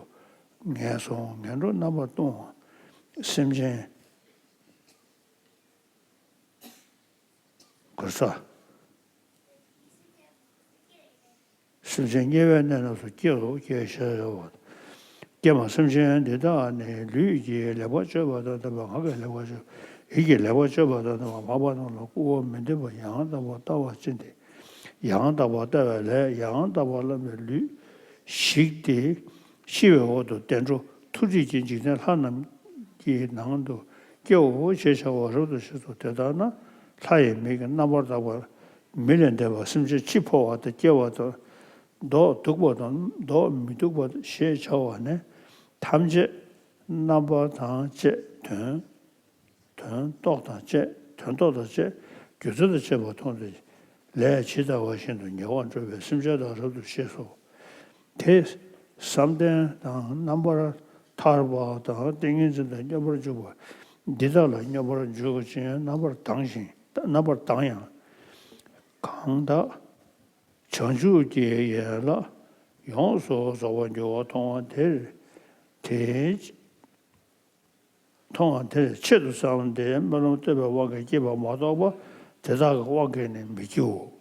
ངན་སོང་ངན་འགྲོ་རྣམ་པ་ལྟུང་བ་སེམས་ཅན་གོ་ས། སེམས་ཅན་དམྱལ་བའི་གནས་རྣམས་སུ་སྐྱེ་རོ་སྐྱེ་ཞེས་བྱ་བ། ཀྱེ་མ་སེམས་ཅན་འདི་དག་ནི་ལུས་ཀྱི་ལེགས་པར་སྤྱོད་པ་དང་ལྡན་པ། ངག་གི་ལེགས་པར་སྤྱོད་ཡིད་ཀྱི་ལེགས་པར་སྤྱོད་པ་དང་ལྡན་པ། འཕགས་པ་རྣམས་ལ་སྐུར་བ་མི་འདེབས་པ་ཡང་དག་པར་ལྟ་བ་ཅན་ཏེ། ཡང་དག་པར་ལྟ་བའི་ལས་ཡང་དག་པར་བླངས་པའི་ལུས་ཞིག་སྟེ། ཤི་བའི་འོག་ཏུ་བསྟན་འགྲོ་མཐོ་རིས་ཀྱི་འཇིག་རྟེན་ལྷ་རྣམས་ཀྱི་ནང་དུ་སྐྱེའོ་ཞེས་བྱ་བ་རབ་ཏུ་ཤེས་སོ། དེ་ལྟར་ན་ལྷ་ཡི་མིག་གི་རྣམ་པར་དག་པ་མི་ལས་འདས་པ་སེམས་ཅན་འཆི་འཕོ་བ་དང་སྐྱེ་བ་དང་ལྡོག་སྡུག་པ་དང་ལྡོག་མི་སྡུག་པ་ཞེས་བྱ་བ་ནི་ཐམས་ཅད་རྣམ་པ་དང་བཅས་དོན། དོན་རྟོགས་དང་བཅས་དོན་རྟོགས་དང་བཅས་རྒྱུ་མཚན་དང་བཅས་པ་མཐོང་སྟེ། ལས་ཇི་ལྟ་བ་བཞིན་དུ་ཉེ་བར་འགྲོ་བའི་སེམས་ཅན་དག་རབ་ཏུ་ཤེས་སོ། དེ་བསམ་གཏན་དང་རྣམ་པར་ཐར་པ་དང་ཏིང་ངེ་འཛིན་དང་མཉམ་པར་འཇུག་པ་འདི་དག་ལ་སྙོམས་པར་འཇུག་ཅིང་རྣམ་པར་ལྡང་ཞིང་རྣམ་པར་ལྡང་ཡང་། གང་དག་བྱང་ཆུབ་ཀྱི་ཡན་ལག་ཡོངས་སུ་རྫོགས་པར་འགྱུར་བ་མཐོང་བ་དེར་དེའི་མཐོང་བ་དེར་ཆེད་དུ་བསམས་ཏེ་སྨོན་ལམ་བཏབ་པའི་དབང་གིས་སྐྱེས་པ་མ་གཏོགས་པ་དེ་དག་གི་དབང་གིས་ནི་མི་སྐྱེའོ།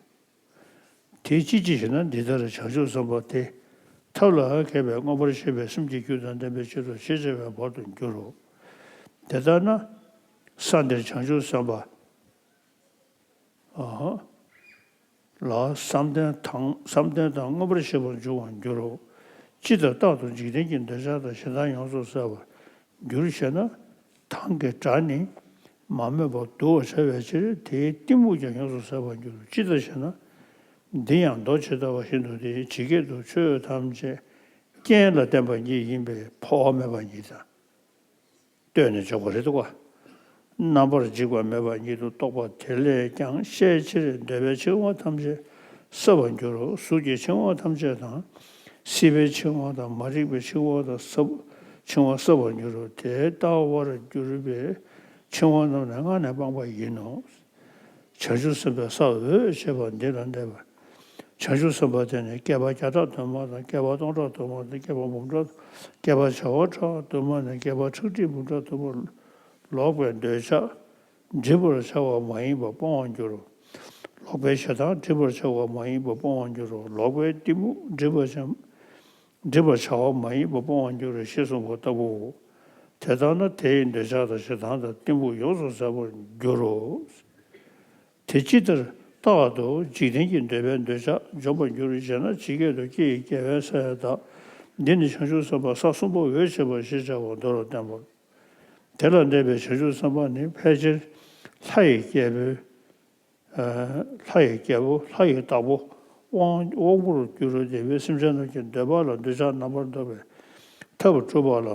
དེ་ཅི་ཕྱིར་ཞེ་ན། འདི་ལྟར་བྱང་ཆུབ་སེམས་དཔའ་དེ་ཐབས་ལ་མཁས་པས་མངོན་པར་ཤེས་པའི་སེམས་ཀྱི་རྒྱུ་དང་ལྡན་པའི་ཕྱིར་དུ་ཞེས་བྱ་བའི་བར་དུ་འགྱུར་རོ། དེ་ལྟར་ན་ས་འདིར་བྱང་ཆུབ་སེམས་དཔའ་ལ་བསམ་གཏན་དང་བསམ་གཏན་དང་མངོན་པར་ཤེས་པར་འབྱུང་བར་འགྱུར་རོ། ཇི་ལྟར་རྟག་ཏུ་འཇིག་རྟེན་གྱི་འདོད་ཆགས་དང་ཞེ་སྡང་ཡོངས་སུ་ཟད་པར་འགྱུར་ཞེ་ན། དང་གི་སྒྲ་ནི་མ་སྨོས་པར་བསྡུ་བར་བྱ་བའི་ཕྱིར་དེའི་གཏི་མུག་ཀྱང་ཡོངས་སུ་ཟད་པར་འགྱུར་རོ། ཅི་ལྟར་ཞེ་ན། འདི་ཡང་མདོ་ཇི་ལྟ་བ་བཞིན་དུ་སྟེ། ཇི་སྐད་དུ་ཆོས་ཐམས་ཅད་རྐྱེན་ལ་བརྟེན་པ་ཉིད་ཡིན་པས་འཕོ་བ་མེད་པ་ཉིད་དང་། ལྟོས་ནས་འཇོག་པ་རེད་འདུག་ག་རྣམ་པར་འཇིག་པ་མེད་པ་ཉིད་དུ་རྟོགས་པ་དེ་ལས་ཀྱང་ཤས་ཆེར་འདོད་པའི་འཆིང་བ་ཐམས་ཅད་སྲབ་པར་འགྱུར་རོ། གཟུགས་ཀྱི་འཆིང་བ་ཐམས་ཅད་དང་། སྲིད་པའི་འཆིང་བ་དང་། མ་རིག་པའི་འཆིང་བ་དང་སྲབ་འཆིང་བ་སྲབ་པར་འགྱུར་རོ། དེ་ལྟ་བར་གྱུར་པའི་འཆིང་བ་རྣམས་ནི་སྔར་ནས་སྤངས་པ་ཡིན་ནོ། བྱང་ཆུབ་སེམས་དཔའི་ས་འོད་ཆེས་པ་འདི་ལ་གནས་པ། བྱང་ཆུབ་སེམས་དཔའ་དེ་ནི་བསྐལ་པ་བརྒྱ་ཕྲག་དུ་མ་དང་། བསྐལ་པ་སྟོང་ཕྲག་དུ་མ་དང་། བསྐལ་པ་འབུམ་ཕྲག་བསྐལ་པ་བྱེ་བ་ཕྲག་དུ་མ་ནས་བསྐལ་པ་ཁྲག་ཁྲིག་འབུམ་ཕྲག་དུ་མར་ལོག་པའི་འདོད་ཆགས་བསྒྲིབ་པར་བྱ་བ་མ་ཡིན་པ་སྤོང་བར་འགྱུར་རོ། ལོག་པའི་ཞེ་སྡང་བསྒྲིབ་པར་བྱ་བ་མ་ཡིན་པ་སྤོང་བར་འགྱུར་རོ། ལོག་པའི་གཏི་མུག་བསྒྲིབ་པར་བྱ་སྒྲིབ་པར་བྱ་བ་མ་ཡིན་པ་སྤོང་བར་འགྱུར་རོ་ཞེས་གསུངས་པ་ལྟ་བུའོ། དེ་ལྟར་ན་དེ་ཡི་འདོད་ཆགས་དང་ཞེ་སྡང་དང་གཏི་མུག་ཡོངས་སུ་ཟད་པར་འགྱུར་རོ། དེ་ཅི་ལྟར་རྟག་ཏུ་འཇིག་རྟེན་གྱི་འདོད་པའི་འདོད་ཆགས་འཇོམས་པར་འགྱུར་ཞེ་ན། ཇི་སྐད་དུ་སྐྱེ་ཡི་རྒྱལ་བའི་ས་ཡི་བདག་འདི་ནི་བྱང་ཆུབ་སེམས་དཔའ་ས་གསུམ་པ་འོད་ཆེས་པ་ཞེས་བྱ་བ་མདོ་ལ་བསྟན་པ། དེ་ལ་གནས་པའི་བྱང་ཆུབ་སེམས་དཔའ་ནི་ཕལ་ཆེར་ལྷ་ཡི་རྒྱལ་པོའི། ལྷ་ཡི་རྒྱལ་པོ་ལྷ་ཡི་བདག་པོ་དབང་དབང་པོར་འགྱུར་རོ། དེ་བས་སེམས་ཅན་རྣམས་ཀྱི་འདོད་པ་ལ་འདོད་ཆགས་རྣམ་པར་ལྡོག་པའི་ཐབས་སྒྲུབ་པ་ལ་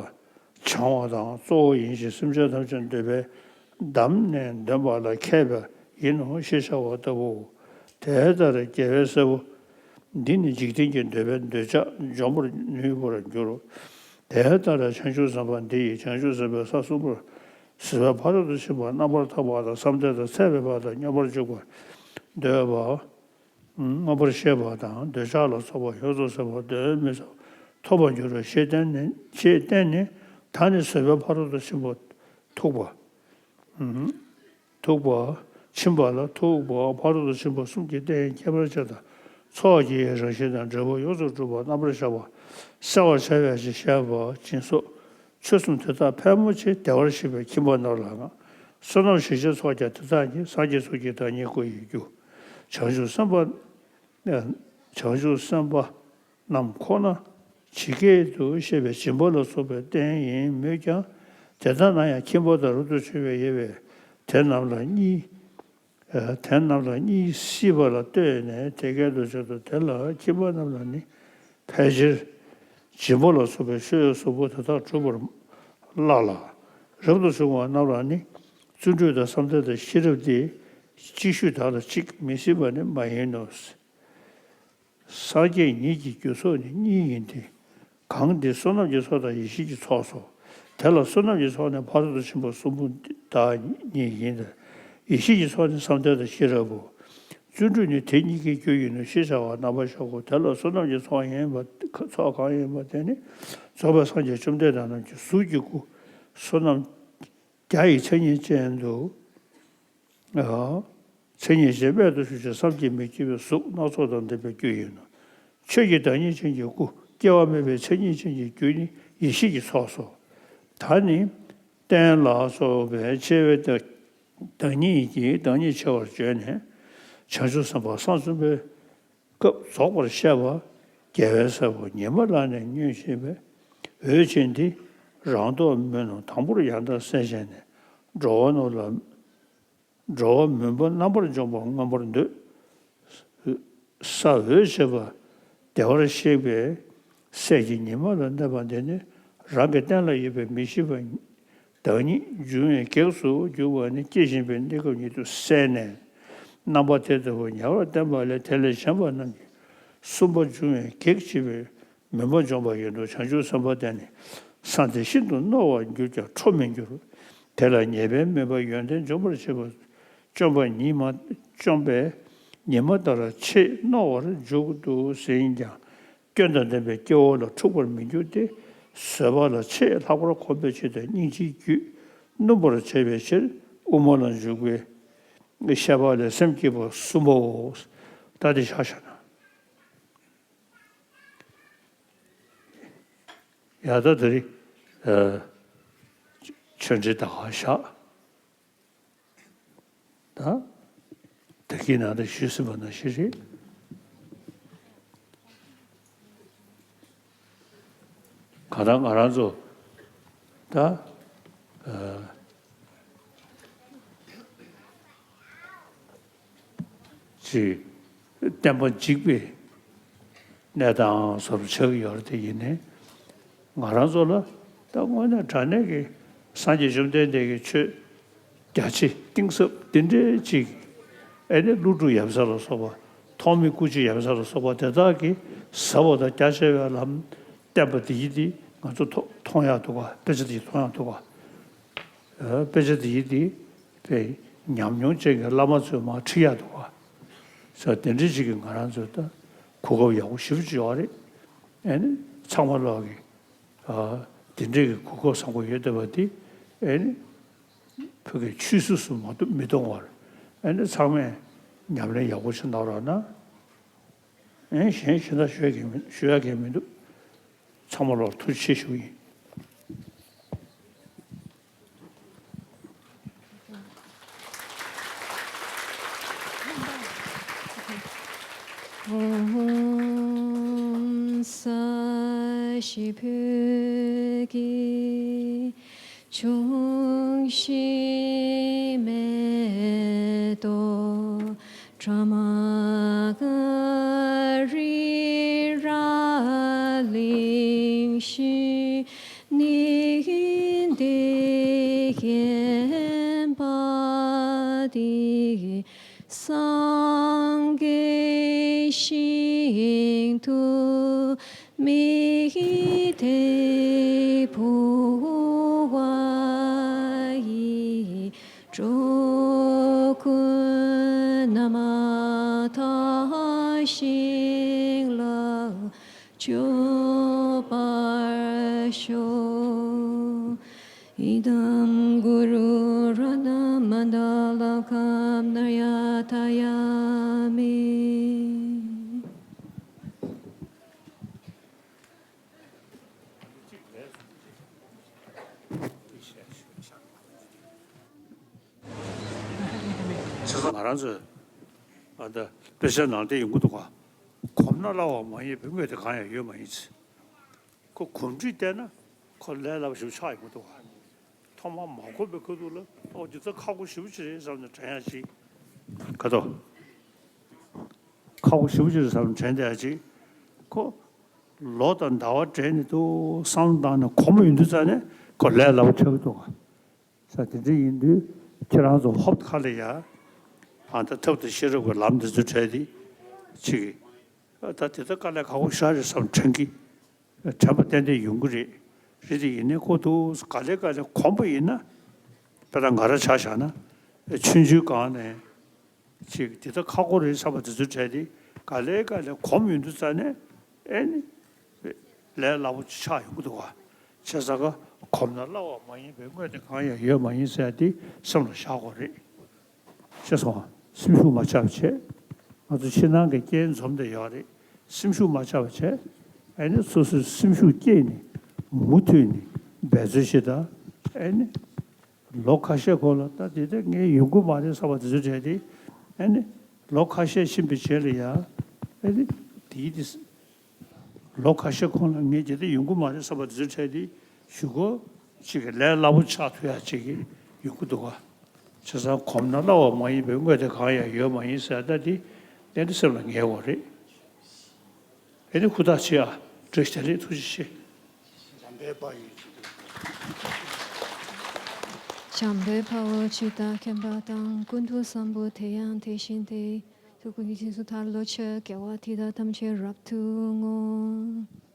བྱང་བ་དང་གཙོ་བོ་ཡིན་ཞིང་། སེམས་ཅན་ཐམས་ཅད་འདོད་པའི་འདམ་ནས་འདོན་པ་ལ་མཁས་པ་ཡིན་ནོ་ཞེས་བྱ་བ་ལྟ་བུའོ། དེ་ལྟར་རྒྱལ་བའི་སྲས་པོ་འདི་ནི་འཇིག་རྟེན་གྱི་འདོད་པའི་འདོད་ཆགས་འཇོམས་པར་ནུས་པར་འགྱུར་རོ། དེ་ལྟར་བྱང་ཆུབ་སེམས་དཔའ་འདི་ཡིས་བྱང་ཆུབ་སེམས་དཔའི་ས་གསུམ་པར་ཟད་པའི་ཕ་རོལ་ཏུ་ཕྱིན་པ་རྣམ་པར་ཐར་པ་དང་བསམ་གཏན་དང་ཚད་མེད་པ་དང་སྙོམས་པར་འཇུག་པ། འདོད་པ། མངོན་པར་ཤེས་པ་དང་འདོད་ཆགས་ལ་སོགས་པ་ཡོངས་སུ་ཟད་པ་གདོན་མི་ཟ་བ་ཐོབ་པར་འགྱུར་རོ་ཞེས་བསྟན་ནས་ཞེས་བསྟན་ནས། ད་ནི་ཟད་པའི་ཕ་རོལ་ཏུ་ཕྱིན་པ་ཐུག་པ། ཐུག་པ། ཕྱིན་པ་ལ་ཐུག་པ། ཕ་རོལ་ཏུ་ཕྱིན་པ་གསུམ་གྱི་རྟེན་ཁྱད་པར་ཅན་དང་། ཚོགས་ཀྱི་རང་བཞིན་དང་། འབྲས་བུ་ཡོངས་སུ་གྲུབ་པ་རྣམ་པར་གཞག་པ། གསལ་བར་བྱ་བའི་ཕྱིར་བཤད་པ་སྦྱིན་སོགས། ཆོས་གསུམ་དེ་དག་ཕལ་མོ་ཆེ་བདེ་བར་གཤེགས་པའི་ཁྱིམ་པ་རྣམས་ལའང་། བསོད་ནམས་ཞིང་ཆེན་ཚོགས་ཀྱང་དེ་དག་ཉིད། སངས་རྒྱས་གསུམ་གྱི་བདག་ཉིད་སྐུ་ཡི་རྒྱུ། བྱང་ཆུབ་སེམས་དཔའ། བྱང་ཆུབ་སེམས་དཔའ་རྣམས་ཁོ་ན་ཇི་སྐད་དུ་བཤད་པའི་སྦྱིན་པ་ལ་སོགས་པའི་རྟེན་ཡིན་མོད་ཀྱང་། དེ་ལྟ་ན་ཡང་ཁྱིམ་པ་དང་རབ་ཏུ་བྱུང་བའི་དབྱེ་བས། དེ་རྣམས་ལ་གཉིས། དེ་རྣམས་ལ་གཉིས་སྲིད་པ་ལ་ལྟོས་ནས་དེ་སྐད་དུ་བརྗོད་དོ། དེ་ལ་ཁྱིམ་པ་རྣམས་ལ་ནི་ཕལ་ཆེར་སྦྱིན་པ་ལ་སོགས་པའི་ཆོས་གཟུགས་པོ་དེ་དག་གྲུབ་པར་སླ་ལ། རབ་ཏུ་བྱུང་བ་རྣམས་ལ་ནི་བརྩོན་འགྲུས་དང་བསམ་གཏན་དང་ཤེས་རབ་སྟེ། གཅིག་ཤོས་དག་ལ་གཅིག་མི་སྲིད་པ་ནི་མ་ཡིན་ནོ། སངས་རྒྱས་ཉིད་ཀྱི་རྒྱུ་ཚོགས་ནི་གཉིས་ཡིན་ཏེ། གང་འདི་བསོད་ནམས་ཀྱི་ཚོགས་དང་ཡེ་ཤེས་ཀྱི་ཚོགས་སོ། དེ་ལ་བསོད་ནམས་ཀྱི་ཚོགས་ནི་ཕ་རོལ་ཏུ་ཕྱིན་པ་གསུམ་པོ་བདག་ཉིད་ཡིན་ཏེ། ཡེ་ཤེས་ཀྱི་ཚོགས་ནི་བསམ་གཏན་དང་ཤེས་རབ་བོ། བརྩོན་འགྲུས་ནི་དེ་གཉིས་ཀའི་རྒྱུ་ཡིན་ནོ་ཞེས་བྱ་བ་རྣམ་པར་གཞག་གོ། དེ་ལ་བསོད་ནམས་ཀྱི་ཚོགས་ཡིན་པ། ཚོགས་གང་ཡིན་པ་དེ་ནི་རྫོགས་པའི་སངས་རྒྱས་བཅོམ་ལྡན་འདས་རྣམས་ཀྱི་གཟུགས་ཀྱི་སྐུ། བསོད་ནམས་བརྒྱ་ཡི་མཚན་ཉིད་ཅན་དུ། མཚན་ཉིད་ཅན་རྨད་དུ་བྱུང་ཞིང་བསམ་གྱིས་མི་ཁྱབ་པའི་གཟུགས་སྣ་ཚོགས་དང་ལྡན་པའི་རྒྱུ་ཡིན་ནོ། ཆོས་ཀྱི་བདག་ཉིད་ཅན་གྱི་སྐུ། སྐྱེ་བ་མེད་པའི་མཚན་ཉིད་ཅན་གྱི་རྒྱུ་ནི་ཡེ་ཤེས་ཀྱི་ཚོགས་སོ། ད་ནི་རྟེན་ལ་སོགས་པའི་ཆེ་བའི་བདག་ཉིད་ཀྱི་བདག་ཉིད་ཕྱེ་བར་བརྗོད་ནས། བྱང་ཆུབ་སེམས་དཔའ་གསང་གསུམ་པའི་སྐབས་རྫོགས་པར་བཤད་པ། རྒྱལ་བའི་སྲས་པོ་ཉི་མ་ལ་ནི་བསྙོན་བྱེད་པའི་འོད་ཅན་འདི། རང་ལྡོག་མིན་ནོ། དང་པོར་ཡང་དག་སེམས་བཞེས་ནས། འགྲོ་བ་རྣམས་ལ། འགྲོ་བ་མུན་པ་རྣམ་པར་འཇོམས་པ་མངོན་པར་འདོད། ས་འོད་བྱེད་པ་བདེ་བར་གཤེགས་པའི་སྲས་ཀྱི་ཉི་མ་ལ་གནས་པ་འདི་ནི། རང་གི་རྟེན་ལ་ཡོད་པའི་མི་ཤིགས་པ་བདག་ཉིད་འབྱུང་བའི་གེགས་སུ་གྱུར་པ་ནི། སྐྱེ་བཞིན་པའི་གནས་སྐབས་ཉིད་དུ་བསལ་ནས། རྣམ་པ་དེ་ལྟ་བུ་ཉེ་བར་བསྟན་པ་ལས། དེ་ལས་གཞན་པ་རྣམས་ཀྱིས་གསུམ་པ་འབྱུང་བའི་གེགས་བྱེད་པའི་མུན་པ་འཇོམས་པ་ཡིན་ནོ། བྱང་ཆུབ་སེམས་དཔའ་དེ་ནི་སངས་རྒྱས་ཤིན་ཏུ་རྣོ་བར་གྱུར་ཀྱང་ཁྲོ་མི་འགྱུར། དེ་ལ་ཉེས་པའི་མུན་པ་ཡོན་ཏན་འཇོམས་པར་བྱེད་པ། བཅོམ་པ་ཉིད་མ། བཅོམ་པས་ཉི་མ་ལྟར་ཆེས་རྣོ་བར་འཇུག་ཏུ་ཟིན་ཀྱང་། སྐྱོན་དང་ལྡན་པའི་སྐྱེ་བོ་ལ་འཁྲུག་པར་མི་འགྱུར་ཏེ། བཟོད་པ་ལ་ཆེས་ལྷག་པར་གོམས་པའི་ཕྱིར་དང་། སྙིང་རྗེའི་རྒྱུད་སྣུམ་པར་བྱ་བའི་ཕྱིར། དབུ་མ་ལ་འཇུག་པའི་བཤད་པ་ལས་སེམས་བསྐྱེད་པ་གསུམ་པའོ། ད་དེ་བཞག་བཞག་ན། ཡ་ད་དེ་རིང་ཨ་ཆོས་འབྲེལ་ད་ག་བཞག་ད་ད་གིན་ནང་དུ་ཞུས་ཟིན་པ་ནང་བཞིན་རེད། གང་ལྟར་ང་རང་ཚོ་ད་ཨ་ཅིག་བསྟན་པ་འཇིག་པའི་གནས་སྟངས་སོགས་ཆགས་ཀྱི་ཡོད་རེད། དེ་ཡིན་ནའི་ང་རང་ཚོ་ལ་ད་དངོས་གནས་དྲང་གནས་ཀྱི་སངས་རྒྱས་བཅོམ་ལྡན་འདས་ཀྱི་ཆོས་རྒྱ་ཆེ་གཏིང་ཟབ་འདི་འདྲའི་ཅིག་ཨེ་ནི་ཀླུ་སྒྲུབ་ཡབ་སྲས་ལ་སོགས་པ། ཐོགས་མེད་སྐུ་མཆེད་ཡབ་སྲས་ལ་སོགས་པ་དེ་དག་གིས་ཟབ་པ་དང་རྒྱ་ཆེ་བའི་ལམ་བསྟན་པ་འདི་ཡིན་ཏེ་ང་ཚོ་མཐོང་མཐོང་ཡག་འདུག་ག་དཔེ་ཆ་འདི་མཐོང་ཡག་འདུག་ག་དཔེ་ཆ་འདི་ཡིན་ཏེ་དཔེ་ཉམས་མྱོང་ཅན་གྱི་བླ་མ་ཚོས་མར་ཁྲིད་ཡག་འདུག་ག་ས་དེ་འདྲའི་ཅིག་གིས་ང་རང་ཚོ་ད་གོ་སྐབས་ཡག་པོ་ཞེ་པོ་ཅིག་ཡོད་རེད། ཨེ་ནི་ཚང་མ་ལོག་གི་ཨ་དེ་འདྲའི་གི་གོ་སྐབས་བཟང་པོ་ཡོད་བསྡད་པ་འདི་ཨེ་ནི་བོད་ཀྱི་ཆོས་སྲིད་སུ་མ་གཏོགས་མི་གཏོང་བར་ཨེ་ནི་ཚང་མས་ཉམས་ལེན་ཡག་པོ་ཞིག་གནང་རོགས་གནང་། ཨེ་གཞན་གཞན་དག་ཞུ་ཡག་གི་མི་ཞུ་ཡག་གི་མི་འདུག་ཚང་མ་ལོག་ཐུགས་རྗེ་ཆེ་ཞུ་ཡིན། ཨོཾ་ས་ཤི་བོད་ཀྱི་འབྱུང་བཞི་མེ་ཏོག་ཀྲ་མ་ཀ་རི་ར་གླིང་བཞི་ནི་འདི་བརྒྱན་པ་འདི་སངས་རྒྱས་ཞིང་དུ་མི་འདའ་བ་ཡི། འགྲོ་ཀུན་རྣམ་དག་ཞིང་ལ་སྤྱོད་པར་ཤོག་ཨི་དཾ་གུ་རུ་རཏྣ་མནྡ་ལ་ཀ་ནཱ་ ང་རང་ཚོས་ཨ་ད་དཔེ་ཆའི་ནང་བསྡད་ཡོང་གི་འདུག་ག་གོམས་ན་སླ་བ་མ་ཡིན་པའི་དངོས་དེ་གང་ཡང་ཡོད་མ་ཡིན་ཚེ། ཁོ་གོམས་འདྲིས་བལྟས་ན་ཁོ་ལས་སླ་པོ་ཞིག་ཆགས་ཡོང་གི་འདུག་ག་ཐོག་མར་མ་གོམས་པའི་ཁ་ཐུག་ལ་ཨོ་འདི་ད་ཁག་པོ་ཞེ་པོ་ཅིག་རེད་བསམ་ནས་དྲན་ཡ་ཅིག་ག་དོ། ཁག་པོ་ཞེ་པོ་ཅིག་རེད་བསམ་དྲན་བསྡད་ཡ་ཅིག་ཁོ་ལོ་དང་ཟླ་བ་འབྲེལ་ནས་འདུག་བསམ་བློ་བཏང་ནས་གོམས་ཡོང་དུས་ཙ་ནས་ཁོ་ལས་སླ་པོ་ཆགས་ཀྱི་འདུག་ག་ས་དེ་འདྲ་ཡིན་དུས་ཁྱེད་རང་ཚོ་ཧོབ་ཁ་ལ་ཡ་ཨ་ད་ཐབས་དང་ཤེས་རབ་ཀྱི་ལམ་འདི་ཚོ་བྲལ་ཏེ་ཅིག་ད་དེ་ད་དཀའ་ལས་ཁག་པོ་ཞེ་དྲག་རེད་བསམ་དྲན་གི་དྲན་པ་ཏན་ཏན་ཡོང་གི་རེད། རེད་དེ་ཡིན་ནའི་ཁོ་འདུག་ག་ལེ་ག་ལེ་གོམས་པ་ཡིན་ན་དཔེར་ན་ང་རང་ཆ་བཞག་ན་ཆུང་ཆུང་སྒང་ནས་ཅིག་དེ་ད་ཁག་པོ་རེད་བསམ་པ་དེ་ཚོ་བྲལ་ཏེ་ག་ལེ་ག་ལེ་གོམས་ཡོང་དུས་ཙ་ནས་ཨེ་ནི་ལས་སླ་པོ་ཆགས་ཡོང་གི་འདུག་ག་བྱས་ཙང་ག་གོམས་ན་སླ་བ་མ་ཡིན་པའི་དངོས་དེ་གང་ཡང་ཡོད་མ་ཡིན་ཟེར་ཡ་དེ་སེམས་ལ་བཞག་དགོས་རེད། ཤེས་སོང་ང་། སེམས་ཤུགས་མ་ཆག་པ་བྱས། ང་ཚོ་ཕྱི་ནང་གི་རྐྱེན་འཛོམས་བསྡད་ཡོད་རེད། སེམས་ཤུགས་མ་ཆག་པ་བྱས། ཨ་ནི་སོ་སོའི་སེམས་ཤུགས་བསྐྱེད་ནས་མུ་མཐུད་ནས་འབད་རྩོལ་བྱེད་དང་། ཨ་ནི་ལོ་ཁ་ཤས་གོང་ལ་ད་དེ་ལྟར་ངས་ཡོང་གི་མ་རེད་བསམ་པ་དེ་ཚོ་བྲལ་ཏེ། ཨ་ནི་ལོ་ཁ་ཤས་ཕྱིན་པའི་རྗེས་ལ་ཡང་ཨ་ནི་དེའི་དེ། ལོ་ཁ་ཤས་གོང་ལ་ངས་དེ་འདྲ་ཡོང་གི་མ་རེད་བསམ་པ་དེ་ཚོ་འཕྲད་དེ་གཞུག་གུ་ཅིག་གི་ལས་སླ་པོ་ཆགས་ཐུབ་ཡག་ཅིག་གི་ཡོང་གི་འདུག་ག་བྱས་ཙང་གོམས་ན་སླ་བ་མ་ཡིན་པའི་དངོས་དེ་གང་ཡང་ཡོད་མ་ཡིན་ཟེར་ད་འདི་ཏན་ཏན་སེམས་ལ་ངེས་དགོས་རེད། ཨེ་ནི་ཧུར་ཐག་བྱེད་ཨ། བཀྲ་ཤིས་བདེ་ལེགས། ཐུགས་རྗེ་ཆེ། འཇམ་དཔལ་དཔལ་ཡུལ་གྱི། འཇམ་དཔལ་དཔའ་བོས་ཇི་ལྟར་མཁྱེན་པ་དང་། ཀུན་ཏུ་བཟང་པོ་དེ་ཡང་དེ་བཞིན་ཏེ། ཐུགས་ཀྱི་རྗེས་སུ་མཐར་ལོ་ཕྱོགས་དགེ་བ་འདི་དག་ཐམས་ཅད་རབ་ཏུ་བསྔོ།